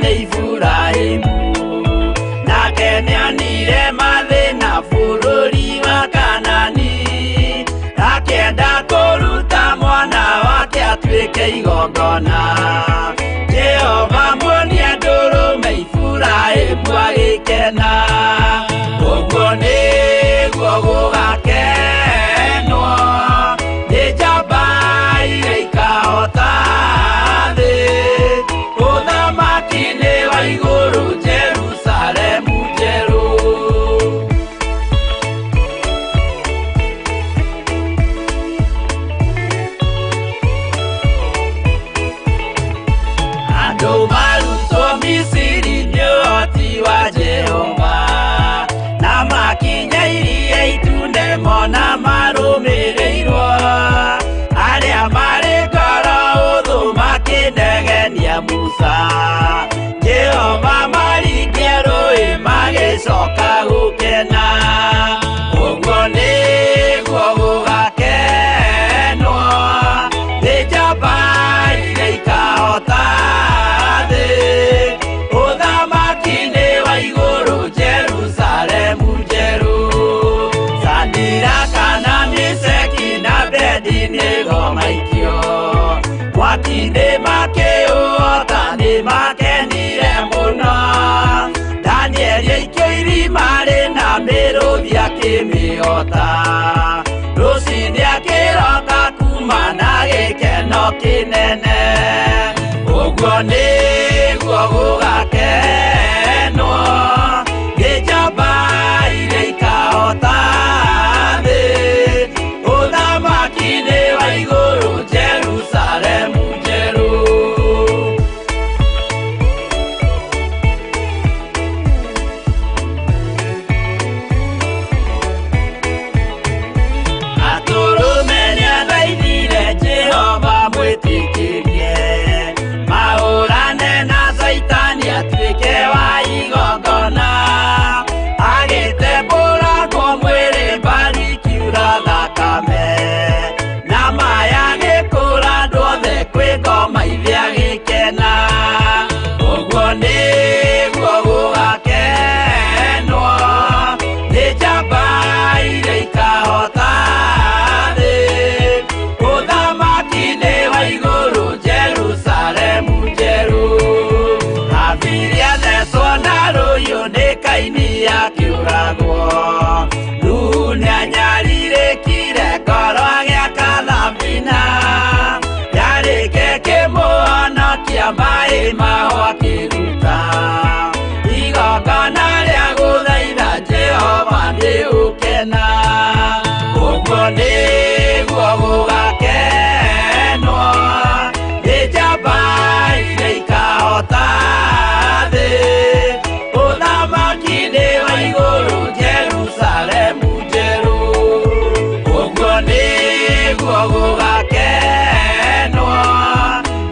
nĩ Iburahĩmu. Nake nĩonire mathĩna bũrũri wa Kanani, akĩenda kũruta mwana wake atuĩke igongona. Jehova muonia ndũrũme Iburahĩmu agĩkena. Ũguo nĩguo gũgakenwo nĩ njamba iria ikahota thĩ. Ũthamaki-inĩ wa igũrũ Jerusalemu njerũ. Andũ marutwo Misiri nĩ ũhoti wa Jehova, na makinya iria itune mona marũmĩrĩirwo. Arĩa marĩ ngoro ũthũ makĩnegenia Musa, Jehova maringia rũĩ magĩcoka gũkena. Ũguo nĩguo gũgakenwo nĩ njamba iria ikahota thĩ. Ũthamaki-inĩ wa igũrũ Jerusalemu njerũ. Sadiraka na Meshaki na Abednego maikio mwaki-inĩ makĩũhota nĩ makenire mũno. Danieli aikio irima rĩna mĩrũthi akĩmĩhota. Rũciinĩ akĩroka kuma na gĩkeno kĩnene. Ũguo nĩguo gũgakenwo nĩ njamba iria ikahota thĩ. Ũthamaki-inĩ wa igũrũ Jerusalemu njerũ. Atũrũme nĩathaithire Jehova mwĩtĩkĩrie, mahũrane na Caitani atuĩke wa igongona. Agĩtembũrangwo mwĩrĩ mbari ikiura thakame, na maya agĩkũra andũ othe kwĩ ngoma ithe agĩkena. Ũguo nĩguo gũgakenwo nĩ njamba iria ikahota thĩ. Ũthamaki-inĩ wa igũrũ Jerusalemu njerũ. Habili athecwo na rũhiũ nĩ Kaini akĩũragwo. Nuhu nĩanyarirĩkire ngoro agĩaka thabina, yarĩke kĩmũhonokia maĩ maho akĩruta. Igongona rĩa gũthaitha Jehova nĩ ũkena. Ũguo nĩguo gũgakenwo nĩ njamba iria ikahota thĩ. Ũthamaki-inĩ wa igũrũ Jerusalemu njerũ. Ũguo nĩguo gũgakenwo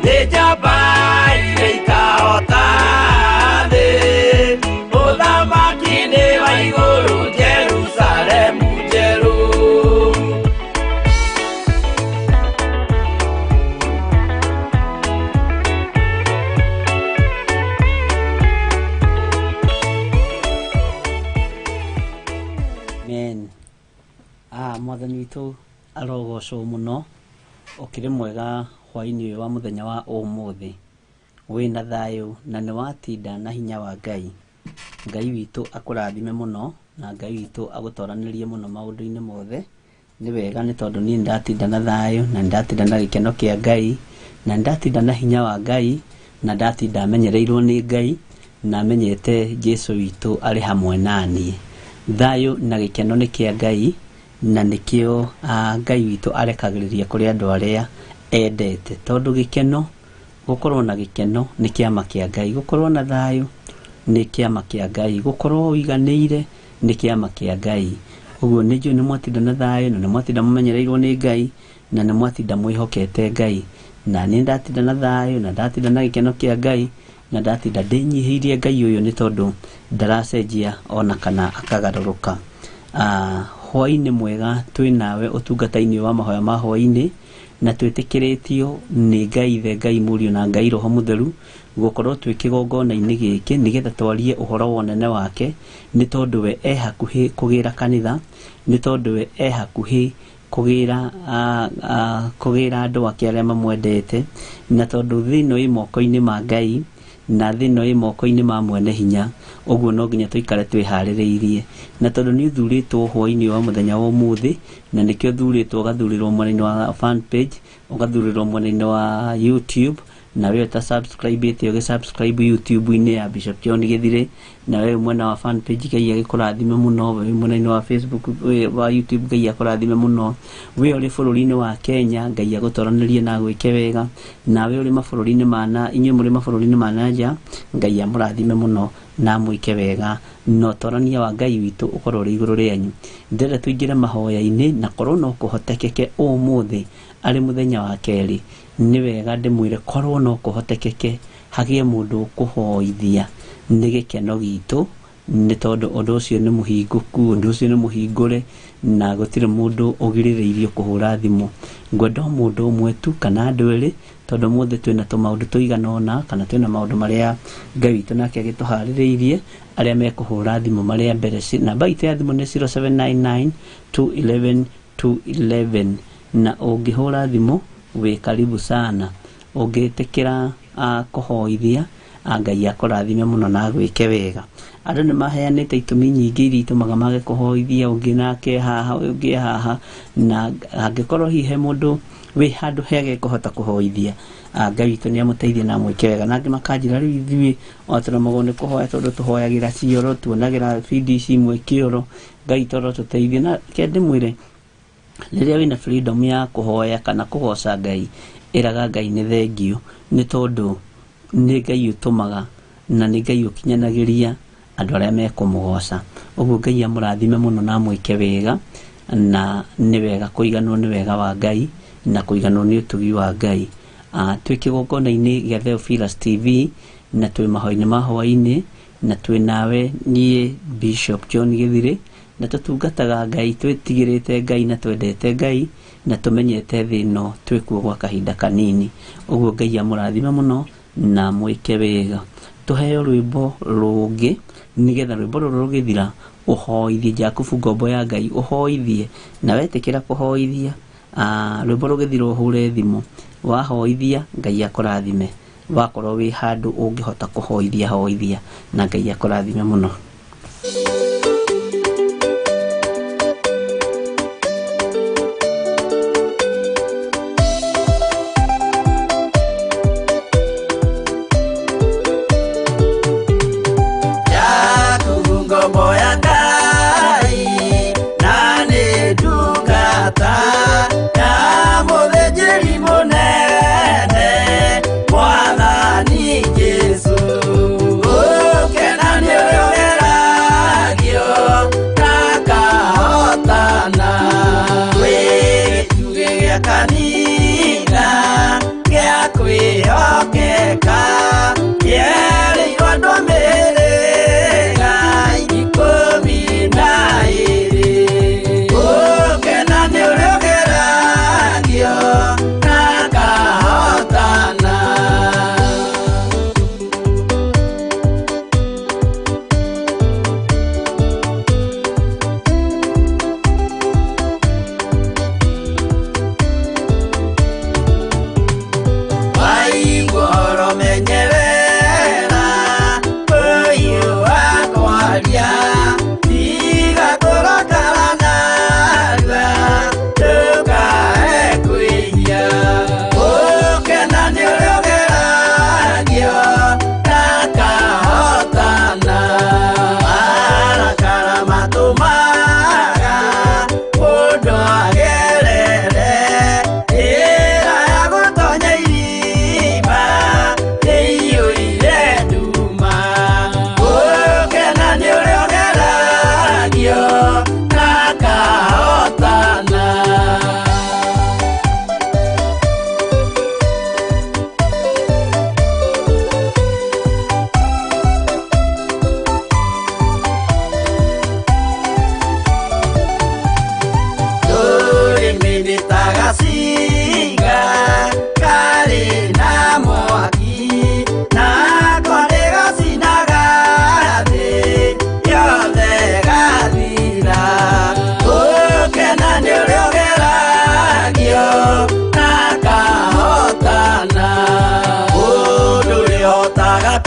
nĩ njamba iria ikahota thĩ. Ũthamaki-inĩ wa igũrũ Jerusalemu njerũ. Amen. Mwathani witũ arogocwo mũno. Ũkĩrĩ mwega hwaĩ-inĩ ũyũ wa mũthenya wa ũmũthĩ. Wĩna thayũ na nĩ watinda na hinya wa Ngai. Ngai witũ akũrathime mũno na Ngai witũ agũtoranĩrie mũno maũndũ-inĩ mothe. Nĩ wega nĩ tondũ niĩ nĩndatinda na thayũ na nĩndatinda na gĩkeno kĩa Ngai na nĩndatinda na hinya wa Ngai na ndatinda menyereirwo nĩ Ngai na menyete Jesu witũ arĩ hamwe naniĩ. Thayũ na gĩkeno nĩ kĩa Ngai na nĩkĩo Ngai witũ arekagĩrĩria kũrĩ andũ arĩa endete, tondũ gĩkeno, gũkorwo na gĩkeno nĩ kĩama kĩa Ngai, gũkorwo na thayũ nĩ kĩama kĩa Ngai, gũkorwo ũiganĩire nĩ kĩama kĩa Ngai. Ũguo nĩ njũĩ nĩ mwatinda na thayũ na nĩ mwatinda mũmenyereirwo nĩ Ngai na nĩ mwatinda mwĩhokete Ngai. Na niĩ ndatinda na thayũ na ndatinda na gĩkeno kĩa Ngai na ndatinda ndĩnyihĩirie Ngai ũyũ nĩ tondũ ndaracenjia ona kana akagarũrũka. Hwaĩ-inĩ mwega twĩ nawe ũtungata-inĩ wa mahoya ma hwaĩ-inĩ na twĩtĩkĩrĩtio nĩ Ngai Ithe, Ngai Mũriũ na Ngai Roho Mũtheru Gũkorwo twĩ kĩgongona-inĩ gĩkĩ nĩgetha twarie ũhoro wa ũnene wake, nĩ tondũ we e hakuhĩ kũgĩra kanitha, nĩ tondũ we e hakuhĩ kũgĩra kũgĩra andũ ake arĩa mamwendete, na tondũ thĩ ĩno ĩ moko-inĩ ma Ngai na thĩ ĩno ĩ moko-inĩ ma mwene hinya, ũguo no nginya tũikare twĩharĩrĩirie. Na tondũ nĩ ũthurĩtwo hwaĩ-inĩ wa mũthenya wa ũmũthĩ, na nĩkĩo ũthurĩtwo ũgathurĩrwo mwena-inĩ wa fan page, ũgathurĩrwo mwena-inĩ wa YouTube, na we ũta subscribe ĩte ũgĩ subscribe YouTube-inĩ ya Bishop John Gĩthirĩ, na we mwena wa fan page Ngai agĩkũrathime mũno, we mwena-inĩ wa Facebook wa YouTube Ngai akũrathime mũno, we ũrĩ bũrũri-inĩ wa Kenya Ngai agũtoranĩrie na agwĩke wega, nawe ũrĩ mabũrũri-inĩ ma na inyuĩ mũrĩ mabũrũri-inĩ ma na nja Ngai amũrathime mũno na amwĩke wega, na ũtorania wa Ngai witũ ũkorwo ũrĩ igũrũ rĩanyu. Ndĩrenda tũingĩre mahoya-inĩ, na korwo no kũhotekeke ũmũthĩ arĩ mũthenya wa kerĩ, nĩ wega ndĩmwĩre korwo no kũhotekeke hagĩe mũndũ ũkũhoithia nĩ gĩkeno gitũ, nĩ tondũ ũndũ ũcio nĩ mũhingũku, ũndũ ũcio nĩ mũhingũre, na gũtirĩ mũndũ ũgirĩrĩirio kũhũra thimũ. Ngwenda o mũndũ ũmwe tu kana andũ erĩ, tondũ ũmũthĩ twĩna tũmaũndũ tũigana ũna, kana twĩna maũndũ marĩa Ngai witũ nake agĩtũharĩrĩirie, arĩa mekũhũra thimũ marĩa mbere. Namba itũ ya thimũ nĩ 0799 211 211, na ũngĩhũra thimũ wĩ karibu sana. Ũngĩtĩkĩra kũhoithia, Ngai akũrathime mũno na agwĩke wega. Andũ nĩ maheanĩte itũmi nyingĩ iria itũmaga mage kũhoithia, ũngĩ nake haha, ũngĩ haha, na angĩkorwo hihi he mũndũ wĩ handũ hega ekũhota kũhoithia, Ngai witũ nĩ amũteithie na amwĩke wega. Na angĩ makanjĩra rĩu ithuĩ o tũremagwo nĩ kũhoya tondũ tũhoyagĩra cioro, tuonagĩra bindi ici imwe kĩoro, Ngai toro tũteithie. Na reke ndĩmwĩre, rĩrĩa wĩna freedom ya kũhoya kana kũgoca Ngai, ĩraga Ngai nĩ thengio, nĩ tondũ nĩ Ngai ũtũmaga na nĩ Ngai ũkinyanagĩria andũ arĩa mekũmũgoca. Ũguo Ngai amũrathime mũno na amwĩke wega, na nĩ wega kũiganwo nĩ wega wa Ngai na kũiganwo nĩ ũtugi wa Ngai. Twĩ kĩgongona-inĩ gĩa Theophilus TV na twĩ mahoya-inĩ ma hwaĩ-inĩ, na twĩ nawe niĩ Bishop John Gĩthirĩ, na tũtungataga Ngai twĩtigĩrĩte Ngai na twendete Ngai na tũmenyete thĩ ĩno twĩkuo gwa kahinda kanini. Ũguo Ngai amũrathime mũno na mwĩke wega. Tũheo rwĩmbo rũngĩ nĩgetha rwĩmbo rũrũ rũgĩthira ũhoithie Jakubu ngombo ya Ngai, ũhoithie na wetĩkĩra kũhoithia, rwĩmbo rũgĩthira ũhũre thimũ, wahoithia Ngai akũrathime, wakorwo wĩ handũ ũngĩhota kũhoithia hoithia, na Ngai akũrathime mũno. Jakubu ngombo ya Ngai, na nĩ ndungata ya mũthĩnjĩri mũnene Mwathani Jesũ. Gũkena nĩ ũrĩa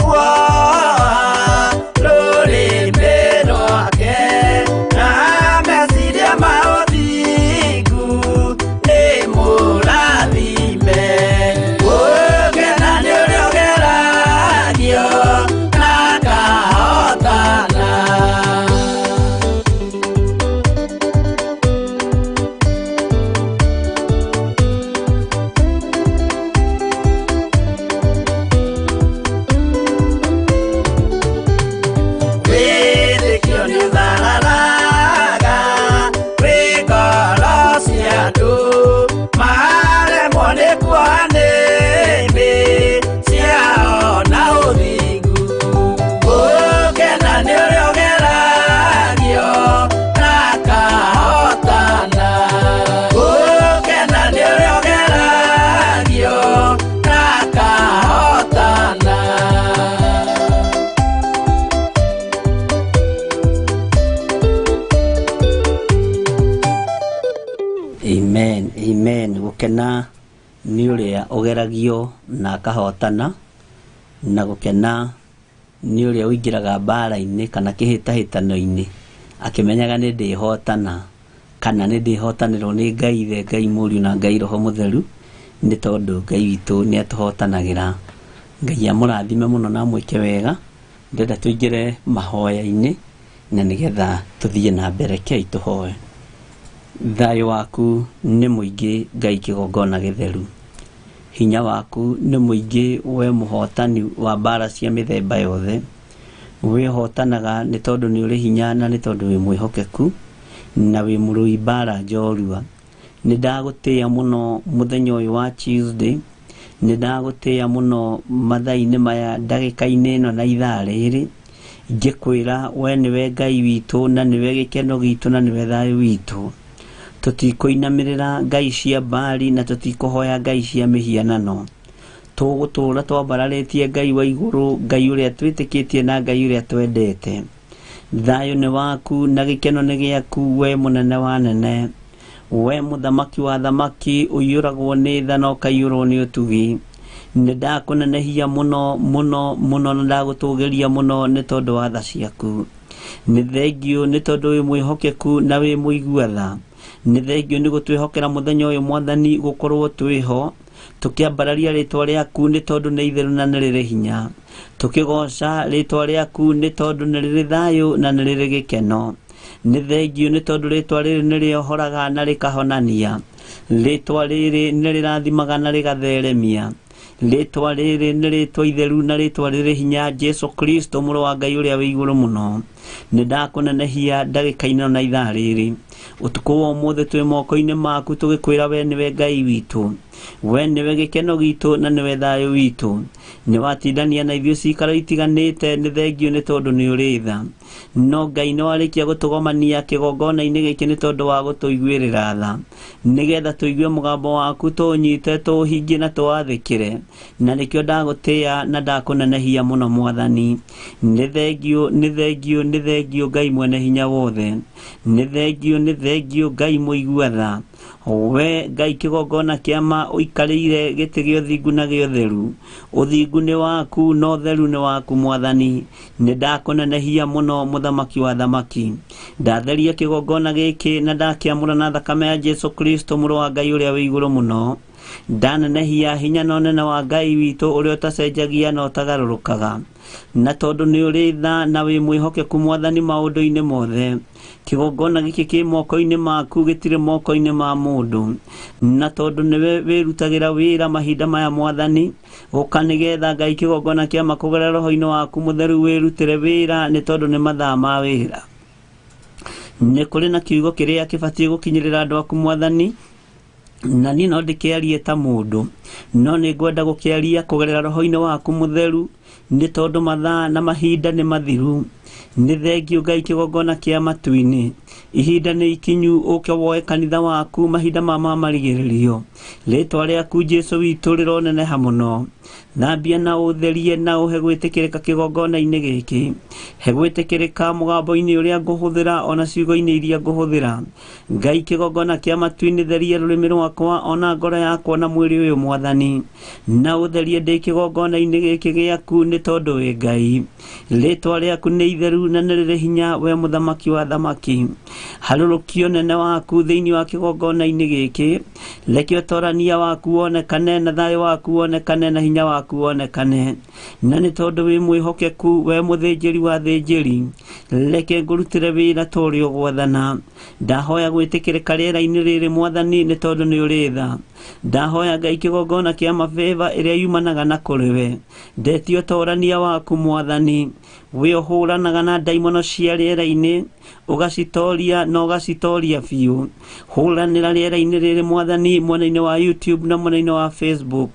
kuoha rũrĩmĩ rwake na meciria ma ũthingu nĩ mũrathime. Gũkena nĩ ũrĩa ũgeragio na akahotana. Wĩtĩkio nĩ ũthararaga wĩ ngoro cia andũ maremwo nĩ kuoha nĩmĩ ciao na ũthingu. Gũkena nĩ ũrĩa ũgeragio na akahotana. Gũkena nĩ ũrĩa ũgeragio na akahotana. Amen, amen. Gũkena nĩ ũrĩa ũgeragio na akahotana, na gũkena nĩ ũrĩa ũingĩraga mbara-inĩ kana kĩhĩtahĩtano-inĩ akĩmenyaga nĩ ndĩhotana kana nĩ ndĩhotanĩrwo nĩ Ngai Ithe, Ngai Mũriũ na Ngai Roho Mũtheru, nĩ tondũ Ngai witũ nĩ atũhotanagĩra. Ngai amũrathime mũno na amwĩke wega. Ndĩrenda tũingĩre mahoya-inĩ na nĩgetha tũthiĩ na mbere. Kei tũhoe. Thayũ waku nĩ mũingĩ Ngai kĩgongona gĩtheru, hinya waku nĩ mũingĩ we mũhotani wa mbara cia mĩthemba yothe. Wĩhotanaga nĩ tondũ nĩ ũrĩ hinya na nĩ tondũ wĩ mwĩhokeku na wĩ mũrũi mbara njorua. Nĩ ndagũtĩĩa mũno mũthenya ũyũ wa Tuesday, nĩ ndagũtĩĩa mũno mathaa-inĩ maya, ndagĩka-inĩ ĩno na ithaa rĩrĩ, ngĩkwĩra we nĩwe Ngai witũ na nĩwe gĩkeno gitũ na nĩwe thayũ witũ. Tũtikũinamĩrĩra ngai cia Baali na tũtikũhoya ngai cia mĩhianano. Tũgũtũũra twambararĩtie Ngai wa igũrũ, Ngai ũrĩa twĩtĩkĩtie na Ngai ũrĩa twendete. Thayũ nĩ waku na gĩkeno nĩ gĩaku we mũnene wa nene, we mũthamaki wa thamaki, ũiyũragwo nĩ tha na ũkaiyũrwo nĩ ũtugi. Nĩ ndakũnenehia mũno mũno mũno na ndagũtũgĩria mũno nĩ tondũ wa tha ciaku. Nĩ thengiũ nĩ tondũ wĩ mwĩhokeku na wĩ mũigua tha. Nĩ thengiũ nĩ gũtwĩhokera mũthenya ũyũ Mwathani gũkorwo twĩho tũkĩambararia rĩtwa rĩaku nĩ tondũ nĩ itheru na nĩ rĩrĩ hinya, tũkĩgoca rĩtwa rĩaku nĩ tondũ nĩ rĩrĩ thayũ na nĩ rĩrĩ gĩkeno. Nĩ thengiũ nĩ tondũ rĩtwa rĩrĩ nĩ rĩohoraga na rĩkahonania, rĩtwa rĩrĩ nĩ rĩrathimaga na rĩgatheremia, rĩtwa rĩrĩ nĩ rĩtwa itheru na rĩtwa rĩrĩ hinya, Jesu Kristo mũrũ wa Ngai ũrĩa wĩ igũrũ mũno. Nĩ ndakũnenehia ndagĩka-inĩ ĩno na ithaa rĩrĩ. Ũtukũ wa ũmũthĩ twĩ moko-inĩ maku tũgĩkwĩra we nĩwe Ngai witũ, we nĩwe gĩkeno gitũ na nĩwe thayũ witũ. Nĩ watindania na ithuĩ cikaro itiganĩte, nĩ thengiũ nĩ tondũ nĩ ũrĩ tha. No Ngai nĩ warĩkia gũtũgomania kĩgongona-inĩ gĩkĩ nĩ tondũ wa gũtũiguĩrĩra tha, nĩgetha tũigue mũgambo waku, tũũnyite, tũũhingie na tũwathĩkĩre. Na nĩkĩo ndagũtĩĩa na ndakũnenehia mũno Mwathani. Nĩ thengiũ, nĩ thengiũ, nĩ thengiũ Ngai mwene hinya wothe. Nĩ thengiũ, nĩ thengiũ Ngai mũigua tha. We Ngai kĩgongona kĩa ma ũikarĩire gĩtĩ gĩa ũthingu na gĩa ũtheru. Ũthingu nĩ waku na ũtheru nĩ waku Mwathani. Nĩ ndakũnenehia mũno mũthamaki wa thamaki. Ndatheria kĩgongona gĩkĩ na ndakĩamũra na thakame ya Jesu Kristo mũrũ wa Ngai ũrĩa wĩ igũrũ mũno. Ndanenehia hinya na ũnene wa Ngai witũ ũrĩa ũtacenjagia na ũtagarũrũkaga. Na tondũ nĩ ũrĩ tha na wĩ mwĩhokeku Mwathani maũndũ-inĩ mothe, kĩgongona gĩkĩ kĩ moko-inĩ maku gĩtirĩ moko-inĩ ma mũndũ. Na tondũ nĩwe wĩrutagĩra wĩra mahinda maya Mwathani, ũka nĩgetha Ngai kĩgongona kĩa ma kũgerera roho-inĩ waku mũtheru wĩrutĩre wĩra, nĩ tondũ nĩ mathaa ma wĩra. Nĩ kũrĩ na kiugo kĩrĩa kĩbatiĩ gũkinyĩrĩra andũ aku Mwathani, na niĩ no ndĩkĩarie ta mũndũ, no nĩ ngwenda gũkĩaria kũgerera roho-inĩ waku mũtheru, nĩ tondũ mathaa na mahinda nĩ mathiru. Nĩ thengio Ngai kĩgongona kĩa matu-inĩ. Ihinda nĩ ikinyu ũke woe kanitha waku mahinda ma marigĩrĩrio. Rĩtwa rĩaku Jesũ witũ rĩroneneha mũno. Thambia na ũtherie na ũhe gwĩtĩkĩrĩka kĩgongona-inĩ gĩkĩ. He gwĩtĩkĩrĩka mũgambo-inĩ ũrĩa ngũhũthĩra ona ciugo-inĩ iria ngũhũthĩra. Ngai kĩgongona kĩa matu-inĩ theria rũrĩmĩ rwakwa ona ngoro yakwa na mwĩrĩ ũyũ Mwathani. Na ũtherie ndĩ kĩgongona-inĩ gĩkĩ gĩaku nĩ tondũ wĩ Ngai. Rĩtwa rĩaku nĩ itheru na nĩ rĩrĩ hinya we mũthamaki wa thamaki. Harũrũkio nene waku thĩinĩ wa kĩgongona-inĩ gĩkĩ. Reke ũtorania waku wonekane na thayũ waku wonekane na hinya waku wonekane. Na nĩ tondũ wĩ mwĩhokeku we mũthĩnjĩri wa thĩnjĩri. Reke ngũrutĩre wĩra ta ũrĩa ũgwathana. Ndahoya gwĩtĩkĩrĩka rĩera-inĩ rĩrĩ Mwathani nĩ tondũ nĩ ũrĩ tha. Ndahoya Ngai kĩgongona kĩa mabeba ĩrĩa yumanaga na kũrĩ we. Ndetia ũtorania waku Mwathani. We ũhũranaga na ndaimono cia rĩera-inĩ ũgacitoria na ũgacitoria biũ. Hũranĩra rĩera-inĩ rĩrĩ Mwathani mwena-inĩ wa YouTube na mwena-inĩ wa Facebook,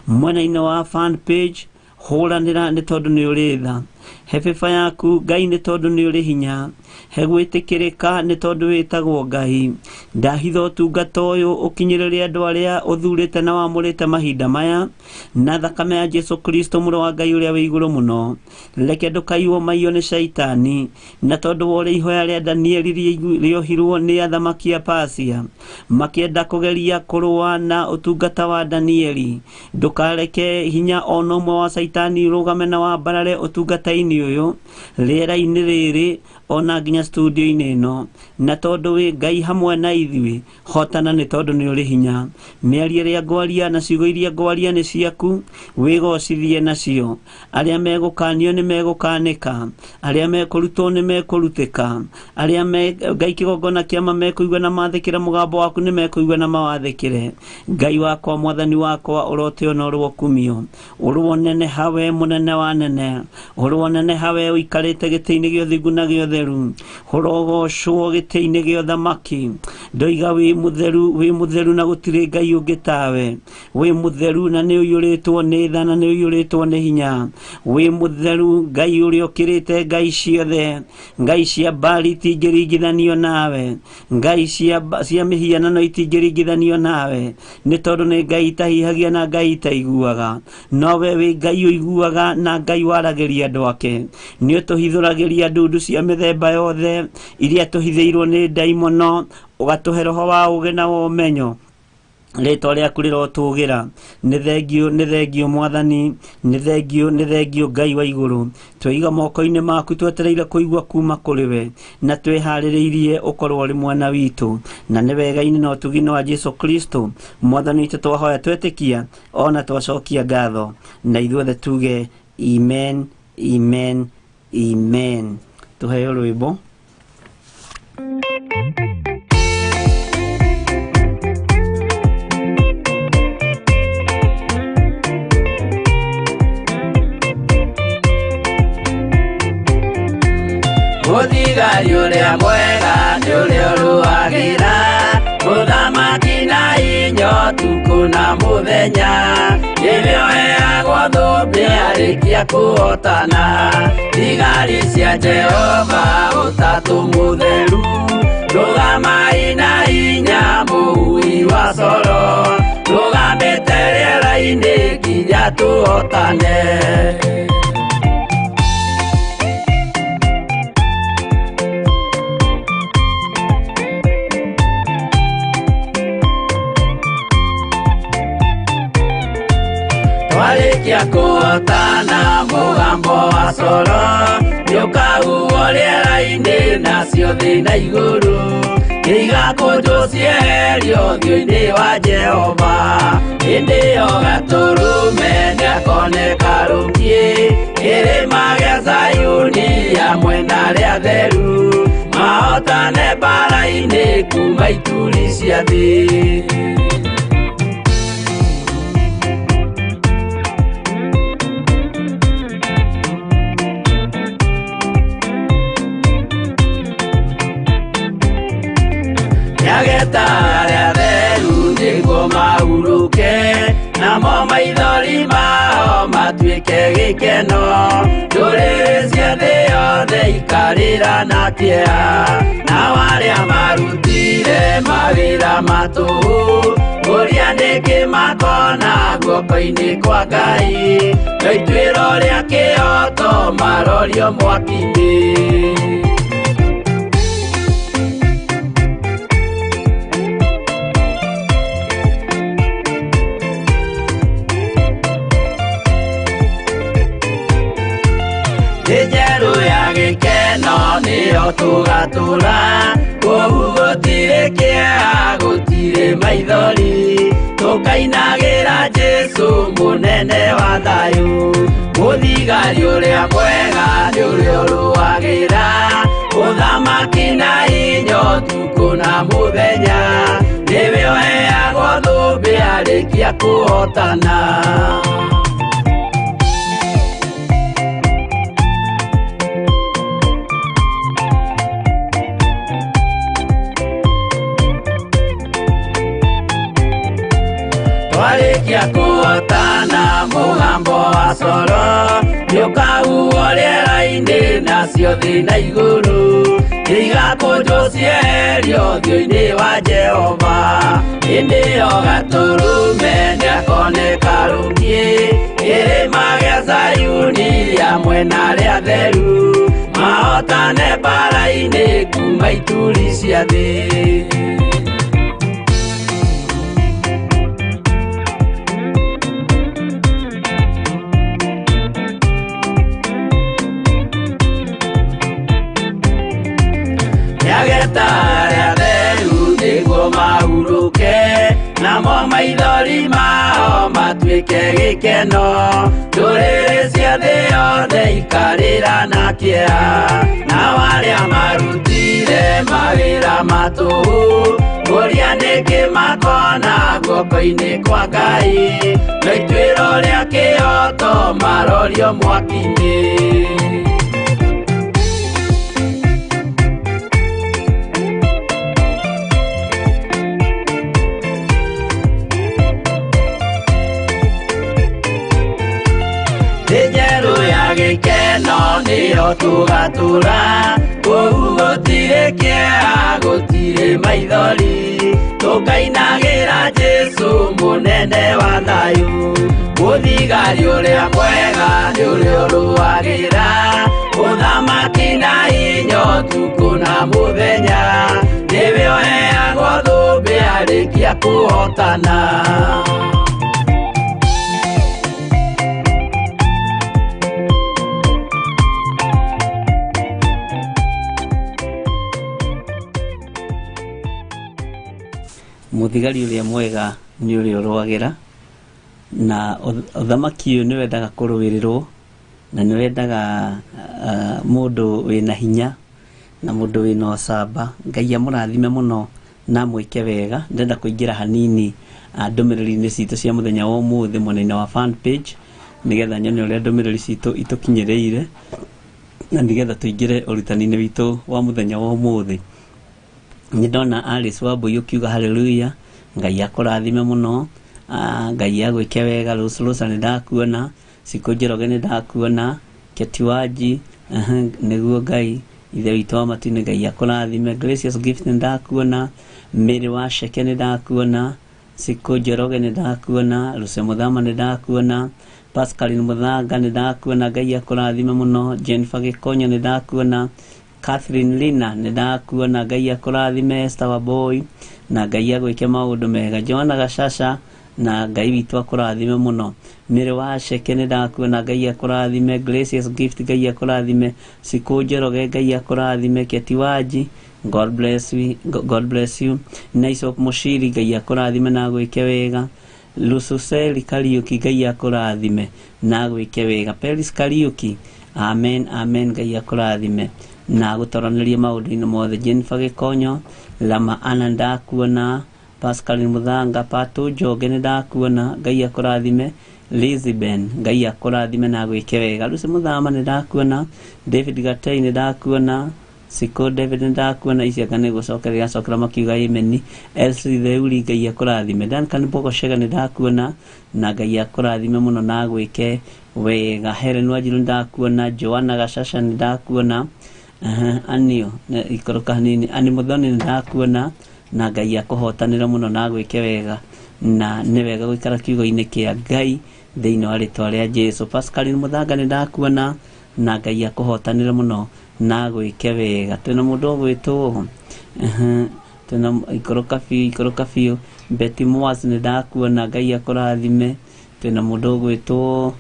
mwena-inĩ wa fan page. Hũranĩra nĩ tondũ nĩ ũrĩ tha. He bĩba yaku Ngai nĩ tondũ nĩ ũrĩ hinya. He gwĩtĩkĩrĩka nĩ tondũ wĩtagwo Ngai. Ndahitha ũtungata ũyũ ũkinyĩrĩre andũ arĩa ũthurĩte na wamũrĩte mahinda maya na thakame ya Jesu Kristo mũrũ wa Ngai ũrĩa wĩ igũrũ mũno. Reke ndũkaiywo maiyo nĩ caitani na tondũ wa ũrĩa ihoya rĩa Danieli rĩohirwo nĩ athamaki a Pasia makĩenda kũgeria kũrũa na ũtungata wa Danieli. Ndũkareke hinya ona ũmwe wa caitani ũrũgame na wambarare ũtungata-inĩ ũyũ rĩera-inĩ rĩrĩ ona nginya studio-inĩ ĩno. Na tondũ wĩ Ngai hamwe na ithuĩ hotana nĩ tondũ nĩ ũrĩ hinya. Mĩario ĩrĩa ngwaria na ciugo iria ngwaria nĩ ciaku wĩgocithie nacio. Arĩa megũkanio nĩ megũkanĩka, arĩa mekũrutwo nĩ mekũrutĩka, arĩa Ngai kĩgongona kĩama mekũigua na mathĩkĩre mũgambo waku nĩ mekũigua na mawathĩkĩre. Ngai wakwa Mwathani wakwa ũrotĩo na ũrokumio. Ũroneneha we mũnene wa nene, ũroneneha we ũikarĩte gĩtĩ-inĩ gĩa ũthingu na gĩa ũtheru, ũrogocwo gĩtĩ-inĩ gĩa ũthamaki. Ndoiga wĩ mũtheru na gũtirĩ Ngai ũngĩ tawe. Wĩ mũtheru na nĩ ũiyũrĩtwo nĩ tha na nĩ ũiyũrĩtwo nĩ hinya. Wĩ mũtheru Ngai ũrĩa ũkĩrĩte ngai ciothe. Ngai cia Baali itingĩringithanio nawe, ngai cia mĩhianano itingĩringithanio nawe, nĩ tondũ nĩ Ngai itahihagia na Ngai itaiguaga. No we wĩ Ngai ũiguaga na Ngai waragĩria andũ ake. Nĩ ũtũhithũragĩria ndundu cia mĩthemba yothe iria tũhithĩirwo nĩ ndaimono, ũgatũhe roho wa ũũgĩ na wa ũmenyo. Rĩtwa rĩaku rĩrotũgĩra. Nĩ thengio, nĩ thengio Mwathani, nĩ thengio, nĩ thengio Ngai wa igũrũ. Tweiga moko-inĩ maku twetereire kũigua kuma kũrĩ we na twĩharĩrĩirie ũkorwo ũrĩ mwena witũ. Na nĩ wega-inĩ na ũtugi-inĩ wa Jesu Kristo Mwathani witũ twahoya twetĩkia ona twacokia ngatho. Na ithuothe tuge amen, amen, amen. Tũheo rwĩmbo. Mũthigari ũrĩa mwega nĩ ũrĩa ũrũagĩra mũthamaki na inya ũtukũ na mũthenya. Nĩwe ũheagwo thũmbĩ arĩkia kũhotana. Thigari cia Jehova ũtatũ mũtheru, rũgamai na hinya mũhui wa coro, rũgamĩte rĩera-inĩ nginya tũhotane. Twarĩkia kũhotana mũgambo wa coro nĩũkahuhwo rĩera-inĩ nacio thĩ na igũrũ igakũnjwo cieherio ũthiũ-inĩ wa Jehova. Hĩndĩ ĩyo gatũrũme nĩakoneka rũngiĩ kĩrĩma gĩa Zayuni hamwe na arĩa atheru mahotane mbaara-inĩ kuma ituri cia thĩ. Nĩageta arĩa atheru nĩguo mahurũke, namo maithori mao matuĩke gĩkeno. Ndũrĩrĩ cia thĩ yothe na kĩeha na arĩa marutire mawĩra matũhũ ũrĩa nĩkĩ makona guoko-inĩ kwa Ngai no ituĩro rĩa kĩhoto marorio mwaki-inĩ. Njeru ya gĩkeno nĩyo tũgatũra kũu gũtirĩ kĩeha gũtirĩ maithori tũkainagĩra Jesũ mũnene wa thayũ mũthigari ũrĩa mwega nĩ ũrĩa ũrũagĩra ũthamaki na hinya ũtukũ na mũthenya nĩwe ũheagwo thũmbĩ arĩkia kũhotana. Twarĩkia kũhotana mũgambo wa coro nĩũkahuhwo rĩera-inĩ nacio thĩ na igũrũ igakũnjwo cieherio ũthiũ-inĩ wa Jehova hĩndĩ ĩyo Gatũrũme nĩakoneka rũngĩ kĩrĩma gĩa Zayuni hamwe na arĩa atheru mahotane mbaara-inĩ kuma ituri cia thĩ. Nĩageta arĩa atheru nĩguo mahurũke namo maithori mao matuĩke gĩkeno ndũrĩrĩ cia thĩ yothe ikarĩra na kĩeha nao arĩa marutire mawĩra matũhũ ũrĩa nĩkĩ makona guoko-inĩ kwa Ngai no ituĩro rĩa kĩhoto marorio mwaki-inĩ. Njeru ya gĩkeno nĩyo tũgatũra kũu gũtirĩ kĩeha gũtirĩ maithori tũkainagĩra Jesũ mũnene wa thayũ mũthigari ũrĩa mwega nĩ ũrĩa ũrũagĩra ũthamaki na hinya ũtukũ na mũthenya nĩwe ũheagwo thũmbĩ arĩkia kũhotana. Mũthigari ũrĩa mwega nĩ ũrĩa ũrũagĩra na ũthamaki ũyũ nĩ wendaga kũrũĩrĩrwo na nĩ wendaga mũndũ wĩna hinya na mũndũ wĩna ũcamba. Ngai amũrathime mũno na amwĩke wega. Ndĩrenda kũingĩra hanini ndũmĩrĩri-inĩ citũ cia mũthenya wa ũmũthĩ mwena-inĩ wa fan page nĩgetha nyone ũrĩa ndũmĩrĩri citũ itũkinyĩrĩire na nĩgetha tũingĩre ũrutani-inĩ witũ wa mũthenya wa ũmũthĩ. Nĩ ndona Alice Wambui ũkiuga hallelujah, Ngai akũrathime mũno, Ngai agwĩke wega. Rose Rosa nĩ ndakuona, Cikũ Njoroge nĩ ndakuona, Keti Wanji nĩguo Ngai Ithe witũ wa matu-inĩ Ngai akũrathime. Gracious Gift nĩ ndakuona, Mary wa Sheke nĩ ndakuona, Cikũ Njoroge nĩ ndakuona, Lucy Mũthama nĩ ndakuona, Pascaline Mũthanga nĩ ndakuona, Ngai akũrathime mũno. Jennifer Gĩkonyo nĩ ndakuona, Catherine Lina nĩ ndakuona, Ngai akũrathime. Esther Wambui na Ngai agwĩke maũndũ mega. Joanna Gacacca na Ngai witũ akũrathime mũno. Mary wa Sheke nĩ ndakuona, Ngai akũrathime. Gracious Gift Ngai akũrathime. Cikũ Njoroge Ngai akũrathime. Keti Wanji God bless you, God bless you. Nice of Mushiri Ngai akũrathime na agwĩke wega. Lususeli Kariuki Ngai akũrathime na agwĩke wega. Peris Kariuki amen amen, Ngai akũrathime na gũtoranĩria maũndũ-inĩ mothe. Jennifer Gĩkonyo, Lama Anna ndakuona, Pascaline Mũthanga, Pato Njoge nĩ ndakuona, Ngai akũrathime. Liziben Ngai akũrathime na agwĩke wega. Lucy Mũthama nĩ ndakuona, David Gatei nĩ ndakuona, Siko David nĩ ndakuona, ici anga nĩ gũcokerera cokera makiuga amen. Elsie Theuri Ngai akũrathime. Duncan Bogoshega nĩ ndakuona na Ngai akũrathime mũno na agwĩke wega. Helen Wanjiru nĩ ndakuona, Joanna Gacacca nĩ ndakuona, Anio ikoroka hanini ani Muthoni ndakuona na Ngai akũhotanĩra mũno na agwĩke wega na nĩ wega gũikara kiugo-inĩ kĩa Ngai thĩinĩ wa rĩtwa rĩa Jesu. Pascaline Mũthanga nĩ ndakuona na Ngai akũhotanĩra mũno na agwĩke wega. Twĩna mũndũ ũgwĩtwo twĩna ikoroka biũ ikoroka biũ. Betty Mwas nĩ ndakuona Ngai akũrathime. Twĩna mũndũ ũgwĩtwo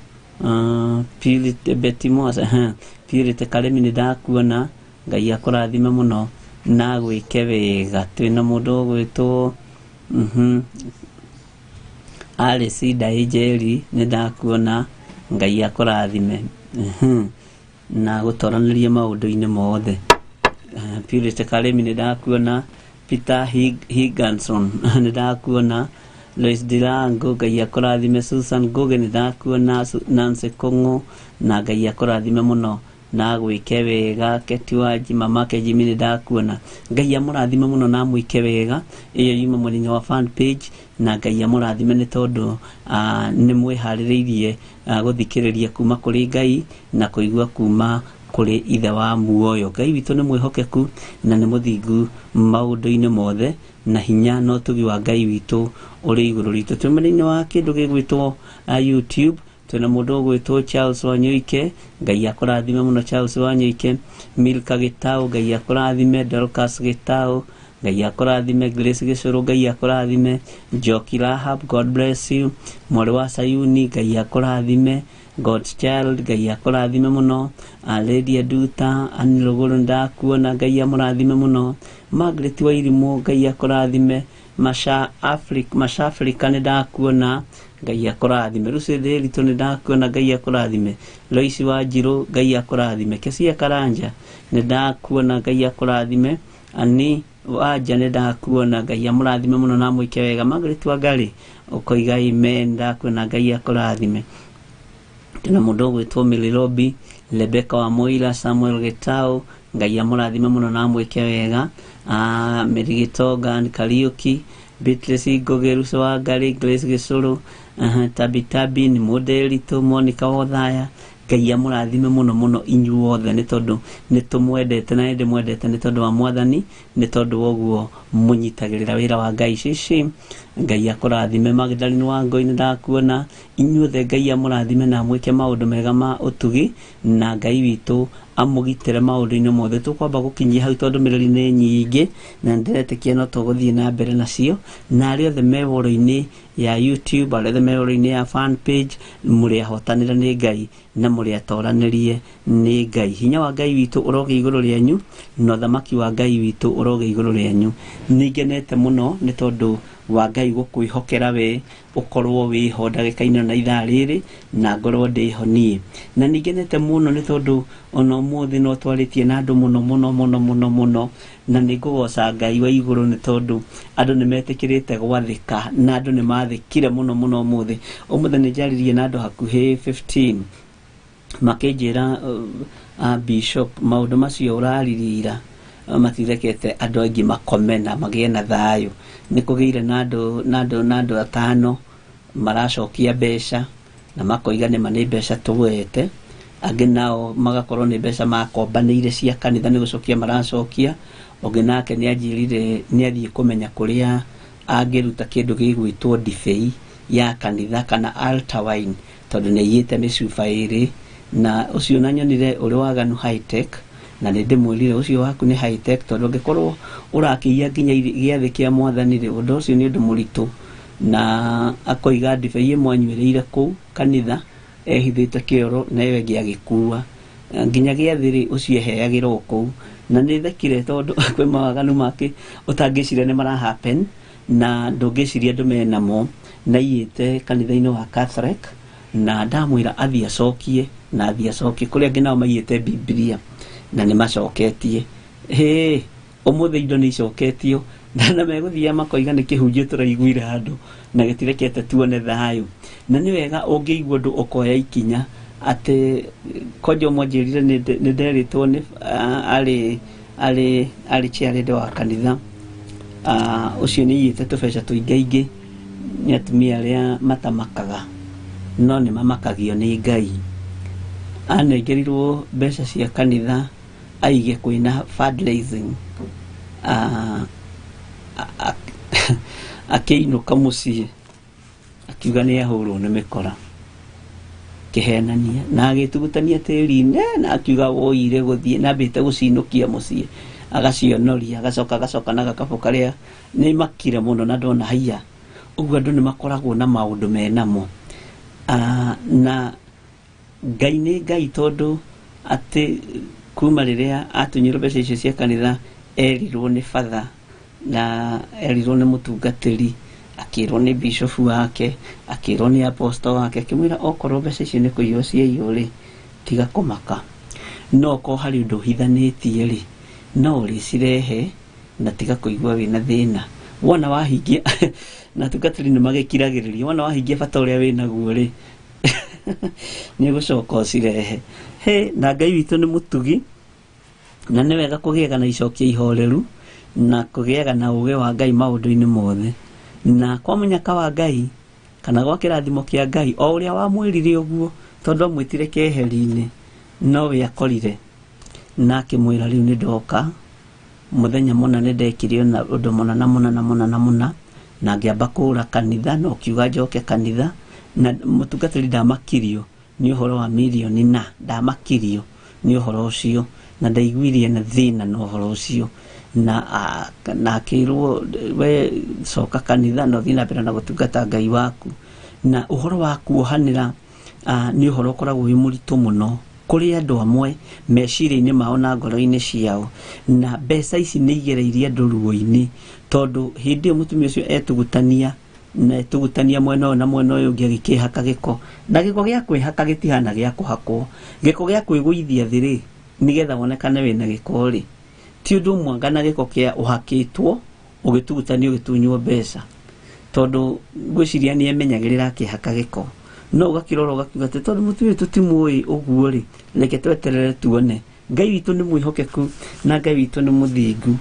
Purity Betty Mwas, Purity Karemi nĩ ndakuona Ngai akũrathime mũno na agwĩke wega. Twĩna mũndũ ũgwĩtwo Alice Ndainjeri nĩ ndakuona Ngai akũrathime na gũtoranĩrie maũndũ-inĩ mothe. Purity Karemi nĩ ndakuona. Peter Higginson nĩ ndakuona. Lois Dirango Ngai akũrathime. Susan Ngugi nĩ ndakuona. Nancy Kung'u na Ngai akũrathime mũno na agwĩke wega. Keti Wanji mamake Jimmy nĩ ndakuona Ngai amũrathime mũno na amwĩke wega. Ĩyo yuma mwena wa fan page na Ngai amũrathime nĩ tondũ nĩ mwĩharĩrĩirie gũthikĩrĩria kuma kũrĩ Ngai na kũigua kuma kũrĩ ithe wa muoyo. Ngai witũ nĩ mwĩhokeku na nĩ mũthingu maũndũ-inĩ mothe na hinya na ũtugi wa Ngai witũ ũrĩ igũrũ ritũ. Twĩ mwena-inĩ wa kĩndũ gĩgwĩtwo YouTube twĩna mũndũ ũgwĩtwo Charles Wanyoike Ngai akũrathime mũno Charles Wanyoike. Milka Gĩtaũ Ngai akũrathime. Dorcas Gĩtaũ Ngai akũrathime. Grace Gĩcũrũ Ngai akũrathime. Njoki Rahab God bless you. Mwarĩ wa Sayuni Ngai akũrathime. God's Child Ngai akũrathime mũno. Lady Aduta Ann Rũgũrũ ndakuona Ngai amũrathime mũno. Margaret Wairimũ Ngai akũrathime. Masha Africa Masha Africa nĩ ndakuona Ngai akũrathime. Lucy Ndĩritũ nĩ ndakuona Ngai akũrathime. Lois Wanjirũ Ngai akũrathime. Kesia Karanja nĩ ndakuona Ngai akũrathime. Ani Wanja nĩ ndakuona Ngai amũrathime mũno na amwĩke wega. Margaret Wangari ũkoiga amen ndakuona Ngai akũrathime. Tuna mũndũ ũgwĩtwo Milirobi Rebecca wa Moira Samuel Gĩtaũ Ngai amũrathime mũno na amwĩke wega. Mary Gĩtonga Ann Kariũki Beatrice Ngugi Lucy Wangari Grace Gĩcũrũ Tabi Tabi nĩ Mũndĩritũ Monica Wothaya Ngai amũrathime mũno mũno inyuothe nĩ tondũ nĩ tũmwendete na nĩ ndĩmwendete nĩ tondũ wa Mwathani nĩ tondũ wa ũguo mũnyitagĩrĩra wĩra wa Ngai. Cici Ngai akũrathime. Magdalene Wangũi nĩ ndakuona. Inyuothe Ngai amũrathime na amwĩke maũndũ mega ma ũtugi na Ngai witũ amũgitĩre maũndũ-inĩ mothe. Tũkwamba gũkinyia hau tondũ ndũmĩrĩri nĩ nyingĩ na ndĩretĩkia no tũgũthiĩ na mbere nacio na arĩa othe me woro-inĩ ya YouTube arĩa othe me woro-inĩ ya fan page mũrĩ ahotanĩre nĩ Ngai na mũrĩ atoranĩrie nĩ Ngai. Hinya wa Ngai witũ ũrogĩa igũrũ rĩanyu na ũthamaki wa Ngai witũ ũrogĩa igũrũ rĩanyu. Nĩ ngenete mũno nĩ tondũ wa Ngai gũkwĩhokera we ũkorwo wĩho ndagĩka-inĩ na ithaa rĩrĩ na ngorwo ndĩho niĩ. Na nĩ ngenete mũno nĩ tondũ ona ũmũthĩ no twarĩtie na andũ mũno mũno mũno mũno mũno na nĩ ngũgoca Ngai wa igũrũ nĩ tondũ andũ nĩ metĩkĩrĩte gwathĩka na andũ nĩ mathĩkire mũno mũno ũmũthĩ. Ũmũthĩ nĩ njaririe na andũ hakuhĩ 15 makĩnjĩra Bishop maũndũ macio ũraririe ira matirekete andũ aingĩ makome na magĩe na thayũ. Nĩ kũgĩire na andũ na andũ na andũ atano maracokia mbeca na makoiga nĩma nĩ mbeca tuoete. Angĩ nao magakorwo nĩ mbeca makombanĩire cia kanitha nĩ gũcokia maracokia. Ũngĩ nake nĩ anjĩrire nĩ athiĩ kũmenya kũrĩa angĩruta kĩndũ gĩgwĩtwo ndibei ya kanitha kana altar wine tondũ nĩ aiyĩte mĩcuba ĩrĩ na ũcio na nyonire ũrĩ waganu high tech na nĩ ndĩmwĩrire ũcio waku nĩ high tech tondũ ũngĩkorwo ũrakĩiya nginya gĩathĩ kĩa Mwathani rĩ ũndũ ũcio nĩ ũndũ mũritũ. Na akoiga ndibei ĩmwe anyuĩrĩire kũu kanitha ehithĩte kĩoro na ĩyo ĩngĩ agĩkua nginya gĩathĩ rĩ ũcio eheagĩrwo kũu. Na nĩ thekire tondũ kwĩ mawaganu make ũtangĩciria nĩ mara happen na ndũngĩciria andũ menamo na aiyĩte kanitha-inĩ wa Catholic na ndamwĩra athiĩ acokie na athiĩ acokie. Kũrĩ angĩ nao maiyĩte Bibilia na nĩ macoketie. Hĩ ũmũthĩ indo nĩ icoketio na megũthiaga makoiga nĩ kĩhunjio tũraiguire handũ na gĩtirekete tuone thayũ. Na nĩ wega ũngĩigua ũndũ ũkoya ikinya atĩ konjo mwanjĩrire nĩ nderĩtwo nĩ arĩ arĩ arĩ chairlady wa kanitha ũcio nĩ aiyĩte tũbeca tũingaingĩ nĩ atumia arĩa matamakaga no nĩ mamakagio nĩ Ngai. Anengerirwo mbeca cia kanitha aige kwĩna fundraising. Akĩinũka mũciĩ akiuga nĩ ahũrwo nĩ mĩkora, kĩhenania na agĩtugutania tĩri-inĩ na akiuga woire gũthiĩ na ambĩte gũcinũkia mũciĩ agacionoria agacoka agacoka na gakabu karĩa nĩ makire mũno na ndona haiya ũguo andũ nĩ makoragwo na maũndũ menamo. Na Ngai nĩ Ngai tondũ atĩ kuma rĩrĩa atunyirwo mbeca icio cia kanitha erirwo nĩ batha na erirwo nĩ mũtungatĩri, akĩrwo nĩ bishofu wake, akĩrwo nĩ apostle wake, akĩmwĩra okorwo mbeca icio nĩ kũiywo ciaiywo rĩ, tiga kũmaka, no okorwo harĩ ũndũ ũhithanĩtie rĩ, no ũrĩcirehe na tiga kũigua wĩna thĩna. Wona wahingia na atungatĩri nĩ magĩkiragĩrĩria, wona wahingia bata ũrĩa wĩnaguo rĩ, nĩ ũgũcoka ũcirehe. Hĩ, na Ngai witũ nĩ mũtugi na nĩ wega kũgĩaga na icokia ihoreru na kũgĩaga na ũgĩ wa Ngai maũndũ-inĩ mothe. Na kwa mũnyaka wa Ngai kana gwa kĩrathimo kĩa Ngai o ũrĩa wamwĩrire ũguo, tondũ amwĩtire keheri-inĩ nowe akorire na akĩmwĩra rĩu nĩ ndoka mũthenya mũna nĩ ndekire ona ũndũ mũna na mũna na mũna na mũna na ngĩamba kũra kanitha na ũkiuga njoke kanitha na mũtungatĩri ndamakirio nĩ ũhoro wa mirioni na ndamakirio nĩ ũhoro ũcio na ndaiguirie na thĩna na ũhoro ũcio na akĩrwo we coka kanitha na ũthiĩ na mbere na gũtungata Ngai waku. Na ũhoro wa kuohanĩra nĩ ũhoro ũkoragwo wĩ mũritũ mũno kũrĩ andũ amwe meciria-inĩ mao na ngoro-inĩ ciao, na mbeca ici nĩ igereirie andũ ruo-inĩ tondũ hĩndĩ ĩyo mũtumia ũcio etugutania na etugutania mwena ũyũ na mwena ũyũ ũngĩ agĩkĩhaka gĩko, na gĩko gĩa kwĩhaka gĩtihana gĩa kũhakwo, gĩko gĩa kwĩgũithia thĩ rĩ, nĩgetha wonekane wĩna gĩko rĩ, ti ũndũ ũmwe anga na gĩko kĩa ũhakĩtwo ũgĩtugutanio ũgĩtunywo mbeca, tondũ ngwĩciria nĩ emenyagĩrĩra akĩhaka gĩko, no ũgakĩrora ũgakiuga atĩ tondũ mũtumia ũyũ tũtimũĩ ũguo rĩ, reke tweterere tuone. Ngai witũ nĩ mwĩhokeku na Ngai witũ nĩ mũthingu.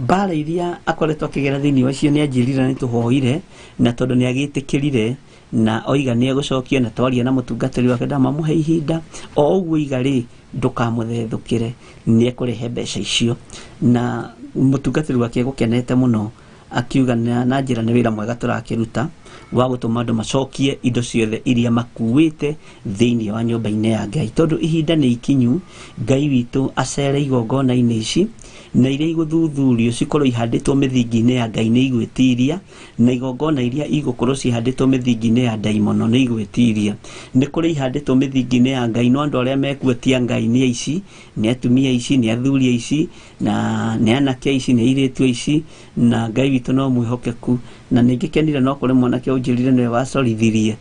Mbara iria akoretwo akĩgera thĩinĩ wacio nĩ anjĩrire nĩ tũhoire, na tondũ nĩ agĩtĩkĩrire na oiga nĩ egũcokia na twaria na mũtungatĩri wake ndamamũhe ihinda o ũguo iga rĩ, ndũkamũthethũkĩre, nĩ ekũrehe mbeca icio. Na mũtungatĩri wake egũkenete mũno akiuga na njĩra nĩ wĩra mwega tũrakĩruta wa gũtũma andũ macokie indo ciothe iria makuĩte thĩinĩ wa nyũmba-inĩ ya Ngai, tondũ ihinda nĩ ikinyu Ngai witũ acere igongona-inĩ ici na iria igũthuthurio cikorwo ihandĩtwo mĩthingi-inĩ ya Ngai nĩ igwĩtiria, na igongona iria igũkorwo cihandĩtwo mĩthingi-inĩ ya ndaimono nĩ igwĩtiria. Nĩ kũrĩ ihandĩtwo mĩthingi-inĩ ya Ngai, no andũ arĩa mekuo ti a Ngai nĩ aici, nĩ atumia aici, nĩ athuri aici, na nĩ anake aici, nĩ airĩtu aici, na Ngai witũ no mwĩhokeku. Na nĩ ngĩkenire no kũrĩ mwanake ũnjĩrire nĩwe wacorithirie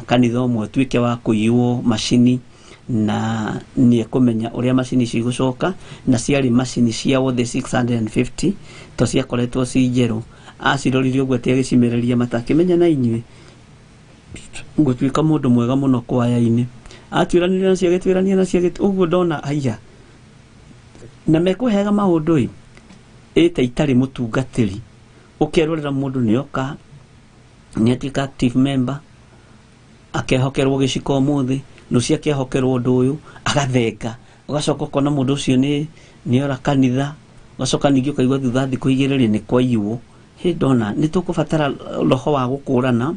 kanitha ũmwe ũtuĩke wa kũiywo macini, na nĩ ekũmenya ũrĩa macini icio igũcoka, na ciarĩ macini cia worth 650 to ciakoretwo ci njerũ. Aciroririe ũguo atĩ agĩcimereria mata akĩmenya na inyuĩ ngũtuĩka mũndũ mwega mũno kwaya-inĩ. Atuĩranire nacio agĩtuĩrania nacio ũguo ndona haiya na mekũheaga maũndũ ĩ ĩta itarĩ mũtungatĩri, ũkerorera mũndũ nĩoka nĩatuĩka active member, akehokerwo gĩciko ũmũthĩ, rũciũ akehokerwo ũndũ ũyũ agathenga, ũgacoka ũkona mũndũ ũcio nĩora kanitha, ũgacoka ningĩ ũkaigua thutha thikũ igĩrĩ rĩ nĩ kwaiywo. Hĩ ndona nĩ tũkũbatara roho wa gũkũrana,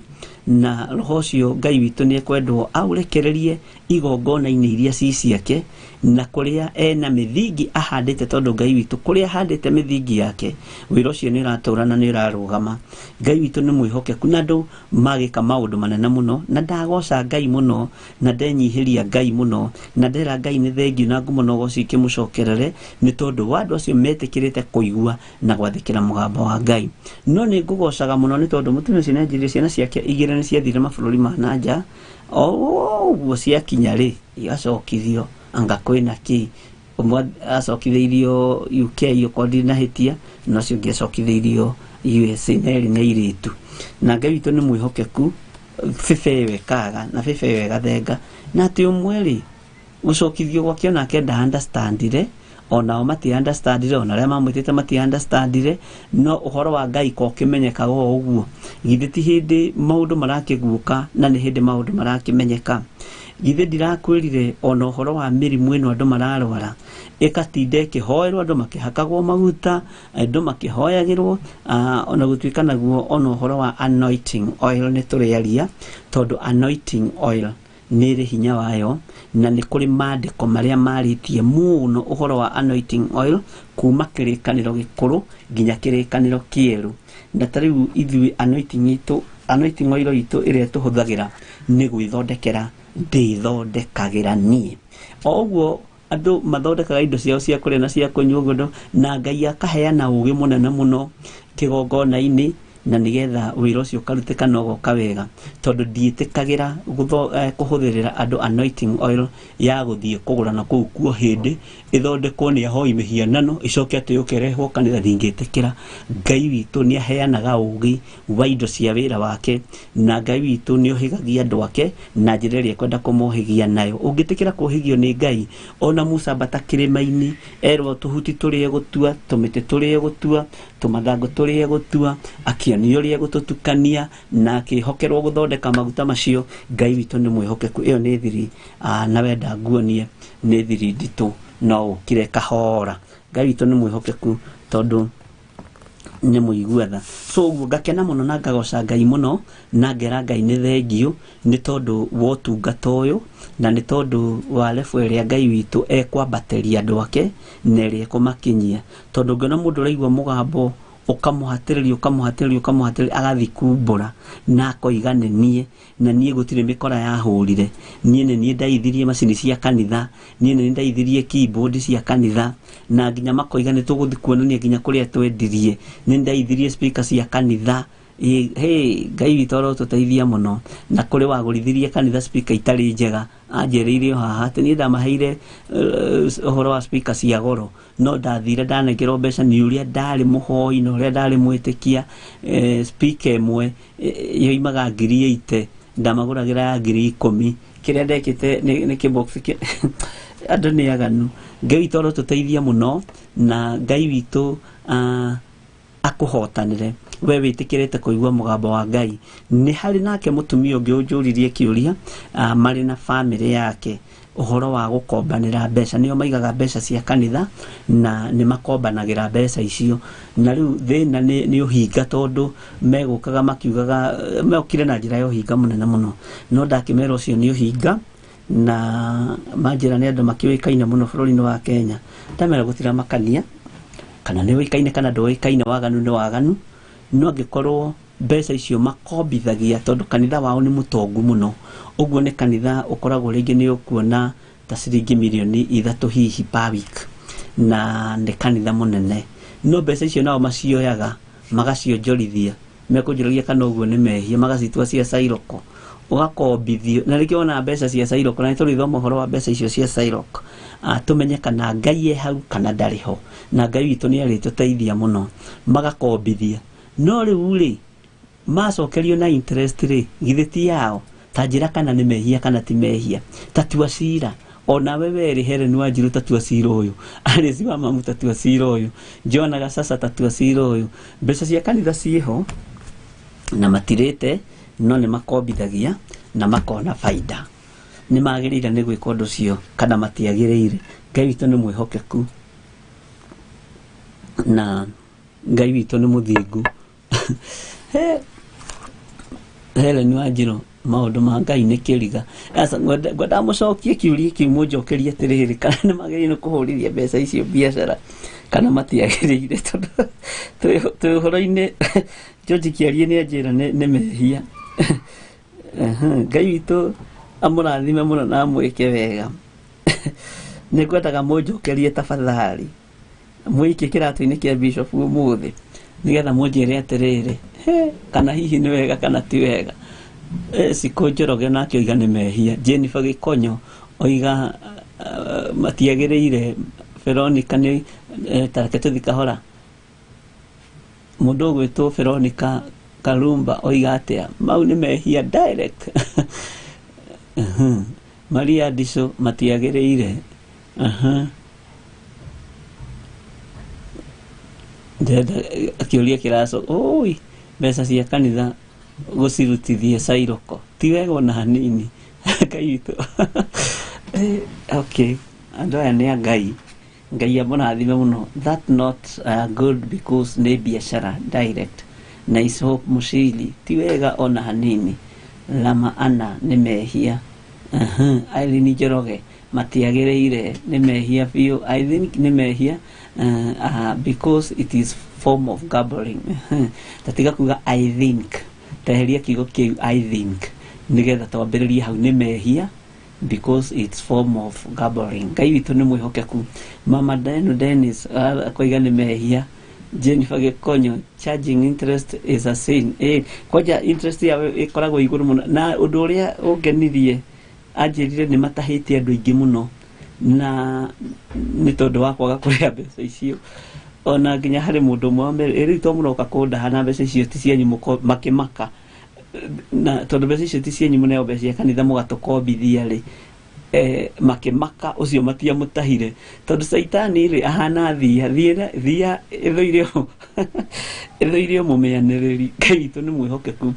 na roho ũcio Ngai witũ nĩ ekwendwo aũrekererie igongona-inĩ iria ci ciake, na kũrĩa ena mĩthingi ahandĩte, tondũ Ngai witũ kũrĩa ahandĩte mĩthingi yake wĩra ũcio nĩ ũratũra na nĩ ũrarũgama. Ngai witũ nĩ mwĩhokeku na andũ magĩka maũndũ manene mũno, na ndagoca Ngai mũno, na ndenyihĩria Ngai mũno, na ndera Ngai nĩ thengiũ na ngumo na ũgoci ikĩmũcokerere, nĩ tondũ wa andũ acio metĩkĩrĩte kũigua na gwathĩkĩra mũgambo wa Ngai. No nĩ ngũgocaga mũno nĩ tondũ mũtumia ũcio nĩanjĩrire ciana ciake igĩrĩ nĩ ciathire mabũrũri ma na nja, o ũguo ciakinya rĩ igacokithio anga kwĩna kĩ. Ũmwe acokithĩirio UK okorwo ndinahĩtia, na ũcio ũngĩ acokithĩirio USA, na erĩ nĩ airĩtu. Na Ngai witũ nĩ mwĩhokeku, bĩba ĩyo ĩkaga na bĩba ĩyo ĩgathenga, na atĩ ũmwe rĩ gũcokithio gwake onake nda understandire, onao mati understandire, ona arĩa mamwĩtĩte mati understandire, no ũhoro wa Ngai ko ũkĩmenyekaga o ũguo. Githĩ ti hĩndĩ maũndũ marakĩguũka na nĩ hĩndĩ maũndũ marakĩmenyeka. Githĩ ndirakwĩrire ona ũhoro wa mĩrimũ ĩno andũ mararwara ĩkatinda ĩkĩhoerwo, andũ makĩhakagwo maguta, andũ makĩhoyagĩrwo, ona gũtuĩka naguo ona ũhoro wa anointing oil nĩ tũrĩaria, tondũ anointing oil nĩ ĩrĩ hinya wayo, na nĩ kũrĩ mandĩko marĩa marĩtie mũno ũhoro wa anointing oil kuma kĩrĩkanĩro gĩkũrũ nginya kĩrĩkanĩro kĩerũ. Na ta rĩu ithuĩ anointing itũ, anointing oil itũ ĩrĩa tũhũthagĩra nĩ gwĩthondekera ndĩthondekagĩra niĩ. O ũguo andũ mathondekaga indo ciao cia kũrĩa na cia kũnyua ũguo, na Ngai akaheana ũgĩ mũnene mũno kĩgongona-inĩ, na nĩgetha wĩra ũcio ũkarutĩka na ũgoka wega, tondũ ndiĩtĩkagĩra kũhũthĩrĩra andũ anointing oil ya gũthiĩ kũgũra na kũu kuo hĩndĩ ĩthondekwo nĩ ahoi mĩhianano ĩcoke atĩ yũke ĩrehwo kanitha, ndingĩtĩkĩra. Ngai witũ nĩ aheanaga ũgĩ wa indo cia wĩra wake, na Ngai witũ nĩ ohĩgagia andũ ake na njĩra ĩrĩa ekwenda kũmohĩgia nayo. Ũngĩtĩkĩra kũhĩgio nĩ Ngai, ona Musa ambata kĩrĩma-inĩ erwo tũhuti tũrĩe gũtua, tũmĩtĩ tũrĩe gũtua, tũmathangũ tũrĩe gũtua, akĩonio ũrĩa gũtũtukania na akĩhokerwo gũthondeka maguta macio. Ngai witũ nĩ mwĩhokeku. Ĩyo nĩ thiri, na wenda nguonie nĩ thiri nditũ, no ũkire kahora. Ngai witũ nĩ mwĩhokeku tondũ nĩ mũigua tha. So ũguo ngakena mũno na ngagoca Ngai mũno, na ngera Ngai nĩ thengiũ nĩ tondũ wa ũtungata ũyũ, na nĩ tondũ wa level ĩrĩa Ngai witũ ekwambatĩria andũ ake na ĩrĩa ekũmakinyia. Tondũ ngĩona mũndũ ũraigua mũgambo ũkamũhatĩrĩria, ũkamũhatĩrĩria, ũkamũhatĩrĩria, agathiĩ kumbũra na akoiga nĩ niĩ, na niĩ gũtirĩ mĩkora yahũrire, niĩ nĩ niĩ ndaithirie macini cia kanitha, niĩ nĩ niĩ ndaithirie keyboard cia kanitha, na nginya makoiga nĩ tũgũthiĩ kuonania nginya kũrĩa twendirie, nĩ ndaithirie speaker cia kanitha. Hey, Ngai witũ arotũteithia mũno. Na kũrĩ wagũrithirie kanitha speaker itarĩ njega, anjĩrĩire o haha atĩ niĩ ndamaheire ũhoro wa speaker cia goro, no ndathire ndanengerwo mbeca nĩ ũrĩa ndarĩ mũhoi na ũrĩa ndarĩ mwĩtĩkia. Speaker ĩmwe yoimaga 80,000, ndamagũragĩra ya 10,000. Kĩrĩa ndekĩte nĩ kĩbox andũ nĩ aganu. Ngai witũ arotũteithia mũno, na Ngai witũ akũhotanĩre we wĩtĩkĩrĩte kũigua mũgambo wa Ngai. Nĩ harĩ nake mũtumia ũngĩ ũnjũririe kĩũria, marĩ na bamĩrĩ yake, ũhoro wa gũkombanĩra mbeca. Nĩo maigaga mbeca cia kanitha na nĩ makombanagĩra mbeca icio, na rĩu thĩna nĩ ũhinga, tondũ megũkaga makiugaga, mokire na njĩra ya ũhinga mũnene mũno, no ndakĩmera ũcio nĩ ũhinga, na manjĩra nĩ andũ makĩũĩkaine mũno bũrũri-inĩ wa Kenya. Ndamera gũtiramakania kana nĩ ũĩkaine kana ndũĩkaine, waganu nĩ waganu, no angĩkorwo mbeca icio makombithagia, tondũ kanitha wao nĩ mũtongu mũno, ũguo nĩ kanitha ũkoragwo rĩngĩ nĩ ũkuona ta ciringi 3 mirioni hihi per week, na nĩ kanitha mũnene, no mbeca icio nao macioyaga magacionjorithia, mekũnjũragia kana ũguo nĩ mehia, magacitua cia cairoko, ũgakombithio, na nĩkĩo wona mbeca cia cairoko, na nĩtũrĩthoma ũhoro wa mbeca icio cia cairoko, tũmenye kana Ngai e hau kana ndarĩ ho, na Ngai witũ nĩ arĩtũteithia mũno. Magakombithia, no rĩu rĩ macokerio na interest rĩ, githĩ ti yao? Ta njĩra kana nĩ mehia kana ti mehia. Ta tua cira onawe werĩ Helen Wanjiru, tatua cira ũyũ. Alice wa mamu, tatua cira ũyũ. Jonaga sasa, tatua cira ũyũ. Mbeca cia kanitha ciĩho na matirĩte, no nĩ makombithagia na makona baida. Nĩ magĩrĩire nĩ gwĩka ũndũ ũcio kana matiagĩrĩire? Ngai witũ nĩ mwĩhokeku na Ngai witũ nĩ mũthingu. He Helen Wanjiru, maũndũ ma Ngai nĩ kĩriga. Aca ngwenda mũcokie kĩũria kĩu, mũnjokerie atĩrĩrĩ, kana nĩ magĩrĩire kũhũrithia mbeca icio biacara kana matiagĩrĩire? Tondũ twĩ ũhoro-inĩ George Kĩarie nĩ anjĩra nĩ mehia. Ngai witũ amũrathime mũno na amwĩke wega. Nĩ ngwendaga mũnjokerie tafadhali, mũikie kĩratũ-inĩ kĩa bishop ũmũthĩ, nĩgetha mũnjĩre atĩrĩrĩ, he, kana hihi nĩ wega kana ti wega. Cikũ Njoroge nake oiga nĩ mehia. Jennifer Gĩkonyo oiga matiagĩrĩire. Veronica nĩ tareke tũthi kahora. Mũndũ ũgwĩtwo Veronica Karumba oiga atĩa? Mau nĩ mehia direct. Maria Ndico, matiagĩrĩire. Ndĩrenda kĩũria kĩraco ũi, mbeca cia kanitha gũcirutithia cairoko ti wega ona hanini. Ngai witũ. Okay, andũ aya nĩ a Ngai. Ngai amũrathime mũno. That not good because nĩ biashara direct. Nice Hope Mushili, ti wega ona hanini. Lama ana nĩ mehia. Irene Njoroge, matiagĩrĩire, nĩ mehia biũ. I think nĩ mehia because it is form of gambling. Tatiga kuga I think, teheria kiugo kĩu I think nĩgetha twambĩrĩrie hau. Nĩ mehia because it's form of gambling. Ngai witũ nĩ mwĩhokeku. Mama Deno Dennis akoiga nĩ mehia. Jennifer Gĩkonyo, charging interest is a sin. Kwanja interest yao ĩkoragwo igũrũ mũno. Na ũndũ ũrĩa ũngenirie, anjĩrire nĩ matahĩte andũ aingĩ mũno na nĩ tondũ wa kwaga kũrĩha mbeca icio. Ona nginya harĩ mũndũ ũmwe wamere rĩu to mũroka kũndaha na mbeca icio ti cianyu, makĩmaka na tondũ mbeca icio ti cianyu, mũneo mbeca cia kanitha mũgatũkombithia rĩ, makĩmaka ũcio matiamũtahire tondũ caitani rĩ ahana thia thia thia ĩthũire ĩthũire mũmĩanĩrĩri. Ngai witũ nĩ mwĩhokeku.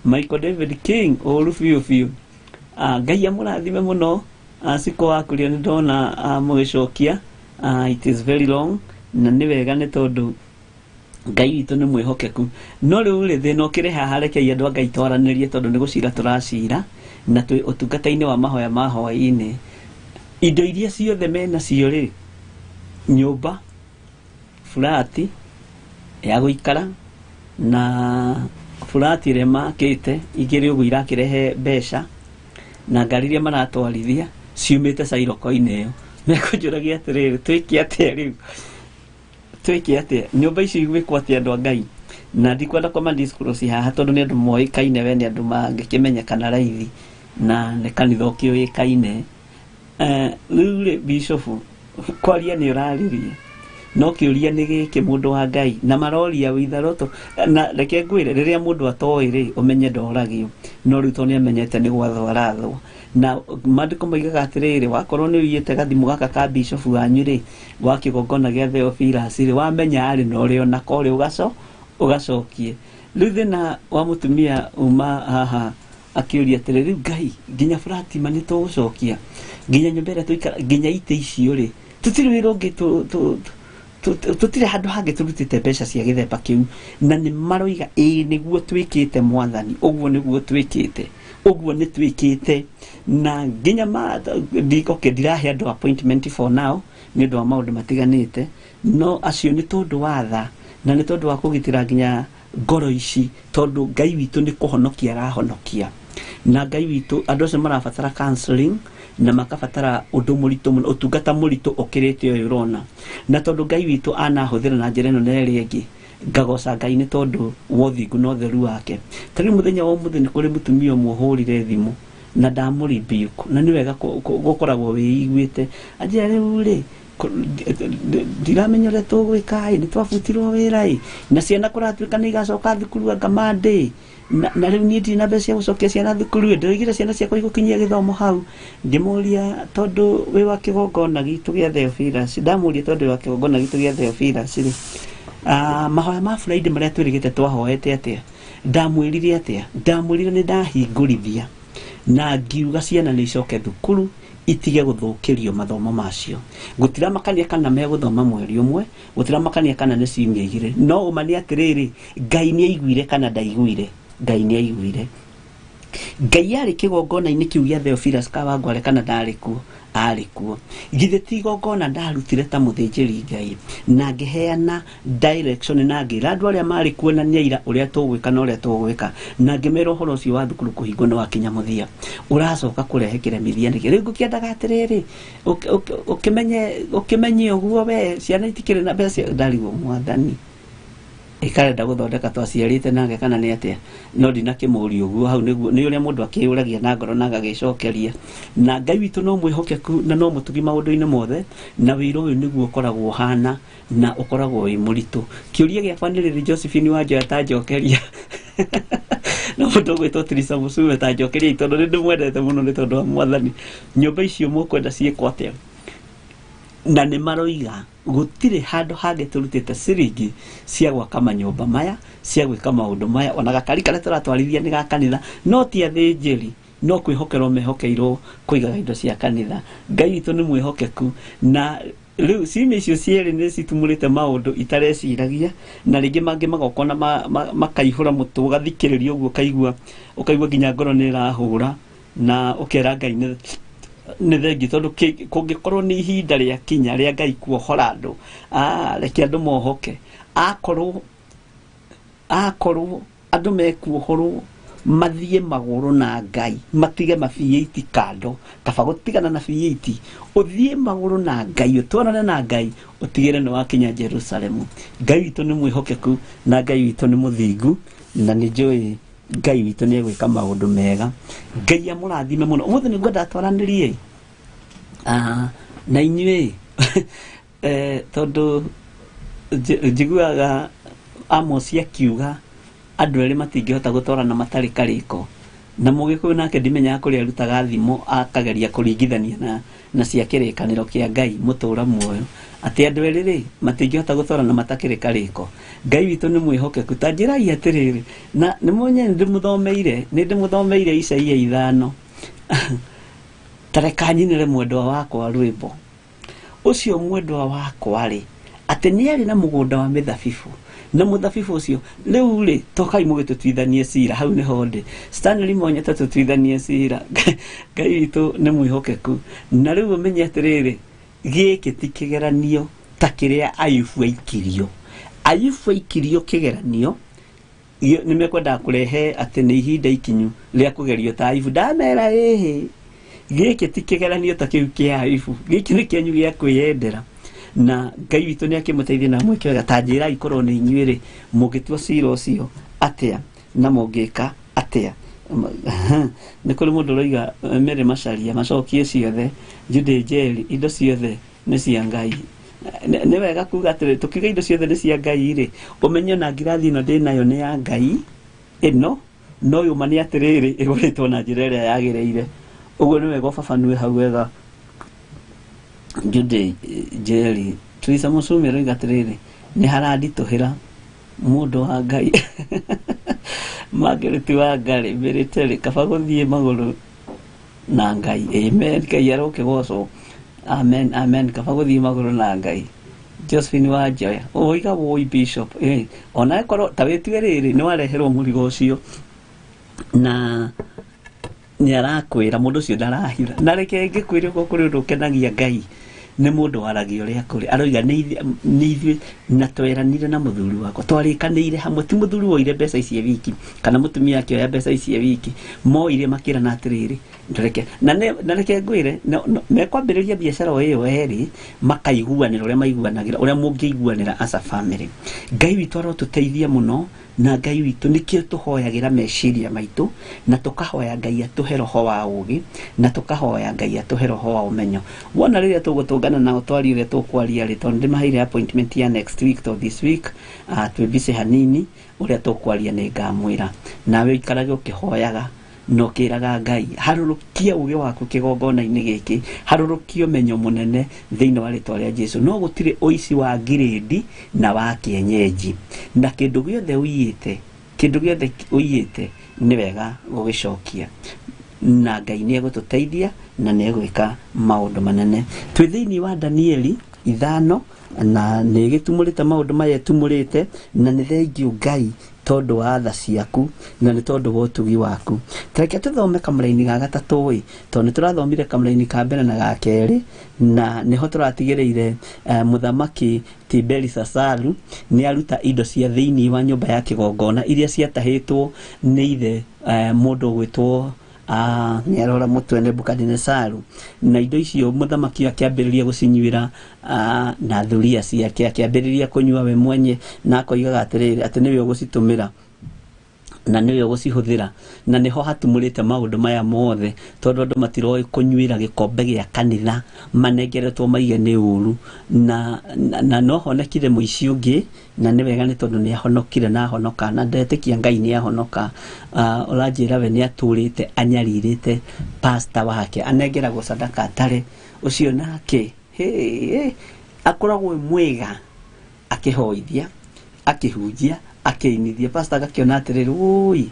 Michael David King, ũru biũ biũ. Ngai amũrathime mũno. Cikũ wakuria nĩ ndona mũgĩcokia. It is very long na nĩ wega nĩ tondũ Ngai witũ nĩ mwĩhokeku. No rĩu rĩ, thĩna ũkĩrĩ haha, rekei andũ a Ngai twaranĩrie tondũ nĩ gũcira tũracira na twĩ ũtungata-inĩ wa mahoya ma hwaĩ-inĩ. Indo iria ciothe menacio rĩ, nyũmba, burati ya gũikara na burati ĩrĩa makĩte igĩrĩ ũguo irakĩrehe mbeca, na ngari iria maratwarithia ciumĩte cairoko-inĩ ĩyo, mekũnjũragia atĩrĩrĩ, twĩke atĩa rĩu? Twĩke atĩa? Nyũmba icio igwĩkwo atĩa, andũ a Ngai? Na ndikwenda kũma disclose haha tondũ nĩ andũ moĩkaine, we nĩ andũ mangĩkĩmenyekana raithi na nĩ kanitha ũkĩũĩkaine. Rĩu rĩ, bishofu kwaria nĩ ũraririe, no kĩũria nĩ gĩkĩ, mũndũ wa Ngai, na maroria witharoto. Na reke ngwĩre, rĩrĩa mũndũ atoĩ rĩ, ũmenye ndoragio. No rĩu tondũ nĩ amenyete nĩ gwathwo arathwo, na maandĩko moigaga atĩrĩrĩ, wakorwo nĩ ũiyĩte gathimũ gaka ka bishofu wanyu rĩ, wa kĩgongona gĩa Theophilus rĩ, wamenya rĩ, na ũrĩ onako rĩ, ũgacokie. Rĩu thĩna wa mũtumia uma haha akĩũria atĩrĩ, rĩu Ngai, nginya burati ma nĩ tũgũcokia, nginya nyũmba ĩrĩa tũikara, nginya itĩ icio rĩ, tũtirĩ wĩra ũngĩ, tũtirĩ handũ hangĩ tũrutĩte mbeca cia gĩthemba kĩu. Na nĩ maroiga ĩĩ nĩguo twĩkĩte, mwathani, ũguo nĩguo twĩkĩte, ũguo nĩ twĩkĩte. Na nginya ma okay, ndirahe andũ appointment for now nĩ ũndũ wa maũndũ matiganĩte, no acio nĩ tondũ wa tha na nĩ tondũ wa kũgitĩra nginya ngoro ici, tondũ Ngai witũ nĩ kũhonokia arahonokia. Na Ngai witũ, andũ acio marabatara counseling na makabatara ũndũ mũritũ mũno, ũtungata mũritũ ũkĩrĩte ũyũ ũrona. Na tondũ Ngai witũ anahũthĩra na njĩra ĩno na ĩrĩa ĩngĩ, ngagoca Ngai nĩ tondũ wa ũthingu na ũtheru wake. Ta rĩu mũthenya wa ũmũthĩ nĩ kũrĩ mũtumia ũmwe ũhũrire thimũ na ndamũrebuke, na nĩ wega gũkoragwo wĩiguĩte. Anjĩra rĩu rĩ, ndiramenya ũrĩa tũgwĩka ĩ, nĩ twabutirwo wĩra ĩ, na ciana kũratuĩka nĩ igacoka thukuru anga Monday, na rĩu niĩ ndirĩ na mbeca cia gũcokia ciana thukuru ĩ, ndĩroigire ciana ciakwa igũkinyia gĩthomo hau. Ngĩmũria, tondũ wĩ wa kĩgongona gitũ gĩa Theophilus, ndamũria, tondũ wĩ wa kĩgongona gitũ gĩa Theophilus rĩ, mahoya ma Friday marĩa twĩrĩgĩte twahoete atĩa? Ndamwĩrire atĩa? Ndamwĩrire nĩ ndahingũrithia na ngiuga ciana nĩ icoke thukuru, itige gũthũkĩrio mathomo macio. Gũtiramakania kana megũthoma mweri ũmwe, gũtiramakania kana nĩ ciumia 2, no ũma nĩ atĩrĩrĩ, Ngai nĩ aiguire kana ndaiguire? Ngai nĩ aiguire. Ngai arĩ kĩgongona-inĩ kĩu gĩa Theophilus Kawangware kana ndarĩ kuo? Arĩ kuo. Githĩ ti igongona ndarutire ta mũthĩnjĩri Ngai na ngĩheana direction na ngĩra andũ arĩa marĩ kuo na nĩ aira ũrĩa tũgwĩka na ũrĩa tũgwĩka, na ngĩmera ũhoro ũcio wa thukuru kũhingwo nĩ wakinya mũthia, ũracoka kũrehe kĩremithia nĩkĩ? Rĩu ngũkĩendaga atĩrĩrĩ, ũkĩmenye ũguo we ciana itikĩrĩ na mbeca. Ndarigwo mwathani ĩkarenda gũthondeka twaciarĩte nake kana nĩ atĩa, no ndinakĩmũria ũguo. Hau nĩguo nĩ ũrĩa mũndũ akĩyũragia na ngoro na agagĩcokeria. Na Ngai witũ no mwĩhokeku na no mũtugi maũndũ-inĩ mothe, na wĩra ũyũ nĩguo ũkoragwo ũhana na ũkoragwo wĩ mũritũ. Kĩũria gĩakwa nĩ rĩrĩ, Josephine Wanjoya ta njokeria, no mũndũ ũgwĩtwo Teresa Mũcume ta njokeria, tondũ nĩ ndĩmwendete mũno nĩ tondũ wa mwathani. Nyũmba icio mũkwenda ciĩkwo atĩa? Na nĩ maroiga gũtirĩ handũ hangĩ tũrutĩte ciringi cia gwaka manyũmba maya, cia gwĩka maũndũ maya. Ona gakari karĩa tũratwarithia nĩ ga kanitha, no ti athĩnjĩri. No kwĩhokerwo mehokeirwo kũigaga indo cia kanitha. Ngai witũ nĩ mwĩhokeku, na rĩu ciumia icio cierĩ nĩ citumũrĩte maũndũ itareciragia, na rĩngĩ mangĩ magoka na makaihũra mũtwe, ũgathikĩrĩria ũguo ũkaigua nginya ngoro nĩ ĩrahũra, na ũkera Ngai nĩ thengi, tondũ kũngĩkorwo nĩ ihinda rĩa kinya rĩa Ngai kuohora andũ, reke andũ mohoke. Akorwo andũ mekuohorwo mathiĩ magũrũ na Ngai, matige ma V8 kando, kaba gũtigana na V8, ũthiĩ magũrũ na Ngai, ũtwarane na Ngai, ũtigĩre nĩ wakinya Jerusalemu. Ngai witũ nĩ mwĩhokeku na Ngai witũ nĩ mũthingu, na nĩ njũĩ Ngai witũ nĩ egwĩka maũndũ mega. Ngai amũrathime mũno. Ũmũthĩ nĩ ngwenda twaranĩrie na inyuĩ, tondũ njiguaga Amos akiuga andũ erĩ matingĩhota gũtwarana matarĩ karĩko, na Mũgĩkũyũ nake ndimenyaga kũrĩa arutaga thimo, akageria kũringithania na cia kĩrĩkanĩro kĩa Ngai mũtũra muoyo, atĩ andũ erĩ rĩ matingĩhota gũtwarana matakĩrĩ karĩko. Ngai witũ nĩ mwĩhokeku. Ta njĩrai atĩrĩrĩ, na nĩ mwenye nĩ ndĩmũthomeire Isaia 5. Ta reka nyinĩre mwendwa wakwa rwĩmbo. Ũcio mwendwa wakwa rĩ, atĩ nĩ arĩ na mũgũnda wa mĩthabibũ, na mũthabibũ ũcio rĩu rĩ, tokai mũgĩtũtuithanie cira. Hau nĩho ndĩ, Stanley Monyete, tũtuithanie cira. Ngai witũ nĩ mwĩhokeku. Na rĩu ũmenye atĩrĩrĩ, gĩkĩ ti kĩgeranio ta kĩrĩa Ayubu aikirio. Ayubu aikirio kĩgeranio, nĩ mekwendaga kũrehe atĩ nĩ ihinda ikinyu rĩa kũgerio ta Ayubu. Ndamera ĩhĩ, gĩkĩ ti kĩgeranio ta kĩu kĩa Ayubu, gĩkĩ nĩ kĩanyu gĩa kwĩyendera. Na Ngai witũ nĩ akĩmũteithie na amwĩke wega. Ta njĩrai korwo nĩ inyuĩ rĩ, mũngĩtua cira ũcio atĩa na mũngĩka atĩa? Nĩ kũrĩ mũndũ ũroiga Mary Macharia macokie ciothe, Judy Njeri, indo ciothe nĩ cia Ngai. Nĩ wega kuga atĩrĩ, tũkiuga indo ciothe nĩ cia Ngai rĩ, ũmenye ona ngirathi ĩno ndĩnayo nĩ ya Ngai ĩno, no yũma nĩ atĩrĩrĩ, ĩgũrĩtwo na njĩra ĩrĩa yagĩrĩire. Ũguo nĩ wega ũbabanue hau wega. Judy Njeri, Teresa Mũcumi aroiga atĩrĩrĩ, nĩ haranditũhĩra mũndũ wa Ngai. Margaret wa Ngarĩ, military, kaba gũthiĩ magũrũ na Ngai. Amen. Ngai arokĩgocwo. Amen, amen. Kaba gũthiĩ magũrũ na Ngai. Josephine wa Njoya, ũiga woi bishop. Ona ĩkorwo ta wĩtue rĩrĩ, nĩ wareherwo mũrigo ũcio na nĩ arakwĩra mũndũ ũcio ndarahitha. Na reke ngĩkwĩre ũguo, kũrĩ ũndũ ũkenagia Ngai, nĩ mũndũ waragia ũrĩa kũrĩ. Aroiga nĩ ithuĩ na tweranire na mũthuri wakwa, twarĩkanĩire hamwe. Ti mũthuri woire mbeca ici e wiki kana mũtumia akĩoya mbeca ici e wiki, moire makĩrana atĩrĩrĩ, ndũreke. Na reke ngwĩre, mekwambĩrĩria biacara o ĩyo erĩ, makaiguanĩra ũrĩa maiguanagĩra, ũrĩa mũngĩiguanĩra as a family. Ngai witũ arotũteithia mũno, na Ngai witũ nĩkĩo tũhoyagĩra meciria maitũ, na tũkahoya Ngai atũhe roho wa ũũgĩ, na tũkahoya Ngai atũhe roho wa ũmenyo. Wona rĩrĩa tũgũtũngana nao twarie ũrĩa tũkwaria rĩ, tondũ ndĩmaheire appointment ya next week to this week, twĩ busy hanini, ũrĩa tũkwaria nĩ ngamwĩra. Nawe ũikarage ũkĩhoyaga na ũkĩraga Ngai, harũrũkia ũũgĩ waku kĩgongona-inĩ gĩkĩ, harũrũkia ũmenyo mũnene thĩinĩ wa rĩtwa rĩa Jesu. No gũtirĩ ũici wa ngirĩndi na wa kĩenyenji, na kĩndũ gĩothe ũiyĩte, kĩndũ gĩothe ũiyĩte nĩ wega gũgĩcokia, na Ngai nĩ egũtũteithia na nĩ egwĩka maũndũ manene. Twĩ thĩinĩ wa Danieli 5, na nĩ ĩgĩtumũrĩte maũndũ maya ĩtumũrĩte, na nĩ thengiũ Ngai tondũ wa tha ciaku na nĩ tondũ wa ũtugi waku. Ta reke tũthome kamũraini ga gatatũ ĩ, tondũ nĩ tũrathomire kamũraini ka mbere na ga kerĩ, na nĩho tũratigĩrĩire mũthamaki Tiberi-Sasaru nĩ aruta indo cia thĩinĩ wa nyũmba ya kĩgongona iria ciatahĩtwo nĩ ithe, mũndũ ũgwĩtwo nĩ arora mũtwe Nebukadinesaru, na indo icio mũthamaki akĩambĩrĩria gũcinyuĩra na thuriya ciake, akĩambĩrĩria kũnyua we mwenye, na akoigaga atĩrĩrĩ, atĩ nĩwe ũgũcitũmĩra na nĩwe ũgũcihũthĩra. Na nĩho hatumũrĩte maũndũ maya mothe, tondũ andũ matiroĩ kũnyuĩra gĩkombe gĩa kanitha manengeretwo maige nĩ ũru. Na no honekire mũici ũngĩ, na nĩ wega nĩ tondũ nĩ ahonokire na ahonoka, na ndetĩkia Ngai nĩ ahonoka. Ũranjĩra we nĩ atũrĩte anyarirĩte pastor wake, anengeragwo sadaka atare, ũcio nake hĩ, akoragwo e mwega akĩhoithia, akĩhunjia, akĩinithia. Pastor agakĩona atĩrĩrĩ, wũi,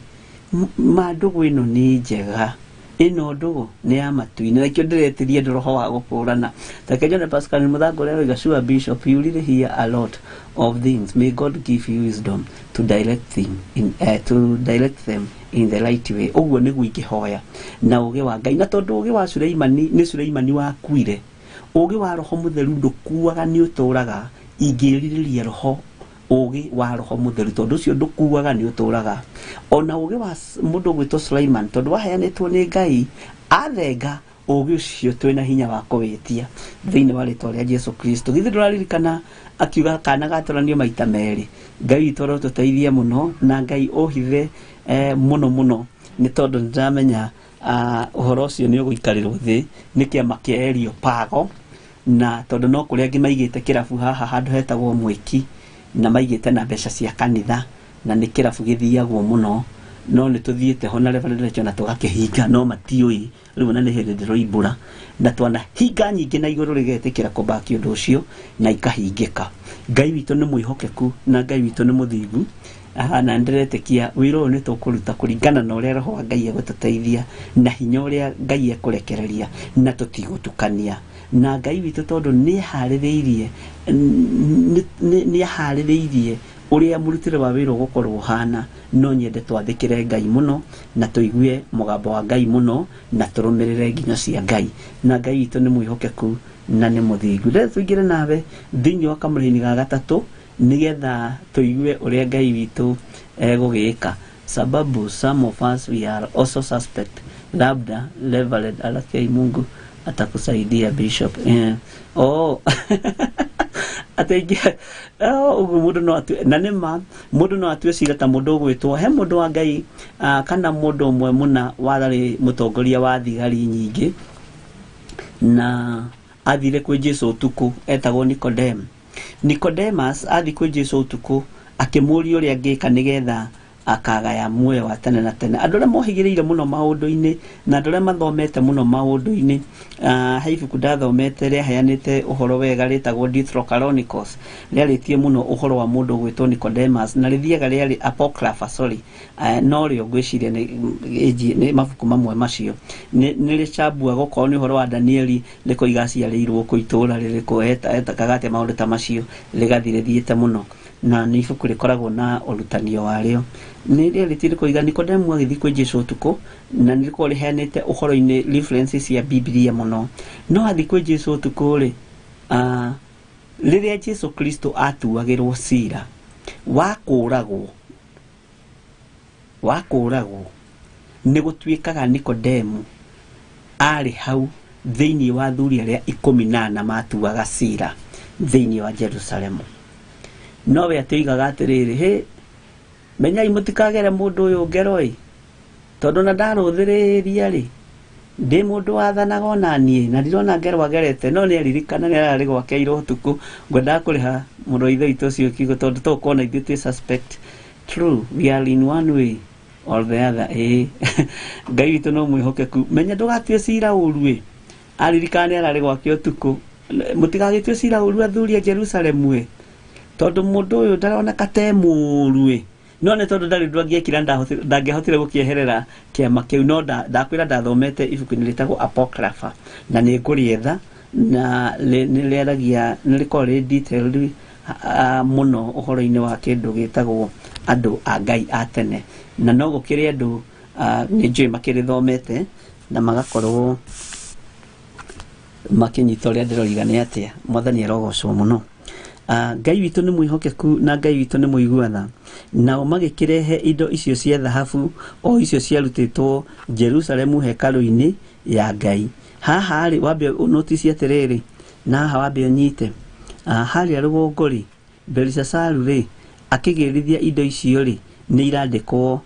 ma ndũgũ ĩno nĩ njega, Ĩno ndũgũ nĩ ya matu-inĩ, na ikĩo ndĩretirie andũ roho wa gũkũrana. Take John Pascal Mũthangũ ũrĩa oiga, "Sure, Bishop, you really hear a lot of things. May God give you wisdom to direct them in the right way." Ũguo nĩguo ingĩhoya na ũgĩ wa Ngai, na tondũ ũgĩ wa Suleimani nĩ Suleimani wakuire, ũgĩ wa Roho Mũtheru ndũkuaga, nĩ ũtũraga. Ingĩrirĩria roho ũgĩ wa Roho Mũtheru, tondũ ũcio ndũkuaga, nĩ ũtũraga. Ona ũgĩ wa mũndũ ũgwĩtwo Suleiman, tondũ waheanĩtwo nĩ Ngai, athenga ũgĩ ũcio twĩna hinya wa kũwĩtia thĩinĩ wa rĩtwa rĩa Jesu Kristo. Githĩ ndũraririkana akiuga kana gatũranio maita merĩ? Ngai witũ arotũteithie mũno, na Ngai ũhithe mũno mũno, nĩ tondũ nĩndĩramenya ũhoro ũcio nĩ ũgũikarĩrwo thĩ nĩ kĩama kĩa Erio Pago, na tondũ no kũrĩa angĩ maigĩte kĩrabu haha handũ hetagwo Mwĩki, na maigĩte na mbeca cia kanitha, na nĩ kĩrabu gĩthiagwo mũno, no nĩ tũthiĩte ho na Reverend Rachel na tũgakĩhinga, no matiũĩ rĩu na nĩ hĩndĩ ndĩroimbũra, na twanahinga nyingĩ na igũrũ rĩgetĩkĩra kũbaki ũndũ ũcio na ikahingĩka. Ngai witũ nĩ mwĩhokeku na Ngai witũ nĩ mũthingu. Aha, na ndĩretĩkia wĩra ũyũ nĩ tũkũruta kũringana na ũrĩa Roho wa Ngai egũtũteithia na hinya ũrĩa Ngai ekũrekereria, na tũtigũtukania na Ngai witũ, tondũ nĩ nĩaharĩrĩirie ũrĩa mũrutĩre wa wĩra ũgũkorwo ũhana. No nyende twathĩkĩre Ngai mũno na tũigue mũgambo wa Ngai mũno na tũrũmĩrĩre nginyo cia Ngai, na Ngai witũ nĩ mwĩhokeku na nĩ mũthingu. Rĩu tũingĩre nawe thĩinĩ wa kamũraini ga gatatũ, nĩgetha tũigue ũrĩa Ngai witũ egũgĩka, sababu some of us, we are also suspect. Labda Reverend Alakei, Mungu atakusaidia, Bishop. Oh, atĩ ũguo mũndũ no atue, na nĩ ma mũndũ no atue cira ta mũndũ ũgwĩtwo he mũndũ wa Ngai, kana mũndũ ũmwe mũna warĩ mũtongoria wa thigari nyingĩ, na athire kwĩ Jesu ũtukũ, etagwo Nikodem. Nicodemus athi kwĩ Jesu ũtukũ akĩmũria ũrĩa angĩka nĩgetha akagaya muoyo wa tene na tene. Andũ arĩa mohĩgĩrĩire mũno maũndũ-inĩ na andũ arĩa mathomete mũno maũndũ-inĩ, he ibuku ndathomete rĩaheanĩte ũhoro wega rĩtagwo Deuterochronicles, rĩarĩtie mũno ũhoro wa mũndũ ũgwĩtwo Nicodemus, na rĩthiaga rĩarĩ apocrypha, sorry, no rĩo ngwĩciria nĩ mabuku mamwe macio nĩ rĩcambua gũkorwo nĩ ũhoro wa Danieli, rĩkoiga aciarĩirwo kũ, itũũra rĩrĩkũ, etakaga atĩa, maũndũ ta macio, rĩgathiĩ rĩthiĩte mũno, na nĩ ibuku rĩkoragwo na ũrutanio warĩo. Nĩ rĩarĩtie rĩkoiga Nikodemu agĩthiĩ kwĩ Jesu ũtukũ, na nĩ rĩkoragwo rĩheanĩte ũhoro-inĩ references cia Bibilia mũno. No athiĩ kwĩ Jesu ũtukũ rĩ, rĩrĩa Jesu Kristo atuagĩrwo cira wa kũũragwo, nĩ gũtuĩkaga Nikodemu arĩ hau thĩinĩ wa athuri arĩa 14 matuaga cira thĩinĩ wa Jerusalemu. No we atĩigaga atĩrĩrĩ, hĩ, menyai mũtikagere mũndũ ũyũ ngero ĩ, tondũ na ndarũthĩrĩria rĩ, ndĩ mũndũ wathanaga ona niĩ na ndirona ngero agerete. No nĩ aririkana nĩ ararĩ gwake ira ũtukũ. Ngwendaga kũrĩha mũrũ wa ithe witũ ũcio kiugo, tondũ tũkuona ithuĩ twĩ suspect. True, we are in one way or the other. Ĩĩ, Ngai witũ no mwĩhokeku. Menya ndũgatue cira ũru ĩ, aririkana nĩ ararĩ gwake ũtukũ. Mũtigagĩtue cira ũru, athuri a Jerusalemu ĩ, tondũ mũndũ ũyũ ndaroneka te mũũru ĩ, no nĩ tondũ ndarĩ ũndũ angĩekire, ndangĩahotire gũkĩeherera kĩama kĩu. No ndakwĩra ndathomete ibuku-inĩ rĩtagwo Apocrypha, na nĩ ngũrĩetha, na nĩ rĩaragia, nĩ rĩkoragwo rĩ detailed mũno ũhoro-inĩ wa kĩndũ gĩtagwo andũ a Ngai a tene, na no gũkĩrĩ andũ nĩ njũĩ makĩrĩthomete na magakorwo makĩnyita ũrĩa ndĩroiga nĩ atĩa. Mwathani arogocwo mũno. Ngai witũ nĩ mwĩhokeku na Ngai witũ nĩ mũigua tha. Nao magĩkĩrehe indo icio cia thahabu, o icio ciarutĩtwo Jerusalemu hekarũ-inĩ ya Ngai. Haha rĩ, wambe ũnotici atĩrĩrĩ, na haha wambe ũnyite, harĩa rũgongo rĩ, Belishazaru rĩ, akĩgĩrithia indo icio rĩ, nĩ irandĩkwo,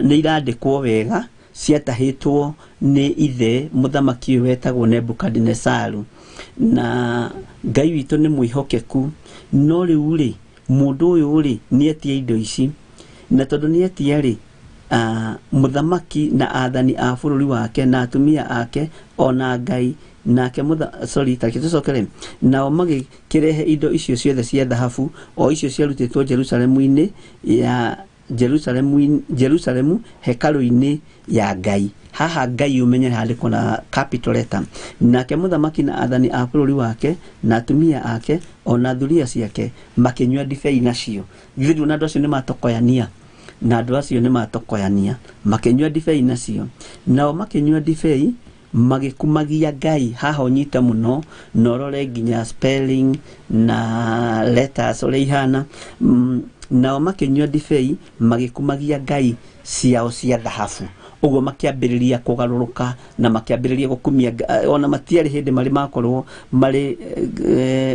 nĩ irandĩkwo wega, ciatahĩtwo nĩ ithe mũthamaki ũyũ wetagwo Nebukadinesaru. Na Ngai witũ nĩ mwĩhokeku. No rĩu rĩ, mũndũ ũyũ rĩ, nĩ etia indo ici, na tondũ nĩ etia rĩ, mũthamaki na athani a bũrũri wake na atumia ake ona Ngai nake sorry, take tũcokere. Nao magĩkĩrehe indo icio ciothe cia thahabu, o icio ciarutĩtwo Jerusalemu-inĩ ya Jerusalemu, Jerusalemu hekarũ-inĩ ya Ngai. Haha Ngai ũmenye handĩkwo na capital letter. Nake mũthamaki na athani a bũrũri wake na atumia ake ona thuriya ciake makĩnyua ndibei nacio. Githĩ ndũona andũ acio nĩ matokoyania? Na andũ acio nĩ matokoyania, makĩnyua ndibei nacio. Nao makĩnyua ndibei magĩkumagia Ngai. Haha ũnyite mũno na ũrore nginya spelling na letters ũrĩa ihana. Nao makĩnyua ndibei magĩkumagia ngai ciao cia thahabu. Ũguo makĩambĩrĩria kũgarũrũka na makĩambĩrĩria gũkumia ona matiarĩ hĩndĩ marĩ makorwo marĩ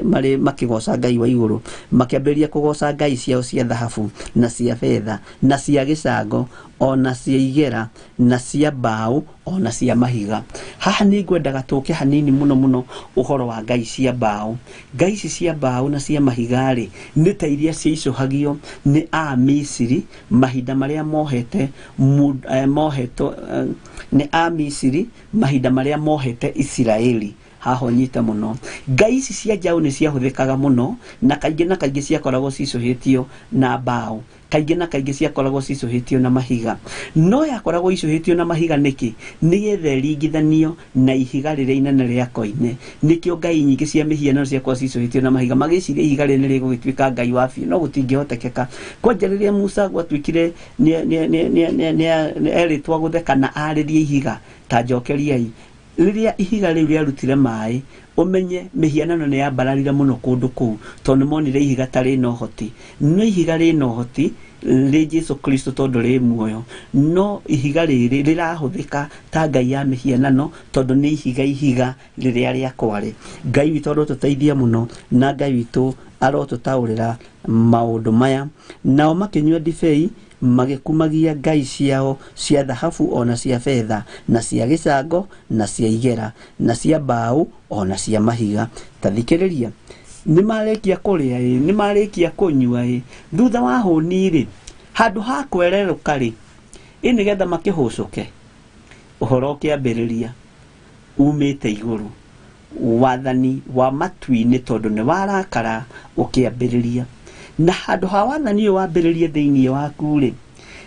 marĩ makĩgoca Ngai wa igũrũ, makĩambĩrĩria kũgoca ngai ciao cia thahabu na cia betha na cia gĩcango ona cia igera na cia mbaũ ona cia mahiga. Haha nĩ ngwendaga tũke hanini mũno mũno ũhoro wa ngai cia mbaũ. Ngai ici cia mbaũ na cia mahiga rĩ, nĩ ta iria ciaicũhagio nĩ Amisiri mahinda marĩa mohete mohetwo nĩ Amisiri mahinda marĩa mohete Isiraeli. Haha ũnyite mũno, ngai ici cia njaũ nĩ ciahũthĩkaga mũno na kaingĩ ciakoragwo cicũhĩtio na mbaũ, kaingĩ na kaingĩ ciakoragwo cicũhĩtio na mahiga. No yakoragwo icũhĩtio na mahiga nĩkĩ? Nĩgetha ĩringithanio na ihiga rĩrĩa inene rĩa koine. Nĩkĩo ngai nyingĩ cia mĩhianano ciakoragwo cicũhĩtio na mahiga, magĩciria ihiga rĩrĩ nĩrĩgũgĩtuĩka ngai wa biũ, no gũtingĩhotekeka. Kwanja rĩrĩa Musa gwatuĩkire erĩtwo gũtheka na arĩrie ihiga, ta njokeriai, rĩrĩa ihiga rĩu rĩarutire maĩ, ũmenye mĩhianano nĩ yambararire mũno kũndũ kũu, tondũ nĩmonire ihiga ta rĩna ũhoti. No ihiga rĩna ũhoti rĩ Jesu Kristo tondũ rĩ muoyo, no ihiga rĩrĩ rĩrahũthĩka ta ngai ya mĩhianano tondũ nĩ ihiga ihiga rĩrĩa rĩa kware. Ngai witũ arotũteithia mũno na Ngai witũ arotũtaũrĩra maũndũ maya. Nao makĩnyua ndibei magĩkumagia ngai ciao cia thahabu ona cia betha na cia gĩcango na cia igera na cia mbaũ ona cia mahiga. Ta thikĩrĩria, nĩ marĩkia kũrĩa ĩ, nĩ marĩkia kũnyua ĩ, thutha wa hũni rĩ, handũ ha kwererũka rĩ, ĩ nĩgetha makĩhũcũke, ũhoro ũkĩambĩrĩria umĩte igũrũ, wathani wa matu-inĩ tondũ nĩ warakara ũkĩambĩrĩria. Na handũ ha wathani ũyũ wambĩrĩrie thĩinĩ waku rĩ,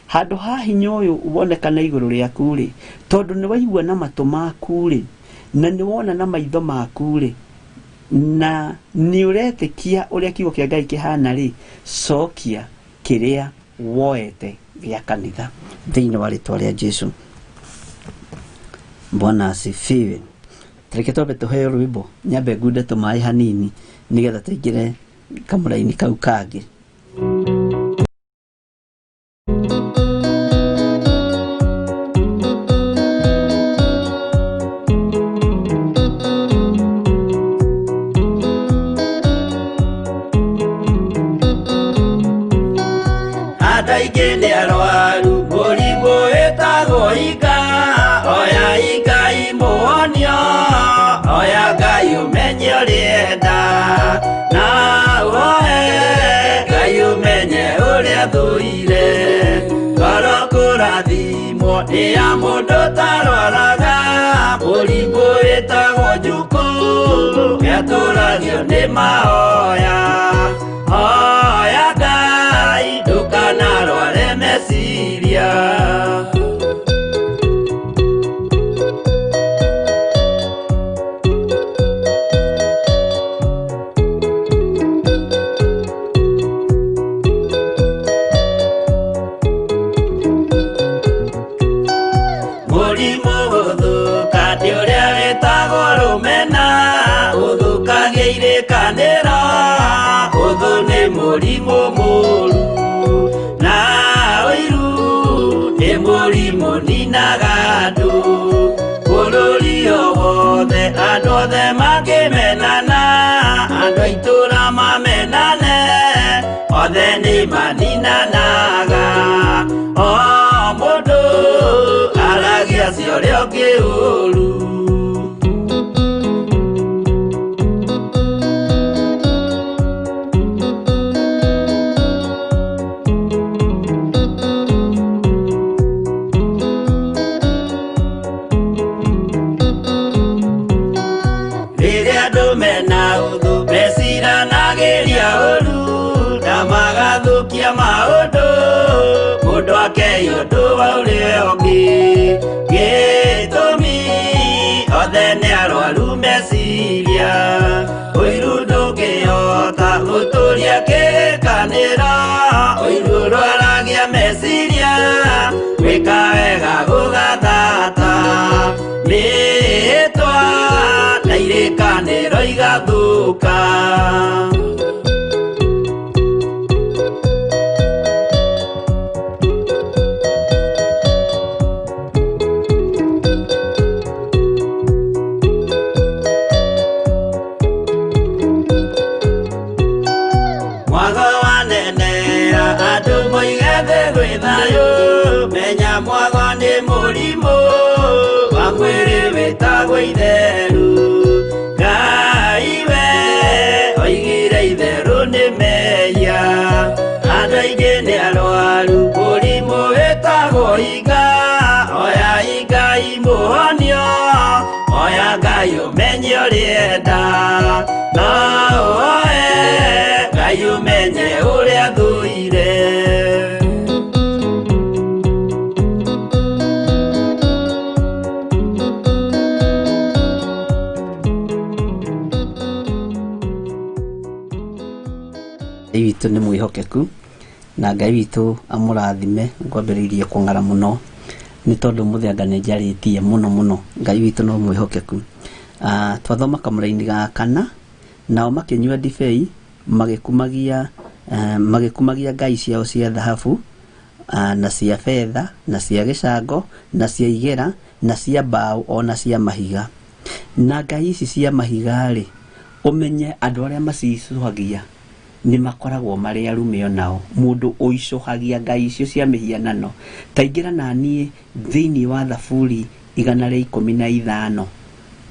handũ ha hinya ũyũ wonekana igũrũ rĩaku rĩ, tondũ nĩ waigua na matũ maku rĩ, na nĩ wona na maitho maku rĩ, na nĩ ũretĩkia ũrĩa kiugo kĩa Ngai kĩhana rĩ, cokia kĩrĩa woete gĩa kanitha thĩinĩ wa rĩtwa rĩa Jesu. Bwana asifiwe. Reke twambe tũheo rwĩmbo, nyambe ngunde tũmaĩ hanini nĩgetha tũingĩre kamũraini kau kangĩ. Andũ aingĩ nĩ arwaru mũrimũ wĩtagwo inga, oya Ngai mũhonio, oya Ngai ũmenye ũrĩa na ũhoe Ngai ũmenye ũrĩa thũire. Ngoro kũrathimwo nĩ ya mũndũ ũtarwaraga, mũrimũ wĩtagwo njukũ nĩatũragio nĩ mahoya. Hoya Ngai ndũkanarware meciria. Mũrimũ gũthũka nĩ ũrĩa wĩtagwo rũmena, ũthũkagia irĩkanĩro, ũthũ nĩ mũrimũ mũũru, na ũiru nĩ mũrimũ ninaga andũ. Bũrũri o wothe andũ othe makĩmenana, andũ a itũũra mamenane, othe nĩ maninanaga. O mũndũ aragia cia ũrĩa ũngĩ ũũru. Rĩrĩa andũ mena ũthũ meciranagĩria ũũru, na magathũkia maũndũ, Ndũmakei ũndũ wa ũrĩa ũngĩ. Gĩtũmi othe nĩ arwaru meciria. Ũiru ndũngĩhota gũtũria kĩrĩkanĩro. Ũiru ũrwaragia meciria. Gwĩka wega gũgathata. Mĩhĩtwa na irĩkanĩro igathũka. Mwago wanenera andũ moige thĩ gwĩ thayũ. Menya mwago nĩ mũrimũ wa mwĩrĩ wĩtagwo itheru. Ngai we oigire itherũ nĩ mehia. Andũ aingĩ nĩ arwaru mũrimũ wĩtagwo iga. Oya Ngai mũhonio, oya Ngai ũmenye ũrĩa enda. No ũoe Ngai ũmenye ũrĩa thũire. Ngai witũ nĩ mwĩhokeku na Ngai witũ amũrathime. Ngwambĩrĩirie kũng'ara mũno nĩ tondũ mũthĩ anga nĩ njarĩtie mũno mũno. Ngai witũ no mwĩhokeku. Twathoma kamũraini ga kana, nao makĩnyua ndibei magĩkumagia ngai ciao cia thahabu na cia betha na cia gĩcango na cia igera na cia mbaũ ona cia mahiga. Na ngai ici cia mahiga rĩ, ũmenye andũ arĩa macicũhagia nĩ makoragwo marĩ arume onao. Mũndũ ũicũhagia ngai icio cia mĩhianano. Ta ingĩra na niĩ thĩinĩ wa Thaburi 115,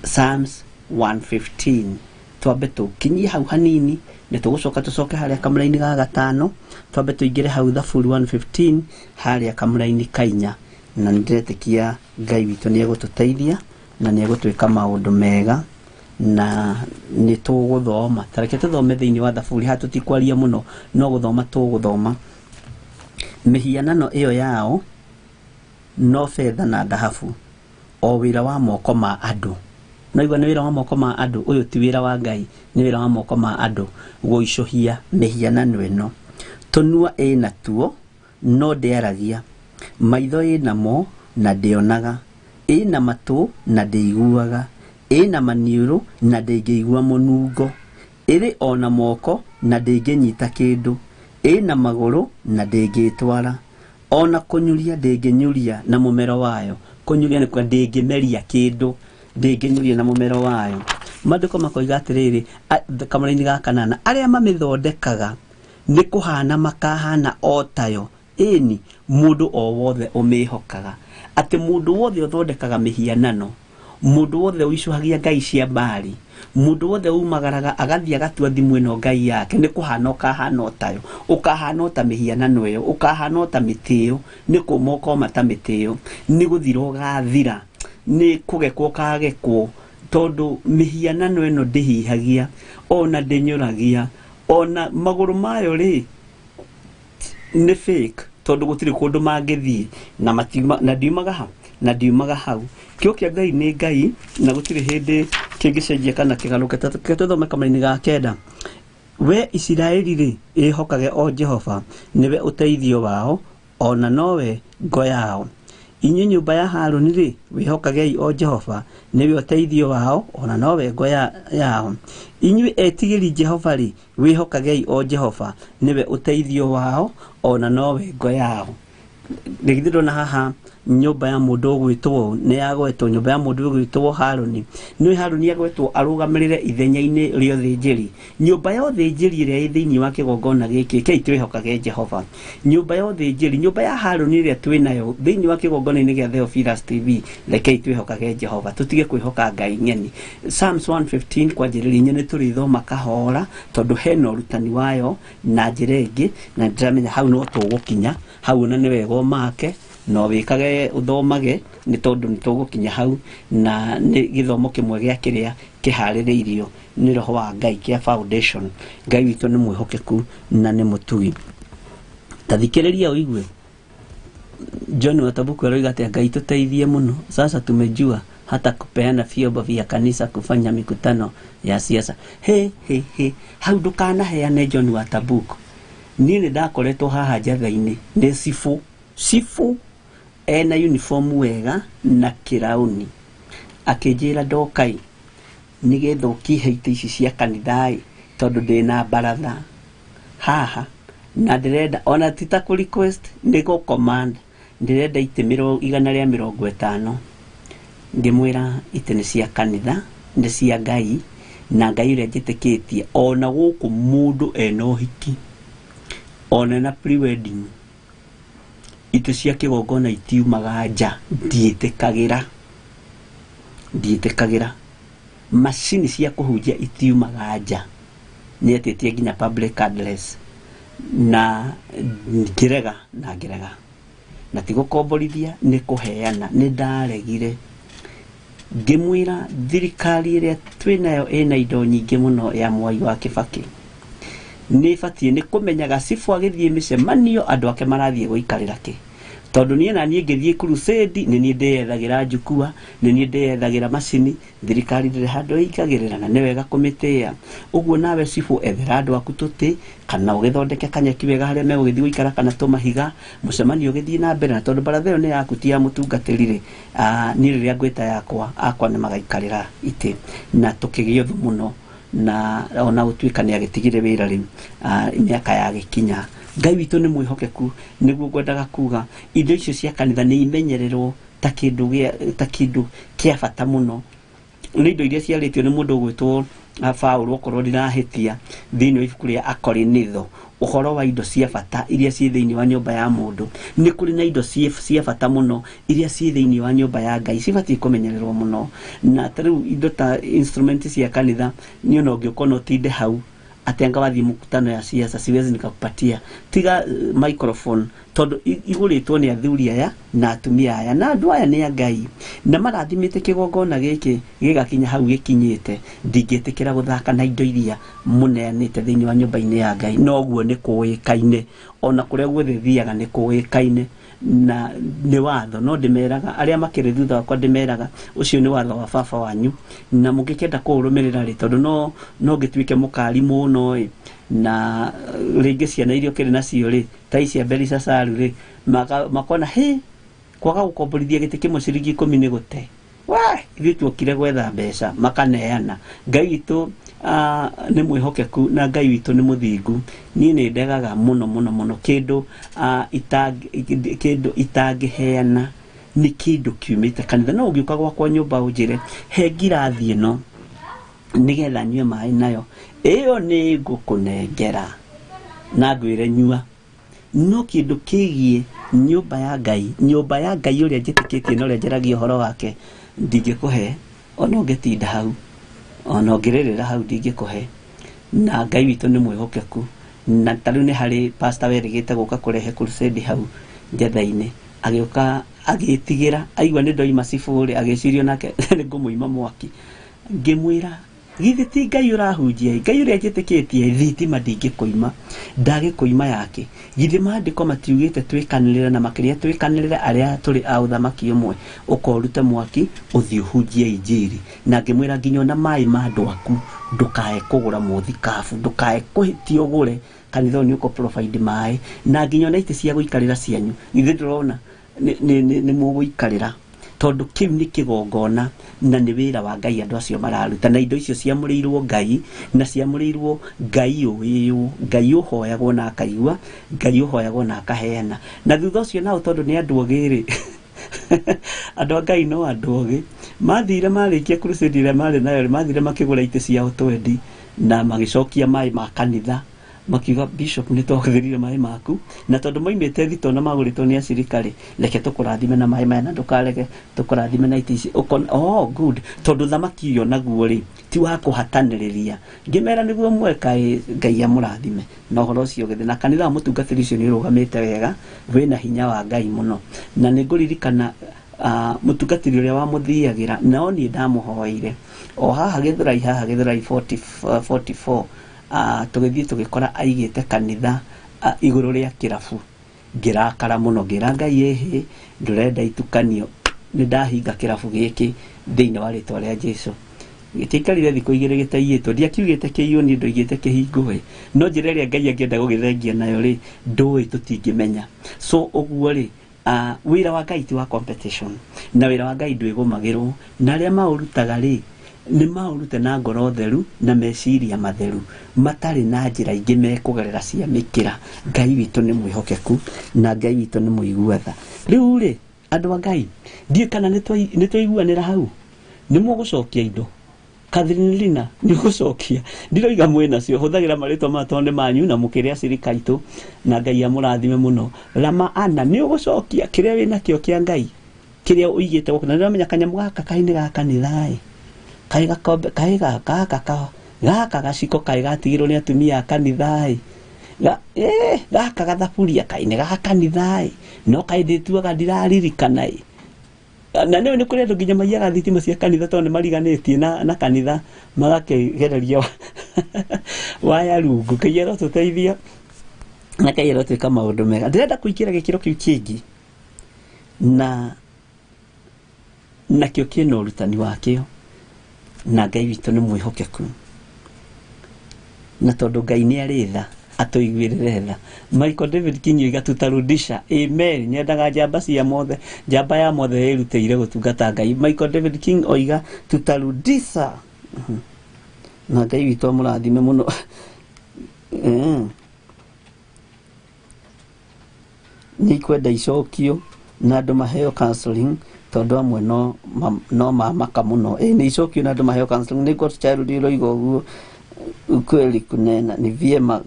Psalms 115. Twambe tũkinyie hau hanini nĩ tũgũcoka tũcoke harĩa kamũraini ga gatano. Twambe tũingĩre hau Thaburi 115 harĩa kamũraini ka inya. Na nĩ ndĩretĩkia Ngai witũ nĩ egũtũteithia na nĩ egũtwĩka maũndũ mega na nĩ tũgũthoma. Ta reke tũthome thĩinĩ wa Thaburi, haha tũtikwaria mũno no gũthoma tũgũthoma. Mĩhianano ĩyo yao no betha na thahabu, o wĩra wa moko ma andũ. No igua nĩ wĩra wa moko ma andũ, ũyũ ti wĩra wa Ngai, nĩ wĩra wa moko ma andũ gũicũhia mĩhianano ĩno. Tũnua ĩna tuo no ndĩaragia, maitho ĩnamo na ndĩonaga, ĩna matũ na ndĩiguaga, ĩna maniũrũ na ndĩngĩigua mũnungo, ĩrĩ ona moko na ndĩngĩnyita kĩndũ, ĩna magũrũ na ndĩngĩtwara, ona kũnyuria ndĩngĩnyuria na mũmero wayo. Kũnyuria nĩ kuga ndĩngĩmeria kĩndũ, ndĩngĩnyuria na mũmero wayo. Maandĩko makoiga atĩrĩrĩ, kamũraini ga kanana, arĩa mamĩthondekaga nĩ kũhana makahana o tayo. Ĩni mũndũ o wothe ũmĩhokaga. Atĩ mũndũ wothe ũthondekaga mĩhianano, mũndũ wothe ũicũhagia ngai cia Baali, mũndũ wothe umagaraga agathiĩ agatua thimũ ĩno ngai yake, nĩ kũhana ũkahana o tayo, ũkahana o ta mĩhianano ĩyo, ũkahana o ta mĩtĩ ĩyo, nĩ kũma ũkoma ta mĩtĩ ĩyo, nĩ gũthira ũgathira, nĩ kũgekwo ũkagekwo, tondũ mĩhianano ĩno ndĩhihagia ona ndĩnyũragia, ona magũrũ mayo rĩ nĩ fake, tondũ gũtirĩ kũndũ mangĩthiĩ na matiuma, na ndiumaga ha, na ndiumaga hau. Kĩo kĩa Ngai nĩ Ngai na gũtirĩ hĩndĩ kĩngĩcenjia kana kĩgarũke. Reke tũthome kamũraini ga kenda. We Isiraeli rĩ, ĩhokage o Jehova, nĩwe ũteithio wao ona nowe ngo yao. Inyuĩ nyũmba ya Harũni rĩ, wĩhokagei o Jehova, nĩwe ũteithio wao ona nowe ngo yao. Inyuĩ etigĩri Jehova rĩ, wĩhokagei o Jehova, nĩwe ũteithio wao ona nowe ngo yao. Rĩgithĩ ndona haha nyũmba ya mũndũ ũgwĩtwo nĩ yagwetwo, nyũmba ya mũndũ ũgwĩtwo Harũni. Nĩ Harũni agwetwo arũgamĩrĩre ithenya-inĩ rĩa ũthĩnjĩri. Nyũmba ya ũthĩnjĩri ĩrĩa ĩ thĩinĩ wa kĩgongona gĩkĩ, kei twĩhokage Jehova. Nyũmba ya ũthĩnjĩri, nyũmba ya Harũni ĩrĩa twĩnayo thĩinĩ wa kĩgongona-inĩ gĩa Theophilus TV, rekei twĩhokage Jehova, tũtige kwĩhoka ngai ng'eni. Psalms 115 kwanjĩrĩria inya nĩ tũrĩthoma kahora, tondũ hena ũrutani wayo na njĩra ĩngĩ, na ndĩramenya hau no tũgũkinya hau, ona nĩ wega ũmake no wĩkage ũthomage, nĩ tondũ nĩ tũgũkinya hau, na nĩ gĩthomo kĩmwe gĩa kĩrĩa kĩharĩrĩirio nĩ Roho wa Ngai kĩa foundation. Ngai witũ nĩ mwĩhokeku na nĩ mũtugi. Ta thikĩrĩria ũigue. John Watabuku aroiga atĩ Ngai tũteithie mũno. Sasa tumejua hata kupeana vyombo vya kanisa kufanya mikutano ya siasa. He he he, hau ndũkanaheane John Watabuku. Niĩ nĩ ndakoretwo haha njatha-inĩ nĩ cibũ cibũ ena uniform wega na kĩraũni, akĩnjĩra ndokai nĩgetha ũkĩhe itĩ ici cia kanitha-ĩ, tondũ ndĩna baratha haha na ndĩrenda ona ti ta kũ request, nĩ gũ command, ndĩrenda itĩ 150. Ngĩmwĩra itĩ nĩ cia kanitha, nĩ cia Ngai, na Ngai ũrĩa njĩtĩkĩtie ona gũkũ mũndũ ena ũhiki ona na pre-wedding, itĩ cia kĩgongona itiumaga nja, ndiĩtĩkagĩra, ndiĩtĩkagĩra. Macini cia kũhunjia itiumaga nja, nĩetĩtie nginya public address, na ngĩrega na ngĩrega, na ti gũkomborithia, nĩ kũheana. Nĩ ndaregire, ngĩmwĩra thirikari ĩrĩa twĩnayo ĩna indo nyingĩ mũno ya Mwai wa Kĩbakĩ, nĩ ĩbatiĩ nĩ kũmenyaga cibũ agĩthiĩ mĩcemanio andũ ake marathiĩ gũikarĩra kĩ, tondũ niĩ na niĩ ngĩthiĩ crusade nĩ niĩ ndĩyethagĩra njukua, nĩ niĩ ndĩyethagĩra macini, thirikari ndĩrĩ handũ ĩingagĩrĩra na nĩ wega kũmĩtĩĩa. Ũguo nawe cibũ ethera andũ aku tũtĩ, kana ũgĩthondeke kanyeki wega harĩa megũgĩthiĩ gũikara, kana tũmahiga, mũcemanio ũgĩthiĩ na mbere, na tondũ baratha ĩyo nĩ yaku ti ya mũtungatĩri rĩ, niĩ rĩrĩa ngwĩta yakwa, akwa nĩ magaikarĩra itĩ. Na tũkĩgĩa ũthũ mũno, na ona gũtuĩka nĩ agĩtigire wĩra rĩu, mĩaka yagĩkinya. Ngai witũ nĩ mwĩhokeku, nĩguo ngwendaga kuga indo icio cia kanitha nĩ imenyererwo ta kĩndũ gĩa, ta kĩndũ kĩa bata mũno. Nĩ indo iria ciarĩtio nĩ mũndũ ũgwĩtwo Paũlũ, okorwo ndirahĩtia, thĩinĩ wa ibuku rĩa Akorinitho, ũhoro wa indo cia bata iria ciĩ thĩinĩ wa nyũmba ya mũndũ. Nĩ kũrĩ na indo cia bata mũno iria ciĩ thĩinĩ wa nyũmba ya Ngai, cibatiĩ kũmenyererwo mũno. Na ta rĩu indo ta instrument cia kanitha, niĩ ona ũngĩũka ona ũtinde hau atĩ anga wathiĩ mkutano ya siasa siwezi nikakupatia, tiga microphone, tondũ igũrĩtwo nĩ athuri aya na atumia aya, na andũ aya nĩ a Ngai, na marathimĩte kĩgongona gĩkĩ gĩgakinya hau gĩkinyĩte. Ndingĩtĩkĩra gũthaka na indo iria mũneanĩte thĩinĩ wa nyũmba-inĩ ya Ngai. Noguo nĩ kũĩkaine, ona kũrĩa guothe thiaga nĩ kũĩkaine, na nĩ watho. No ndĩmeraga arĩa makĩrĩ thutha wakwa, ndĩmeraga ũcio nĩ watho wa baba wanyu, na mũngĩkenda kũũrũmĩrĩra rĩ, tondũ no ngĩtuĩke mũkari mũno ĩ, na rĩngĩ ciana iria ũkĩrĩ nacio rĩ, ta ici cia Belishazaru rĩ, makona hĩ, kwaga gũkomborithia gĩtĩ kĩmwe ciringi 10 nĩ gũte. Wah, ithuĩ tuokire gwetha mbeca, makaneana. Ngai witũ nĩ mwĩhokeku na Ngai witũ nĩ mũthingu. Niĩ nĩ ndegaga mũno mũno mũno kĩndũ, kĩndũ itangĩheana nĩ kĩndũ kiumĩte kanitha. No ũngĩũka gwakwa nyũmba ũnjĩre he ngirathi ĩno nĩgetha nyue maĩ nayo, ĩyo nĩ ngũkũnengera na ngwĩre nyua. No kĩndũ kĩgiĩ nyũmba ya Ngai, nyũmba ya Ngai ũrĩa njĩtĩkĩtie na ũrĩa njaragia ũhoro wake, ndingĩkũhe ona ũngĩtinda hau, ona ũngĩrĩrĩra hau, ndingĩkũhe. Na Ngai witũ nĩ mwĩhokeku. Na ta rĩu nĩ harĩ pastor werĩgĩte gũka kũrehe crusade hau njatha-inĩ, agĩũka agĩtigĩra, aigua nĩ ndoima cibũ rĩ, agĩciria nake nĩ ngũmũima mwaki. Ngĩmwĩra githĩ ti Ngai ũrahunjia, Ngai ũrĩa njĩtĩkĩtie, thitima ndingĩkũima, ndagĩkũima yake. Githĩ maandĩko matiugĩte twĩkanĩrĩre, na makĩria twĩkanĩrĩre arĩa tũrĩ a ũthamaki ũmwe, ũkorute mwaki ũthiĩ ũhunjie injiri. Na ngĩmwĩra nginya ona maĩ ma andũ aku ndũkae kũgũra mũthikabu, ndũkae kũhĩtia ũgũre, kanitha ũyũ nĩ ũkũ provide maĩ, na nginya ona itĩ cia gũikarĩra cianyu, githĩ ndũrona nĩ mũgũikarĩra, tondũ kĩu nĩ kĩgongona na nĩ wĩra wa Ngai andũ acio mararuta, na indo icio ciamũrĩirwo Ngai, na ciamũrĩirwo Ngai ũĩyũ, Ngai ũhoyagwo na akaigua, Ngai ũhoyagwo na akaheana. Na thutha ũcio nao tondũ nĩ andũ ogĩ rĩ, andũ a Ngai no andũ ogĩ, mathire marĩkia crusade ĩrĩa marĩ nayo rĩ, mathire makĩgũra itĩ ciao twendi na magĩcokia maĩ ma kanitha, makiuga bishop nĩ twahũthĩrire maĩ maku, na tondũ moimĩte thito na magũrĩtwo nĩ acirika rĩ, reke tũkũrathime na maĩ maya na ndũkarege tũkũrathime na itĩ ici. Ũkona, oh good, tondũ thamaki ũyũ naguo rĩ ti wa kũhatanĩrĩria. Ngĩmera nĩguo mweka ĩ, Ngai amũrathime. Na ũhoro ũcio ũgĩthiĩ, na kanitha wa mũtungatĩri ũcio nĩ ũrũgamĩte wega, wĩna hinya wa Ngai mũno. Na nĩ ngũririkana mũtungatĩri ũrĩa wamũthiagĩra, nao niĩ ndamũhoeire o haha Gĩthũrai, haha Gĩthũrai 44, tũgĩthiĩ tũgĩkora aigĩte kanitha igũrũ rĩa kĩrabu. Ngĩrakara mũno, ngĩra Ngai, ĩhĩ, ndũrenda itukanio, nĩ ndahinga kĩrabu gĩkĩ thĩinĩ wa rĩtwa rĩa Jesu. Gĩtiaikarire thikũ igĩrĩ gĩtaiyĩtwo. Ndiakiugĩte kĩiywo, niĩ ndoigĩte kĩhingwo. No njĩra ĩrĩa Ngai angĩenda gũgĩthengia nayo rĩ, ndũĩ, tũtingĩmenya. So ũguo rĩ, wĩra wa Ngai ti wa competition, na wĩra wa Ngai ndwĩgũmagĩrwo, na arĩa maũrutaga rĩ, nĩ maũrute na ngoro theru na meciria matheru, matarĩ na njĩra ingĩ mekũgerera cia mĩkĩra. Ngai witũ nĩ mwĩhokeku na Ngai witũ nĩ mũigua tha. Rĩu rĩ, andũ a Ngai, ndiũĩ kana nĩ twaiguanĩra hau. Nĩ mũgũcokia indo. Catherine Lina, nĩ ũgũcokia. Ndiroiga mwĩ nacio, hũthagĩra marĩtwa maya tondũ nĩ manyu na mũkĩrĩa cirika itũ, na Ngai amũrathime mũno. Rama Anna, nĩ ũgũcokia kĩrĩa wĩ nakĩo kĩa Ngai, kĩrĩa ũigĩte gũkũ. Na nĩũramenya kanyamũ gaka kaĩ nĩ ga kanitha ĩ. Kaĩ gakombe, kaĩ gaka, gaka, gaka gaciko kaĩ gatigirwo nĩ atumia a kanitha ĩ. Gaka gathaburia kaĩ nĩ ga kanitha ĩ. No kaĩ ndĩtuaga ndiraririkana ĩ. Na nĩũĩ nĩ kũrĩ andũ nginya maiyaga thitima cia kanitha tondũ nĩ mariganĩtie na kanitha, magakĩgereria waya rungu. Ngai arotũteithia na Ngai arotwĩka maũndũ mega. Ndĩrenda kũingĩra gĩkĩro kĩu kĩngĩ, na nakĩo kĩna ũrutani wakĩo, na Ngai witũ nĩ mwĩhokeku, na tondũ Ngai nĩ arĩ tha, atũiguĩrĩre tha. Michael David King oiga tutarudisha. Amen. Nyendaga njamba cia mothe, njamba ya mothe ĩrutĩire gũtungata Ngai. Michael David King oiga tutarudisha. Na Ngai witũ amũrathime mũno. Nĩ ikwenda icokio na andũ maheo counseling, tondũ amwe no mamaka mũno. Ĩ, nĩ icokio na andũ maheo counseling. Nĩ God Child ĩroiga ũguo. Ukweli kunena ni vyema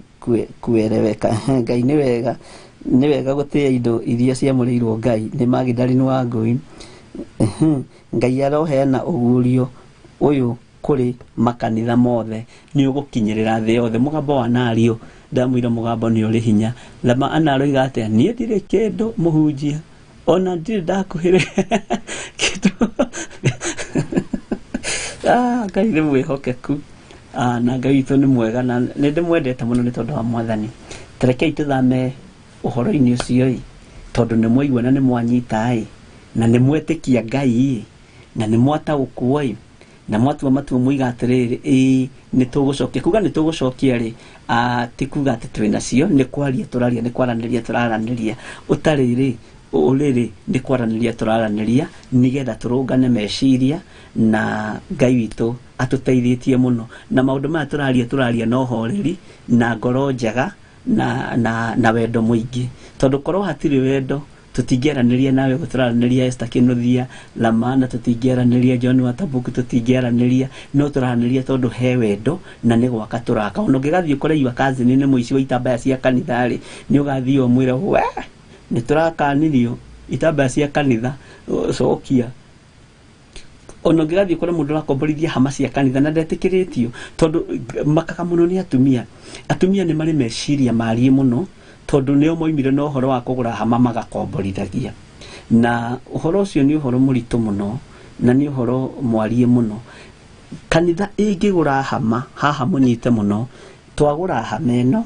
kueleweka. Ngai nĩ wega, nĩ wega gũtĩa indo iria ciamũrĩirwo Ngai. Nĩ Magdalene wa Ngũi. Ngai aroheana ũguũrio ũyũ kũrĩ makanitha mothe, nĩ ũgũkinyĩrĩra thĩ yothe. Mũgambo wa Nario, ndamwĩra mũgambo nĩ ũrĩ hinya. Lama Anna aroiga atĩa? Niĩ ndirĩ kĩndũ mũhunjia, ona ndirĩ ndakuhĩrĩria kĩndũ. Ngai nĩ mwĩhokeku. Na Ngai witũ nĩ mwega, na nĩ ndĩmwendete mũno nĩ tondũ wa Mwathani. Ta rekei tũthame ũhoro-inĩ ũcio ĩ, tondũ nĩ mwaigua na nĩ mwanyita ĩ, na nĩ mwetĩkia Ngai ĩ, na nĩ mwataũkwo ĩ, na mwatua matua mũiga atĩrĩrĩ, ĩ, nĩ tũgũcokia. Kuga nĩ tũgũcokia rĩ, ti kuga atĩ twĩ nacio, nĩ kwaria tũraria, nĩ kwaranĩria tũraranĩria. Ũtarĩ rĩ, ũrĩ rĩ, nĩ kwaranĩria tũraranĩria, nĩgetha tũrũngane meciria, na Ngai witũ atũteithĩtie mũno. Na maũndũ maya tũraria, tũraria na ũhoreri, na ngoro njega, na wendo mũingĩ. Tondũ korwo hatirĩ wendo, tũtingĩaranĩria nawe ũguo tũraranĩria Esther Kĩnuthia, Lamana tũtingĩaranĩria, John Watabuku tũtingĩaranĩria, no tũraranĩria tondũ he wendo na nĩ gwaka tũraka. Ona ũngĩgathiĩ ũkore your cousin nĩ mũici wa itambaya cia kanitha rĩ, nĩ ũgathiĩ ũmwĩre, we, nĩ tũrakanirio itambaya cia kanitha, cokia. Ona ũngĩgathiĩ ũkore mũndũ ũrakomborithia hama cia kanitha na ndetĩkĩrĩtio, tondũ makaga mũno nĩ atumia. Atumia nĩ marĩ meciria mariĩ mũno, tondũ nĩo moimire na ũhoro wa kũgũra hama magakomborithagia. Na ũhoro ũcio nĩ ũhoro mũritũ mũno, na nĩ ũhoro mwariĩ mũno. Kanitha ĩngĩgũra hama, haha mũnyite mũno, twagũra hama ĩno,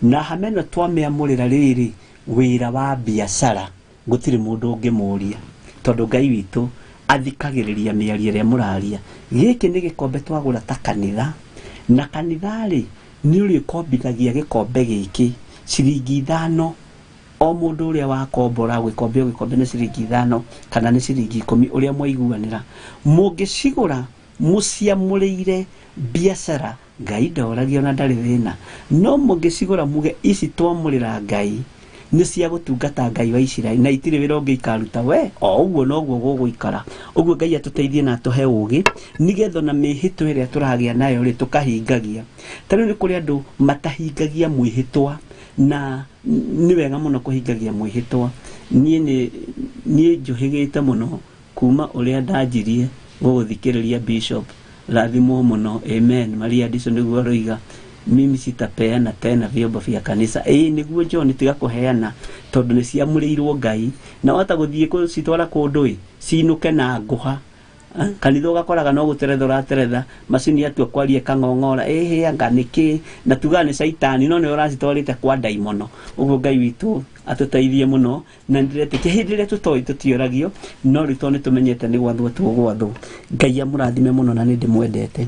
na hama ĩno twamĩamũrĩra rĩrĩ wĩra wa biacara, gũtirĩ mũndũ ũngĩmũria, tondũ Ngai witũ athikagĩrĩria mĩario ĩrĩa mũraria. Gĩkĩ nĩ gĩkombe twagũra ta kanitha, na kanitha rĩ, nĩ ũrĩkombithagia gĩkombe gĩkĩ ciringi 5. O mũndũ ũrĩa wakombora gĩkombe o gĩkombe nĩ ciringi 5 kana nĩ ciringi 10 ũrĩa mwaiguanĩra. Mũngĩcigũra mũciamũrĩire biacara, Ngai ndoragia ona ndarĩ thĩna. No mũngĩcigũra muge ici twamũrĩra Ngai, nĩ cia gũtungata Ngai wa Isiraeli, na itirĩ wĩra ũngĩ ikaruta, we o ũguo noguo gũgũikara. Ũguo Ngai atũteithie na atũhe ũũgĩ, nĩgetha ona mĩhĩtwa ĩrĩa tũragĩa nayo rĩ, tũkahingagia. Ta rĩu nĩ kũrĩ andũ matahingagia mwĩhĩtwa, na nĩ wega mũno kũhingagia mwĩhĩtwa. Niĩ njũhĩgĩte mũno kuma ũrĩa ndanjirie gũgũthikĩrĩria Bishop. Rathimwo mũno, amen. Maria Ndiso nĩguo aroiga, mimi sitapeana tena vyombo vya kanisa. Ĩĩ nĩguo John, tiga kũheana tondũ nĩ ciamũrĩirwo Ngai, na wahota gũthiĩ gũcitwara kũndũ ĩ, cinũke na ngũha. Kanitha ũgakoraga no gũteretha ũrateretha macini yatua kwaria ĩkang'ong'ora ĩhĩ anga nĩkĩ na tugaga nĩ caitani no nĩwe ũracitwarĩte kwa ndaimono. Ũguo Ngai witũ atũteithie mũno na nĩndĩretĩkia hĩndĩ ĩrĩa tũtoĩ tũtioragio no rĩu tondũ nĩtũmenyete nĩ gwathwo tũgwathwo. Ngai amũrathime mũno na nĩndĩmwendete.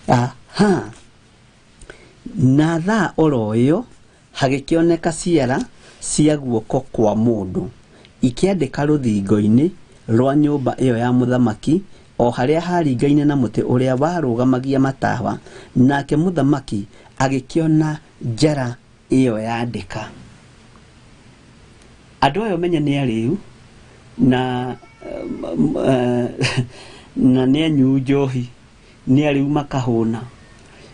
Aha. Na thaa oro ĩyo hagĩkĩoneka ciara cia guoko kwa mũndũ ikĩandĩka rũthingo-inĩ rwa nyũmba ĩyo ya mũthamaki o harĩa haringaine na mũtĩ ũrĩa warũgamagia matawa, nake mũthamaki agĩkĩona njara ĩyo yandĩka. Andũ aya ũmenye nĩ arĩu na na nĩ anyuu njohi, nĩ arĩu makahũna,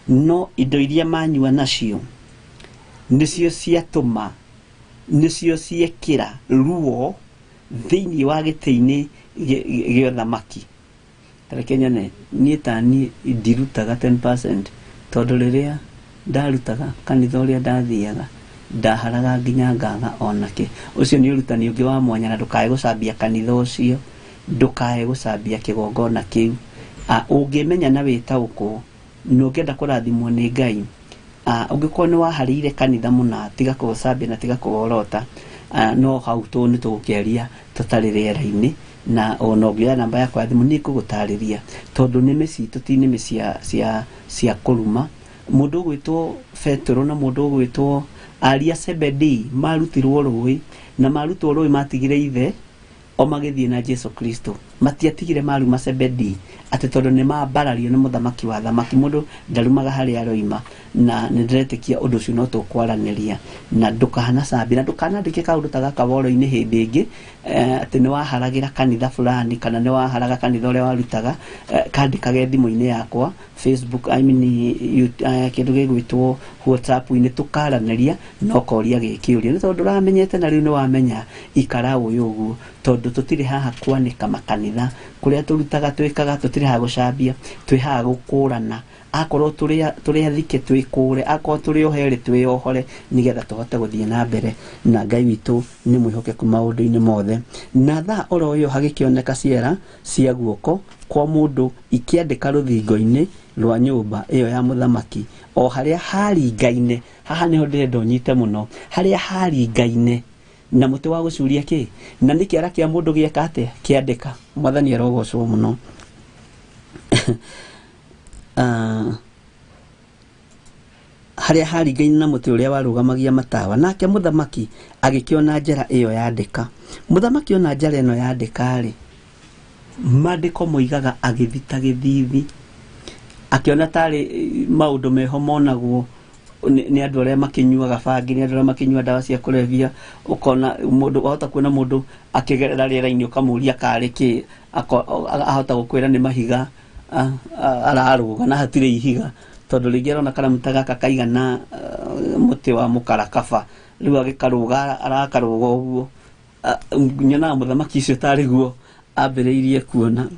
no indo iria manyua nacio nĩcio ciatũma, nĩcio ciekĩra ruo thĩinĩ wa gĩtĩ-inĩ gĩa ũthamaki. Tareke nyone niĩ ta niĩ ndirutaga 10% tondũ rĩrĩa ndarutaga kanitha ũrĩa ndathiaga ndaharaga nginya ngaga onake. Ũcio nĩ ũrutani ũngĩ wa mwanya na ndũkae gũcambia kanitha ũcio, ndũkae gũcambia kĩgongona kĩu. Ũngĩmenya na wĩtaũkwo na ũngĩenda kũrathimwo nĩ Ngai, ũngĩkorwo nĩ waharĩire kanitha mũna, tiga kũũcambia na tiga kũworota, no hau nĩ tũgũkĩaria tũtarĩ rĩera-inĩ na ona ũngĩoya namba yakwa ya thimũ nĩ ngũgũtarĩria tondũ nĩmĩ citũ ti nĩmĩ cia kũruma. Mũndũ ũgwĩtwo Betũrũ na mũndũ ũgwĩtwo Aria Zebedee marutirwo rũĩ na marutwo rũĩ matigire ithe o magĩthiĩ na Jesu Kristo. Matiatigire maruma Zebedee atĩ tondũ nĩ mambarario nĩ mũthamaki wa thamaki. Mũndũ ndarumaga harĩa aroima na nĩ ndĩretĩkia ũndũ ũcio no tũkwaranĩria na ndũkanacambie na ndũkanandĩke kaũndũ ta gaka woro-inĩ hĩndĩ ĩngĩ atĩ nĩ waharagĩra kanitha fulani kana nĩ waharaga kanitha ũrĩa warutaga, kandĩkage thimũ-inĩ yakwa Facebook, I mean, kĩndũ gĩgwĩtwo WhatsApp-inĩ tũkaranĩria na ũkoria gĩkĩũria nĩ tondũ ndũramenyete na rĩu nĩ wamenya ikara ũyũ ũguo tondũ tũtirĩ haha kwanĩka makanitha kũrĩa tũrutaga twĩkaga tũtirĩ haha gũcambia, twĩ haha gũkũrana. Akorwo tũrĩ athike twĩkũre, akorwo tũrĩ oherĩ twĩohore nĩgetha tũhote gũthiĩ na mbere na Ngai witũ nĩ mwĩhokeku maũndũ-inĩ mothe. Na thaa oro ĩyo hagĩkĩoneka ciara cia guoko kwa mũndũ ikĩandĩka rũthingo-inĩ rwa nyũmba ĩyo ya mũthamaki o harĩa haringaine. Haha nĩho ndĩrenda ũnyite mũno, harĩa haringaine na mũtĩ wa gũcuria kĩ na nĩ kĩara kĩa mũndũ gĩeka atĩa kĩandĩka. Mwathani arogocwo mũno. Harĩa haringaine na mũtĩ ũrĩa warũgamagia matawa, nake mũthamaki agĩkĩona njara ĩyo yandĩka. Mũthamaki ona njara ĩno yandĩka rĩ, maandĩko moigaga agĩthita gĩthithi, akĩona tarĩ maũndũ meho monagwo nĩ andũ arĩa makĩnyuaga bangi, nĩ andũ arĩa makĩnyua ndawa cia kũrebia. Ũkona mũndũ, wahota kuona mũndũ akĩgerera rĩera-inĩ ũkamũria karĩ kĩ, ahota gũkwĩra nĩ mahiga ararũga na hatirĩ ihiga tondũ rĩngĩ arona karamu ta gaka kaigana mũtĩ wa mũkarakaba, rĩu agĩkarũga arakarũga ũguo. Nyonaga mũthamaki ũcio tarĩ guo ambĩrĩirie kuona.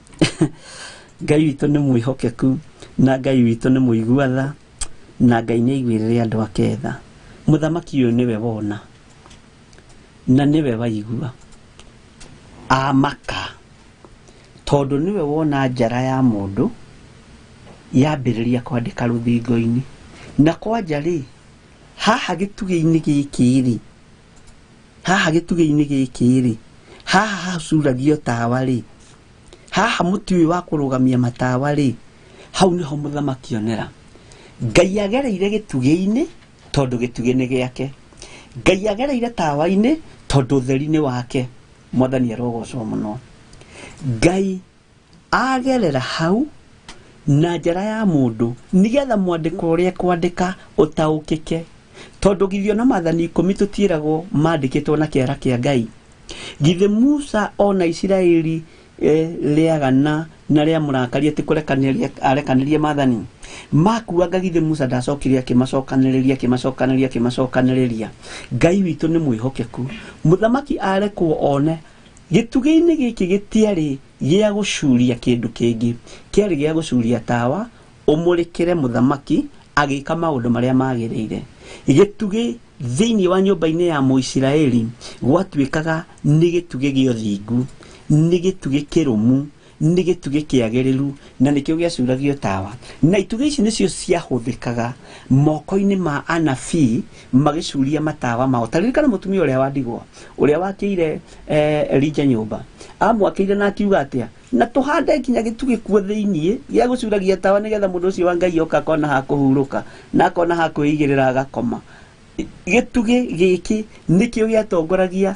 Ngai witũ nĩ mwĩhokeku na Ngai witũ nĩ mũigua tha na Ngai nĩ aiguĩrĩre andũ ake tha. Mũthamaki ũyũ nĩwe wona na nĩwe waigua amaka tondũ nĩwe wona njara ya mũndũ yambĩrĩria kwandĩka rũthingo-inĩ. Na kwanja rĩ, haha gĩtugĩ-inĩ gĩkĩ rĩ, haha gĩtugĩ-inĩ gĩkĩ rĩ, haha hacuragio tawa rĩ, haha mũtĩ ũyũ wa kũrũgamia matawa rĩ, hau nĩho mũthamaki onera. Ngai agereire gĩtugĩ-inĩ tondũ gĩtugĩ nĩ gĩake. Ngai agereire tawa-inĩ tondũ ũtheri nĩ wake. Mwathani arogocwo mũno. Ngai agerera hau na njara ya mũndũ nĩgetha mwandĩko ũrĩa kwandĩka ũtaũkĩke, tondũ githĩ ona maathani 10 tũtiĩragwo mandĩkĩtwo na kĩara kĩa Ngai. Githĩ Musa ona Isiraeli rĩagana na rĩa mũrakaria ti kũrekanĩria arekanĩrie maathani makuanga, githĩ Musa ndacokire akĩmacokanĩrĩria akĩmacokanĩrĩria akĩmacokanĩrĩria. Ngai witũ nĩ mwĩhokeku. Mũthamaki arekwo one gĩtugĩ-inĩ gĩkĩ gĩtiarĩ gĩa gũcuria kĩndũ kĩngĩ, kĩarĩ gĩa gũcuria tawa ũmũrĩkĩre mũthamaki agĩka maũndũ marĩa magĩrĩire. Gĩtugĩ thĩinĩ wa nyũmba-inĩ ya Mũisiraeli gwatuĩkaga nĩ gĩtugĩ gĩa ũthingu, nĩ gĩtugĩ kĩrũmu, Nĩ gĩtugĩ kĩagĩrĩru na nĩkĩo gĩacuragio tawa, na itugĩ ici nĩcio ciahũthĩkaga moko-inĩ ma anabii magĩcuria matawa mao. Ta ririkana mũtumia ũrĩa wa ndigwa ũrĩa wakĩire Elija nyũmba, amwakĩire na akiuga atĩa? Na tũhande nginya gĩtugĩ kuo thĩiniĩ gĩa gũcuragia tawa, nĩgetha mũndũ ũcio wa Ngai oka akona ha kũhurũka na akona ha kwĩigĩrĩra agakoma. Gĩtugĩ gĩkĩ nĩkĩo gĩatongoragia,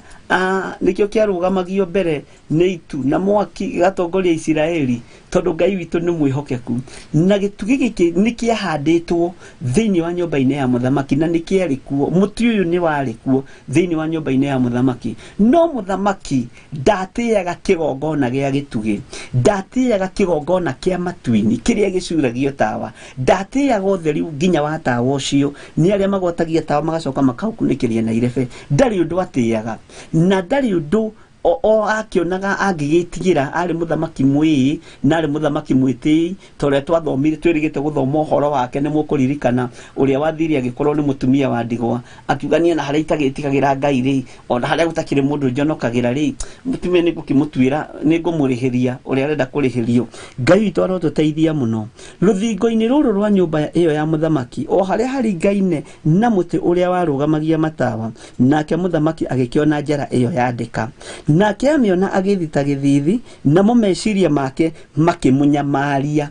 nĩkĩo kĩarũgamagio mbere nĩ itu na mwaki gĩgatongoria Isiraeli, tondũ Ngai witũ nĩ mwĩhokeku. Na gĩtugĩ gĩkĩ nĩ kĩahandĩtwo thĩinĩ wa nyũmba-inĩ ya mũthamaki, na nĩ kĩarĩ kuo, mũtĩ ũyũ nĩ warĩ kuo thĩinĩ wa nyũmba-inĩ ya mũthamaki. No mũthamaki ndatĩaga kĩgongona gĩa gĩtugĩ, ndatĩaga kĩgongona kĩa matu-inĩ kĩrĩa gĩcuragio tawa, ndatĩaga ũtheri nginya wa tawa ũcio, nĩ arĩa magwatagia tawa magacoka makaũkunĩkĩria na irebe. Ndarĩ ũndũ atĩaga, na ndarĩ ũndũ o akĩonaga angĩgĩtigĩra. Arĩ mũthamaki mwĩĩ na arĩ mũthamaki mwĩtĩi, ta ũrĩa twathomire, twĩrĩgĩte gũthoma ũhoro wake. Nĩ mũkũririkana ũrĩa wathire agĩkorwo nĩ mũtumia wa ndigwa, akiuga niĩ na harĩa itagĩtigagĩra Ngai rĩ, ona harĩa gũtakĩrĩ mũndũ njonokagĩra rĩ, mũtumia nĩ ngũkĩmũtuĩra, nĩ ngũmũrĩhĩria ũrĩa arenda kũrĩhĩrio. Ngai witũ arotũteithia mũno. Rũthingo-inĩ rũrũ rwa nyũmba ĩyo ya mũthamaki, o harĩa haringaine na mũtĩ ũrĩa warũgamagia matawa, nake mũthamaki agĩkĩona njara ĩyo yandĩka. Nake amĩona agĩthita gĩthithi, namo meciria make makĩmũnyamaria.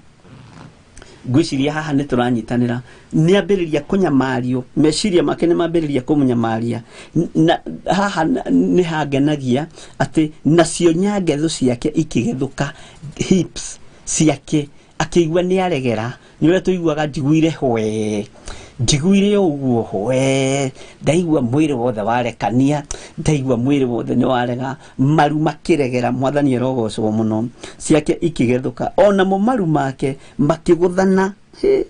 Ngwĩciria haha nĩ tũranyitanĩra. Nĩ ambĩrĩria kũnyamario, meciria make nĩ mambĩrĩria kũmũnyamaria. Na haha nĩ hangenagia atĩ nacio nyangetho ciake ikĩgethũka, hips ciake akĩigua nĩ aregera. Nĩ ũrĩa tũiguaga, njiguire hwe, njiguire ũguo hwe, ndaigua mwĩrĩ wothe warekania, ndaigua mwĩrĩ wothe nĩ warega, maru makĩregera. Mwathani arogocwo mũno. Ciake ikĩgethũka, onamo maru make makĩgũthana. Hĩ,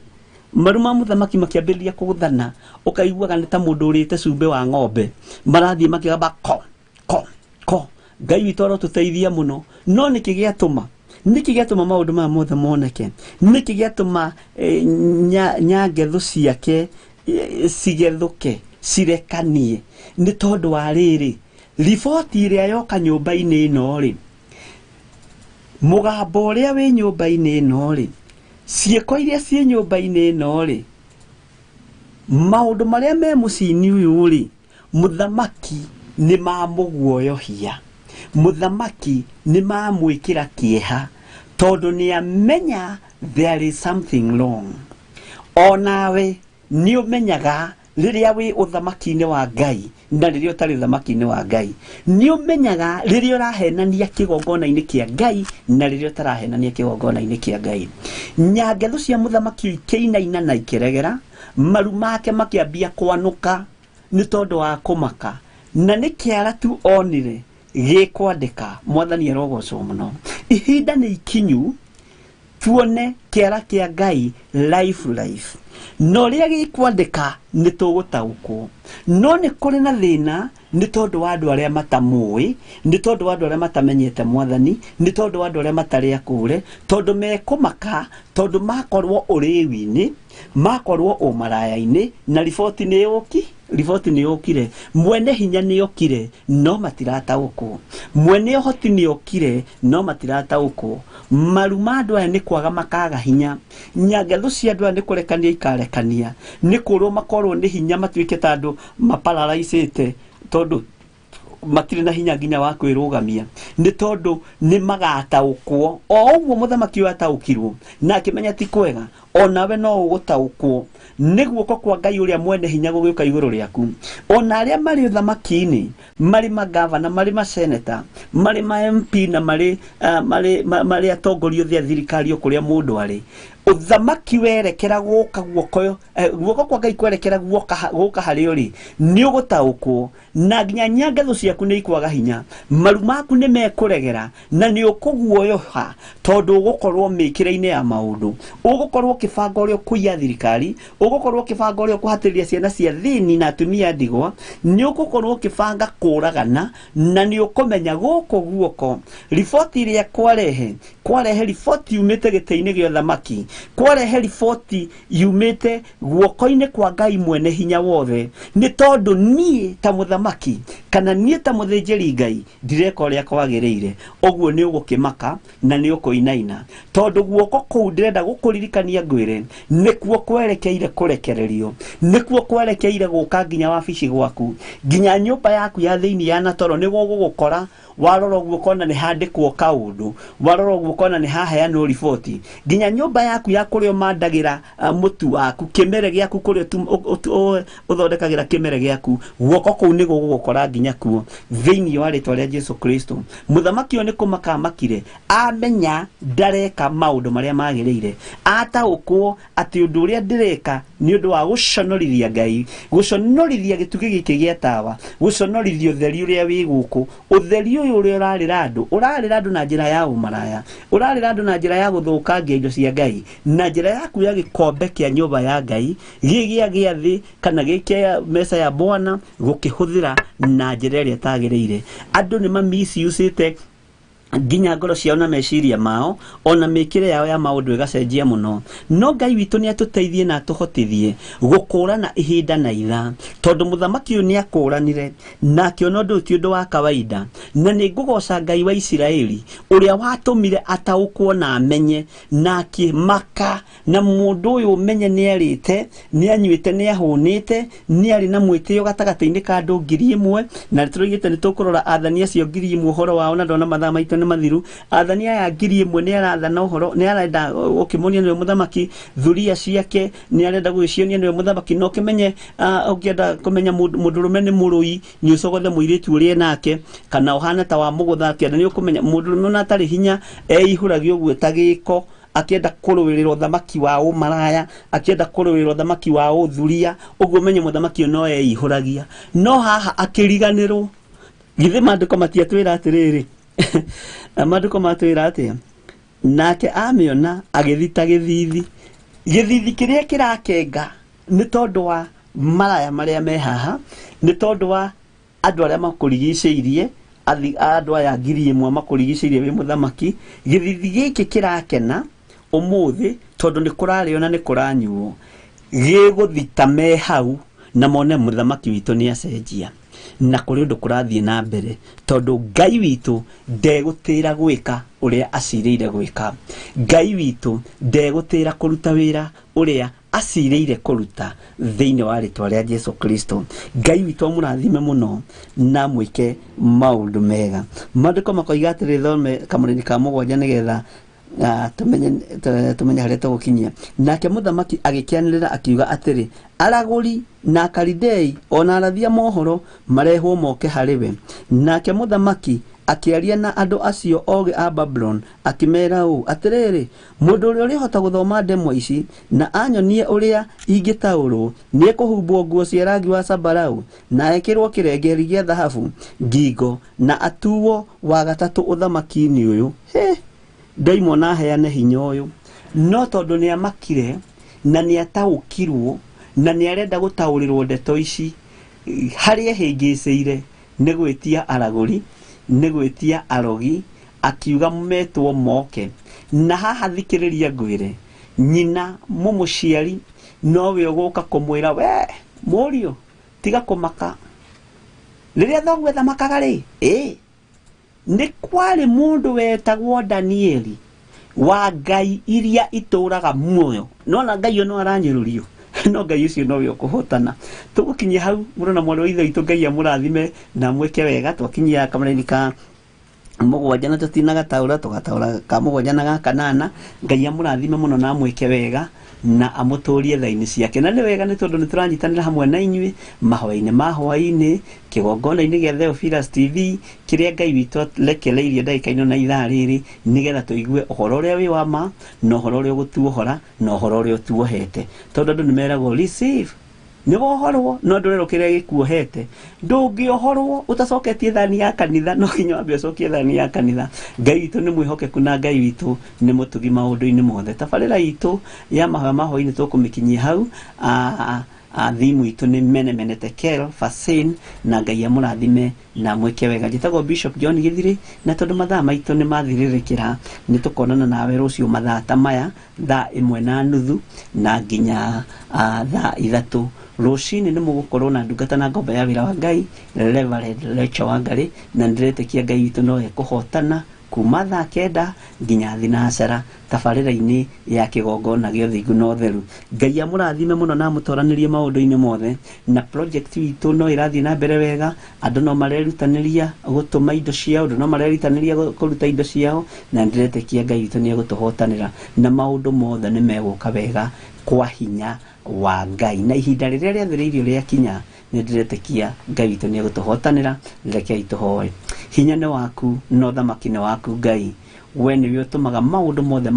maru ma mũthamaki makĩambĩrĩria kũgũthana, ũkaiguaga nĩ ta mũndũ ũrĩte cumbĩ wa ng'ombe, marathiĩ makĩgamba ko ko ko. Ngai witũ arotũteithia mũno. No nĩkĩ gĩatũma, nĩkĩ gĩatũma maũndũ maya mothe moneke? Nĩkĩ gĩatũma nyangetho ciake cigethũke, cirekanie? Nĩ tondũ wa rĩrĩ, riboti ĩrĩa yoka nyũmba-inĩ ĩno rĩ, mũgambo ũrĩa wĩ nyũmba-inĩ ĩno rĩ, ciĩko iria ciĩ nyũmba-inĩ ĩno rĩ, maũndũ marĩa me mũciĩ-inĩ ũyũ rĩ, mũthamaki nĩ mamũguoyohia, mũthamaki nĩ mamwĩkĩra kĩeha, tondũ nĩ amenya there is something wrong. Onawe nĩ ũmenyaga rĩrĩa wĩ ũthamaki-inĩ wa Ngai na rĩrĩa ũtarĩ ũthamaki-inĩ wa Ngai. Nĩ ũmenyaga rĩrĩa ũrahenania kĩgongona-inĩ kĩa Ngai na rĩrĩa ũtarahenania kĩgongona-inĩ kĩa Ngai. Nyangetho cia mũthamaki ikĩinaina na ikĩregera, maru make makĩambia kwanũka nĩ tondũ wa kũmaka, na nĩ kĩara tu onire gĩkwandĩka. Mwathani arogocwo mũno. Ihinda nĩ ikinyu tuone kĩara kĩa Ngai life life, na ũrĩa gĩkwandĩka nĩ tũgũtaũkwo. No nĩ kũrĩ na thĩna nĩ tondũ wa andũ arĩa matamũĩ, nĩ tondũ wa andũ arĩa matamenyete Mwathani, nĩ tondũ wa andũ arĩa matarĩ akũre, tondũ mekũmaka, tondũ makorwo ũrĩwi-inĩ, makorwo ũmaraya-inĩ, na riboti nĩ yũki, riboti nĩ yũkire, mwene hinya nĩ okire, no matirataũkwo, mwene ũhoti nĩ okire, no matirataũkwo. Maru ma andũ aya nĩ kwaga makaga hinya, nyangetho cia andũ aya nĩ kũrekania ikarekania, nĩ kũrwo makorwo nĩ hinya, matuĩke ta andũ mapararaicĩte, tondũ matirĩ na hinya nginya wa kwĩrũgamia, nĩ tondũ nĩ magataũkwo. O ũguo mũthamaki ũyũ ataũkirwo na akĩmenya ti kwega, onawe no ũgũtaũkwo nĩ guoko kwa Ngai ũrĩa mwene hinya gũgĩũka igũrũ rĩaku. Ona arĩa marĩ ũthamaki-inĩ, marĩ magavana, marĩ maseneta, marĩ ma MP, na marĩ marĩ atongoria othe a thirikari, o kũrĩa mũndũ arĩ, ũthamaki werekera gũka guoko, guoko kwa Ngai kwerekera gũka harĩ ũrĩ, nĩ ũgũtaũkwo, na nginya nyangetho ciaku nĩ ikwaga hinya, maru maku nĩ mekũregera, na nĩ ũkũguoyoha, tondũ ũgũkorwo mĩkĩre-inĩ ya maũndũ, ũgũkorwo. ũkĩbanga ũrĩa ũkũiya thirikari, ũgũkorwo ũkĩbanga ũrĩa ũkũhatĩrĩria ciana cia thĩni na atumia ndigwa, nĩ ũgũkorwo ũkĩbanga kũragana, na nĩ ũkũmenya gũkũ guoko riboti ĩrĩa kwarehe riboti yumĩte gĩtĩ-inĩ gĩa ũthamaki, kwarehe riboti yumĩte guoko-inĩ kwa Ngai mwene hinya wothe, nĩ tondũ niĩ ta mũthamaki kana niĩ ta mũthĩnjĩri Ngai ndireka ũrĩa kwagĩrĩire. Ũguo nĩ ũgũkĩmaka na nĩ ũkũinaina, tondũ guoko kũu ndĩrenda gũkũririkania ngwĩre nĩkuo kwerekeire kũrekererio, nĩkuo kwerekeire gũka nginya wabici gwaku, nginya nyũmba yaku ya thĩinĩ ya natoro nĩguo gũgũkora. Warora ũguo ũkona nĩ handĩkwo kaũndũ, warora ũguo ũkona nĩ haheanwo riboti, nginya nyũmba yaku ya kũrĩa ũmandagĩra mũtu waku, kĩmere gĩaku kũrĩa ũthondekagĩra kĩmere gĩaku, guoko kũu nĩ gũgũkora nginya kuo thĩinĩ wa rĩtwa rĩa Jesu Kristo. Mũthamaki ũyũ nĩ kũmaka amakire, amenya ndareka maũndũ marĩa magĩrĩire, ataũkwo atĩ ũndũ ũrĩa ndĩreka nĩ ũndũ wa gũconorithia Ngai, gũconorithia gĩtugĩ gĩkĩ gĩa tawa, gũconorithia ũtheri ũrĩa wĩ gũkũ, ũtheri ũyũ ũrĩa ũrarĩra andũ, ũrarĩra andũ na njĩra ya ũmaraya, ũrarĩra andũ na njĩra ya gũthũkangia indo cia Ngai, na njĩra ya kuoya gĩkombe kĩa nyũmba ya Ngai gĩ gĩa gĩathĩ kana gĩ kĩa meza ya Bwana, gũkĩhũthĩra na njĩra ĩrĩa ĩtagĩrĩire. Andũ nĩ mamisiusĩte nginya ngoro ciao na meciria mao, ona mĩkĩre yao ya maũndũ ĩgacenjia mũno. No Ngai witũ nĩ atũteithie na atũhotithie gũkũrana ihinda na ithaa, tondũ mũthamaki ũyũ nĩ akũranire na akĩona ũndũ ũyũ ti ũndũ wa kawaida. Na nĩ ngũgoca Ngai wa Isiraeli ũrĩa watũmire ataũkwo na amenye na akĩmaka, na mũndũ ũyũ ũmenye nĩ arĩte, nĩ anyuĩte, nĩ ahũnĩte, nĩ arĩ na mwĩtĩo gatagatĩ-inĩ ka andũ 1000, na tũroigĩte nĩ tũkũrora athani acio 1000 ũhoro wao, na ndona mathaa maitũ nĩ mathiru. Athani aya 1000 nĩ arathana ũhoro, nĩ arenda ũkĩmonia nĩwe mũthamaki, thuria ciake nĩ arenda gũgĩcionia nĩwe mũthamaki. Na ũkĩmenye, ũngĩenda kũmenya mũndũrũme nĩ mũrũi, nĩ ũcogothe mũirĩtu ũrĩa nake, kana ũhana ta wa mũgũtha akĩenda, nĩ ũkũmenya mũndũrũme ona atarĩ hinya eihũragia ũguo ta gĩko, akĩenda kũrũĩrĩra ũthamaki wa ũmaraya, akĩenda kũrũĩrĩra ũthamaki wa ũthuria, ũguo ũmenye mũthamaki ũyũ no eihũragia. No haha akĩriganĩrwo. Githĩ maandĩko matiatwĩra atĩrĩrĩ? Maandĩko matwĩra atĩa? Nake amĩona agĩthita gĩthithi. Gĩthithi kĩrĩa kĩrakenga nĩ tondũ wa maraya marĩa me haha, nĩ tondũ wa andũ arĩa makũrigicĩirie, andũ aya 1000 makũrigicĩirie wĩ mũthamaki. Gĩthithi gĩkĩ kĩrakena ũmũthĩ tondũ nĩ kũrarĩo na nĩ kũranyuo, gĩgũthita me hau na mone mũthamaki witũ nĩ acenjia, na kũrĩ ũndũ kũrathiĩ na mbere, tondũ Ngai witũ ndegũtĩra gwĩka ũrĩa acirĩire gwĩka. Ngai witũ ndegũtĩra kũruta wĩra ũrĩa acirĩire kũruta thĩinĩ wa rĩtwa rĩa Jesu Kristo. Ngai witũ amũrathime mũno na mwĩke maũndũ mega. Maandĩko makoiga atĩrĩ, thome kamũrĩni ka 7 nĩgetha tũmenye harĩa tũgũkinyia. Nake mũthamaki agĩkĩanĩrĩra akiuga atĩrĩ, aragũri na Akalidei ona arathi a mohoro marehwo moke harĩ we. Nake mũthamaki akĩaria na andũ acio ogĩ a Babuloni akĩmera ũũ, atĩrĩrĩ, mũndũ ũrĩa ũrĩhota gũthoma ndemwa ici na anyonie ũrĩa ingĩtaũrwo nĩekũhumbwo nguo cia rangi wa zambarau na ekĩrwo kĩrengeri gĩa thahabu ngingo na atuo wa gatatũ ũthamaki-inĩ ũyũ. He, ndaimona aheane hinya ũyũ, no tondũ nĩamakire na nĩataũkirwo na nĩarenda gũtaũrĩrwo ndeto ici, harĩa ehĩngĩcĩire nĩ gwĩtia aragũri, nĩ gwĩtia arogi, akiuga metwo moke. Na haha thikĩrĩria ngwĩre, nyina mũmũciari nowe ũgũka kũmwĩra, we mũriũ tiga kũmaka, rĩrĩa thoguo athamakaga rĩ, nĩ kwarĩ mũndũ wetagwo Danieli wa Ngai iria itũraga muoyo. Nona Ngai ũyũ no aranyũrũrio, no Ngai ũcio nowe ũkũhotana. Tũgũkinyia hau, mũrũ na mwarĩ wa Ithe witũ, Ngai amũrathime na amwĩke wega. Twakinyia kamũraini ka 7 na tũtinagataũra, tũgataũra ka 7 na ga 8. Ngai amũrathime mũno na amwĩke wega na amũtũrie tha-inĩ ciake. Na nĩ wega nĩ tondũ nĩ tũranyitanĩra hamwe na inyuĩ mahoya-inĩ ma hwaĩ-inĩ, kĩgongona-inĩ gĩa Theophilus TV, kĩrĩa Ngai witũ arekereirie ndagĩka ĩno na ithaa rĩrĩ, nĩgetha tũigue ũhoro ũrĩa wĩ wa ma, na ũhoro ũrĩa ũgũtuohora, na ũhoro ũrĩa ũtuohete. Tondũ andũ nĩ meragwo receive Nĩ wohorwo no ndũrerwo kĩrĩa gĩkuohete. Ndũngĩohorwo ũtacoketie thani ya kanitha, no nginya wambe ũcokie thani ya kanitha. Ngai witũ nĩ mwĩhokeku na Ngai witũ nĩ mũtugi maũndũ-inĩ mothe. Tabarĩra itũ ya mahoya ma hwaĩ-inĩ tũkũmĩkinyia hau. Thimu itũ nĩ mene mene tekel fasin, na Ngai amũrathime na mwĩke wega. Njĩtagwo Bishop John Githiri, na tondũ mathaa maitũ nĩ mathirĩrĩkĩra, nĩ tũkonana nawe rũciũ mathaa ta maya, thaa 1:30 na nginya thaa 3 rũcinĩ. Nĩ mũgũkorwo na ndungata na ngombo ya wĩra wa Ngai, Reverend Rachel Wangari, na nĩndĩretĩkia Ngai witũ no ekũhotana kuma thaa 9 nginya thinacara tabarĩra-inĩ ya kĩgongona gĩa ũthingu na ũtheru. Ngai amũrathime mũno na amũtoranĩrie maũndũ-inĩ mothe, na project itũ no ĩrathiĩ na mbere wega. Andũ no marerutanĩria gũtũma indo ciao, andũ no marerutanĩria kũruta indo ciao, na nĩndĩretĩkia Ngai witũ nĩ egũtũhotanĩra na maũndũ mothe nĩ megũka wega kwa hinya wa Ngai. Na ihinda rĩrĩa rĩathĩrĩirio rĩakinya, nĩndĩretĩkia Ngai witũ nĩ egũtũhotanĩra. Rekei tũhoe. Hinya nĩ waku na ũthamaki nĩ waku Ngai, we nĩwe ũtũmaga maũndũ mothe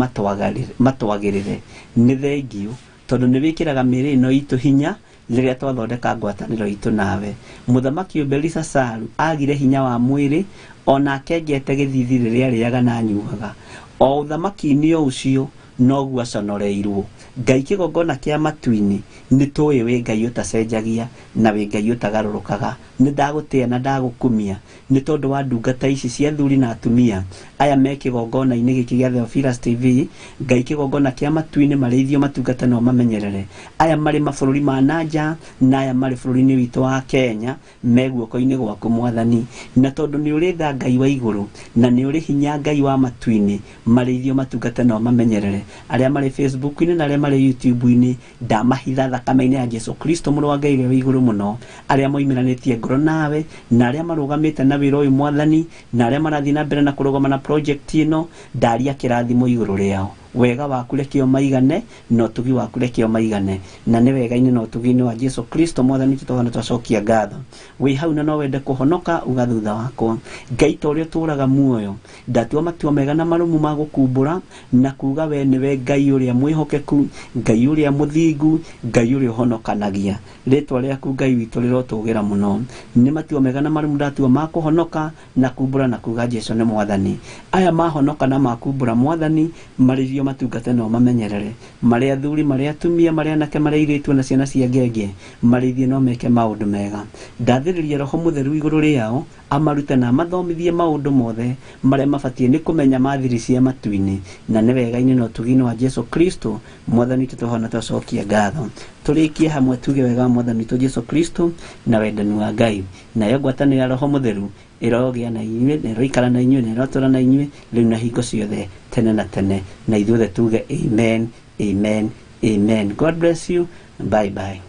matwagĩrĩre. Nĩ thengiũ tondũ nĩ wĩkĩraga mĩĩrĩ ĩno itũ hinya rĩrĩa twathondeka ngwatanĩro itũ nawe. Mũthamaki Belisasaru agire hinya wa mwĩrĩ ona akengete gĩthithi rĩrĩa arĩaga na anyuaga. O ũthamaki-inĩ o ũcio noguo aconoreirwo. Ngai kĩgongona kĩa matu-inĩ, nĩ tũĩ wĩ Ngai ũtacenjagia na wĩ Ngai ũtagarũrũkaga. Nĩ ndagũtĩa na ndagũkumia nĩ tondũ wa ndungata ici cia athuri na atumia aya me kĩgongona-inĩ gĩkĩ gĩa Theophilus TV. Ngai kĩgongona kĩa matu-inĩ, marĩithio matungata no mamenyerere. Aya marĩ mabũrũri ma nanja na aya marĩ bũrũri-inĩ witũ wa Kenya me guoko-inĩ gwaku Mwathani, na tondũ nĩ ũrĩ tha Ngai wa igũrũ na nĩ ũrĩ hinya Ngai wa matu-inĩ, marĩithio matungata no mamenyerere. Arĩa marĩ Facebook-inĩ na arĩa marĩ YouTube-inĩ, ndamahitha thakame-inĩ ya Jesu Kristo mũrũ wa Ngai ũrĩa wĩ igũrũ mũno. Arĩa moimĩranĩtie ngoro nawe na arĩa marũgamĩte na wĩra ũyũ Mwathani, na arĩa marathiĩ na mbere na kũrũgama na project ĩno, ndaria kĩrathimo igũrũ rĩao. Wega waku reke ũmaigane na ũtugi waku reke ũmaigane, na nĩ wega-inĩ na ũtugi-inĩ wa Jesu Kristo Mwathani witũ twana twacokia ngatho. Wĩ hau na no wende kũhonoka, uga thutha wakwa, Ngai ta ũrĩa ũtũũraga muoyo, ndatua matua mega na marũmu ma gũkumbũra na kuga we nĩwe Ngai ũrĩa mwĩhokeku, Ngai ũrĩa mũthingu, Ngai ũrĩa ũhonokanagia. Rĩtwa rĩaku Ngai witũ rĩrotũgĩra mũno. Nĩ matua mega na marũmu ndatua ma kũhonoka na kumbũra na kuga Jesu nĩ Mwathani. Aya mahonoka na makumbũra Mwathani, marĩrio matungate no mamenyerere. Marĩ athuri, marĩ atumia, marĩ anake, marĩ airĩtu na ciana cia ngenge, marĩithie no meke maũndũ mega. Ndathĩrĩria Roho Mũtheru igũrũ rĩao, amarute na amathomithie maũndũ mothe marĩa mabatiĩ nĩ kũmenya mathiri cia matu-inĩ, na nĩ wega-inĩ na ũtugi-inĩ wa Jesu Kristo Mwathani witũ tũhona twacokia ngatho. Tũrĩkie hamwe tuge wega wa Mwathani witũ Jesu Kristo na wendani wa Ngai, nayo ngwatanĩro ya Roho Mũtheru ĩrogĩa na inyuĩ, na ĩroikara na inyuĩ, na ĩrotũũra na inyuĩ rĩu na hingo ciothe tene na tene, na ithuothe tuge amen, amen, amen. God bless you. Bye bye.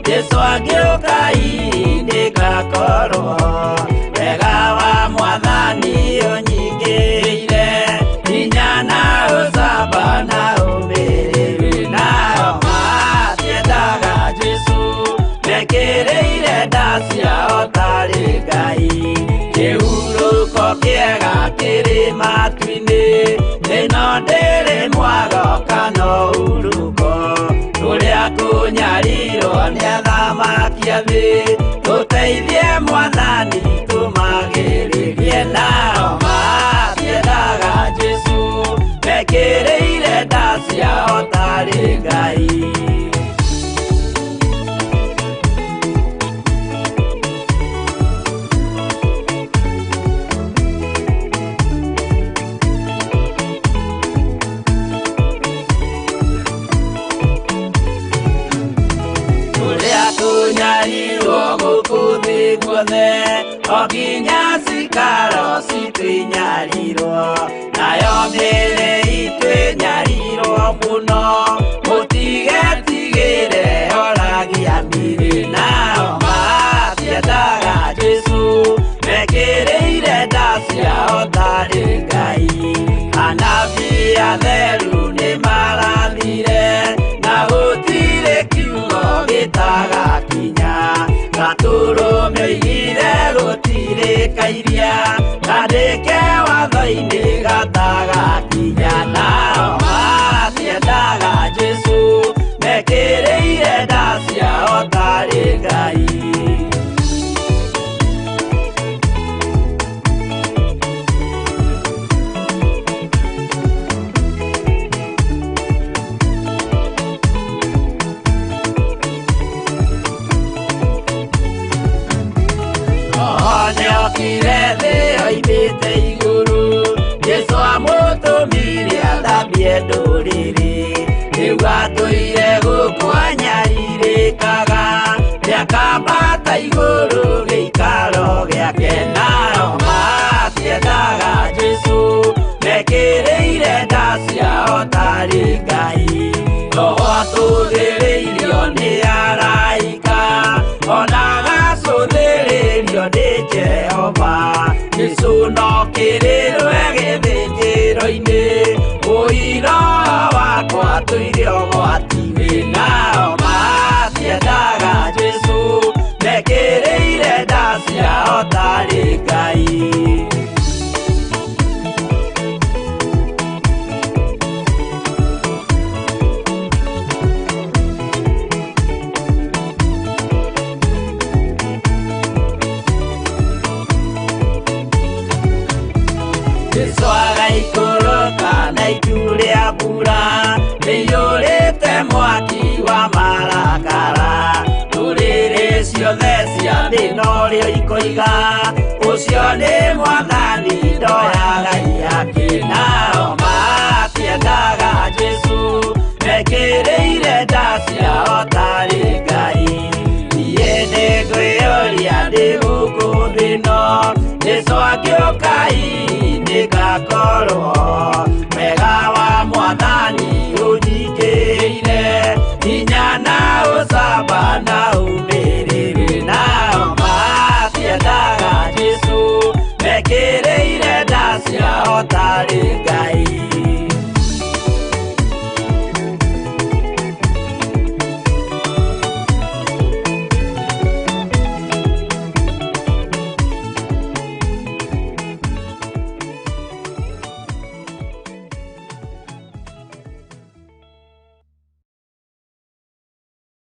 Jesu agĩũka ndĩgakorwo wega wa Mwathani ũnyingĩrĩire, hinya na ũcamba na ũmĩrĩru. Nao matiendaga Jesu mekĩrĩire nda ciao tarĩ Ngai. Kĩhurũko kĩega kĩrĩ matu-inĩ, ĩno ndĩrĩ mwago kana ũhurũko. Kũrĩa kũnyarirwo nĩ athamaki a thĩ, tũteithie Mwathani tũmagĩrĩrie. Nao matiendaga Jesu mekĩrĩire nda ciao tarĩ Ngai. Kũnyarirwo gũkũ thĩ guothe, o nginya cikaro citũ inyarirwo, nayo mĩĩrĩ itũ ĩnyarirwo mũno. Mũtigetigĩre oragia mĩĩrĩ. Nao matiendaga Jesu mekĩrĩire nda ciao tarĩ Ngai. Anabii Atheru nĩ marathire na gũtirĩ kiugo gĩtagakinya. Gatũrũme oigire gũtirĩ kairia kandĩke watho-inĩ gatagakinya. Nao matiendaga Jesũ mekĩrĩire nda ciao tarĩ Ngai. Nĩokire thĩ oimĩte igũrũ, Jesũ amũtũmire athambie ndũrĩrĩ. Rĩu atũire gũkũ anyarirĩkaga, nĩakambata igũrũ gĩikaro gĩake. Nao matiendaga Jesũ mekĩrĩire nda ciao tarĩ Ngai. Roho atũthĩrĩirio nĩ araika, ona agacũthĩrĩrio nĩ Jehova. Jesũ no kĩrĩrwe gĩthĩnjĩro-inĩ, ũira wakwa tũire ũgwati-inĩ. Nao matiendaga Jesũ mekĩrĩire nda ciao tarĩ Ngai. Jesũ agaikũrũka na itu rĩa mbura rĩiyũrĩte mwaki wa marakara. Ndũrĩrĩ ciothe cia thĩ norĩo ikoiga, ũcio nĩ Mwathani ndoyaga ihaki. Nao matiendaga Jesũ mekĩrĩire nda ciao tarĩ Ngai. Niĩ nĩngwĩyũria ndĩ gũkũ thĩ ĩno, Jesũ angĩũka hihi nĩngakorwo.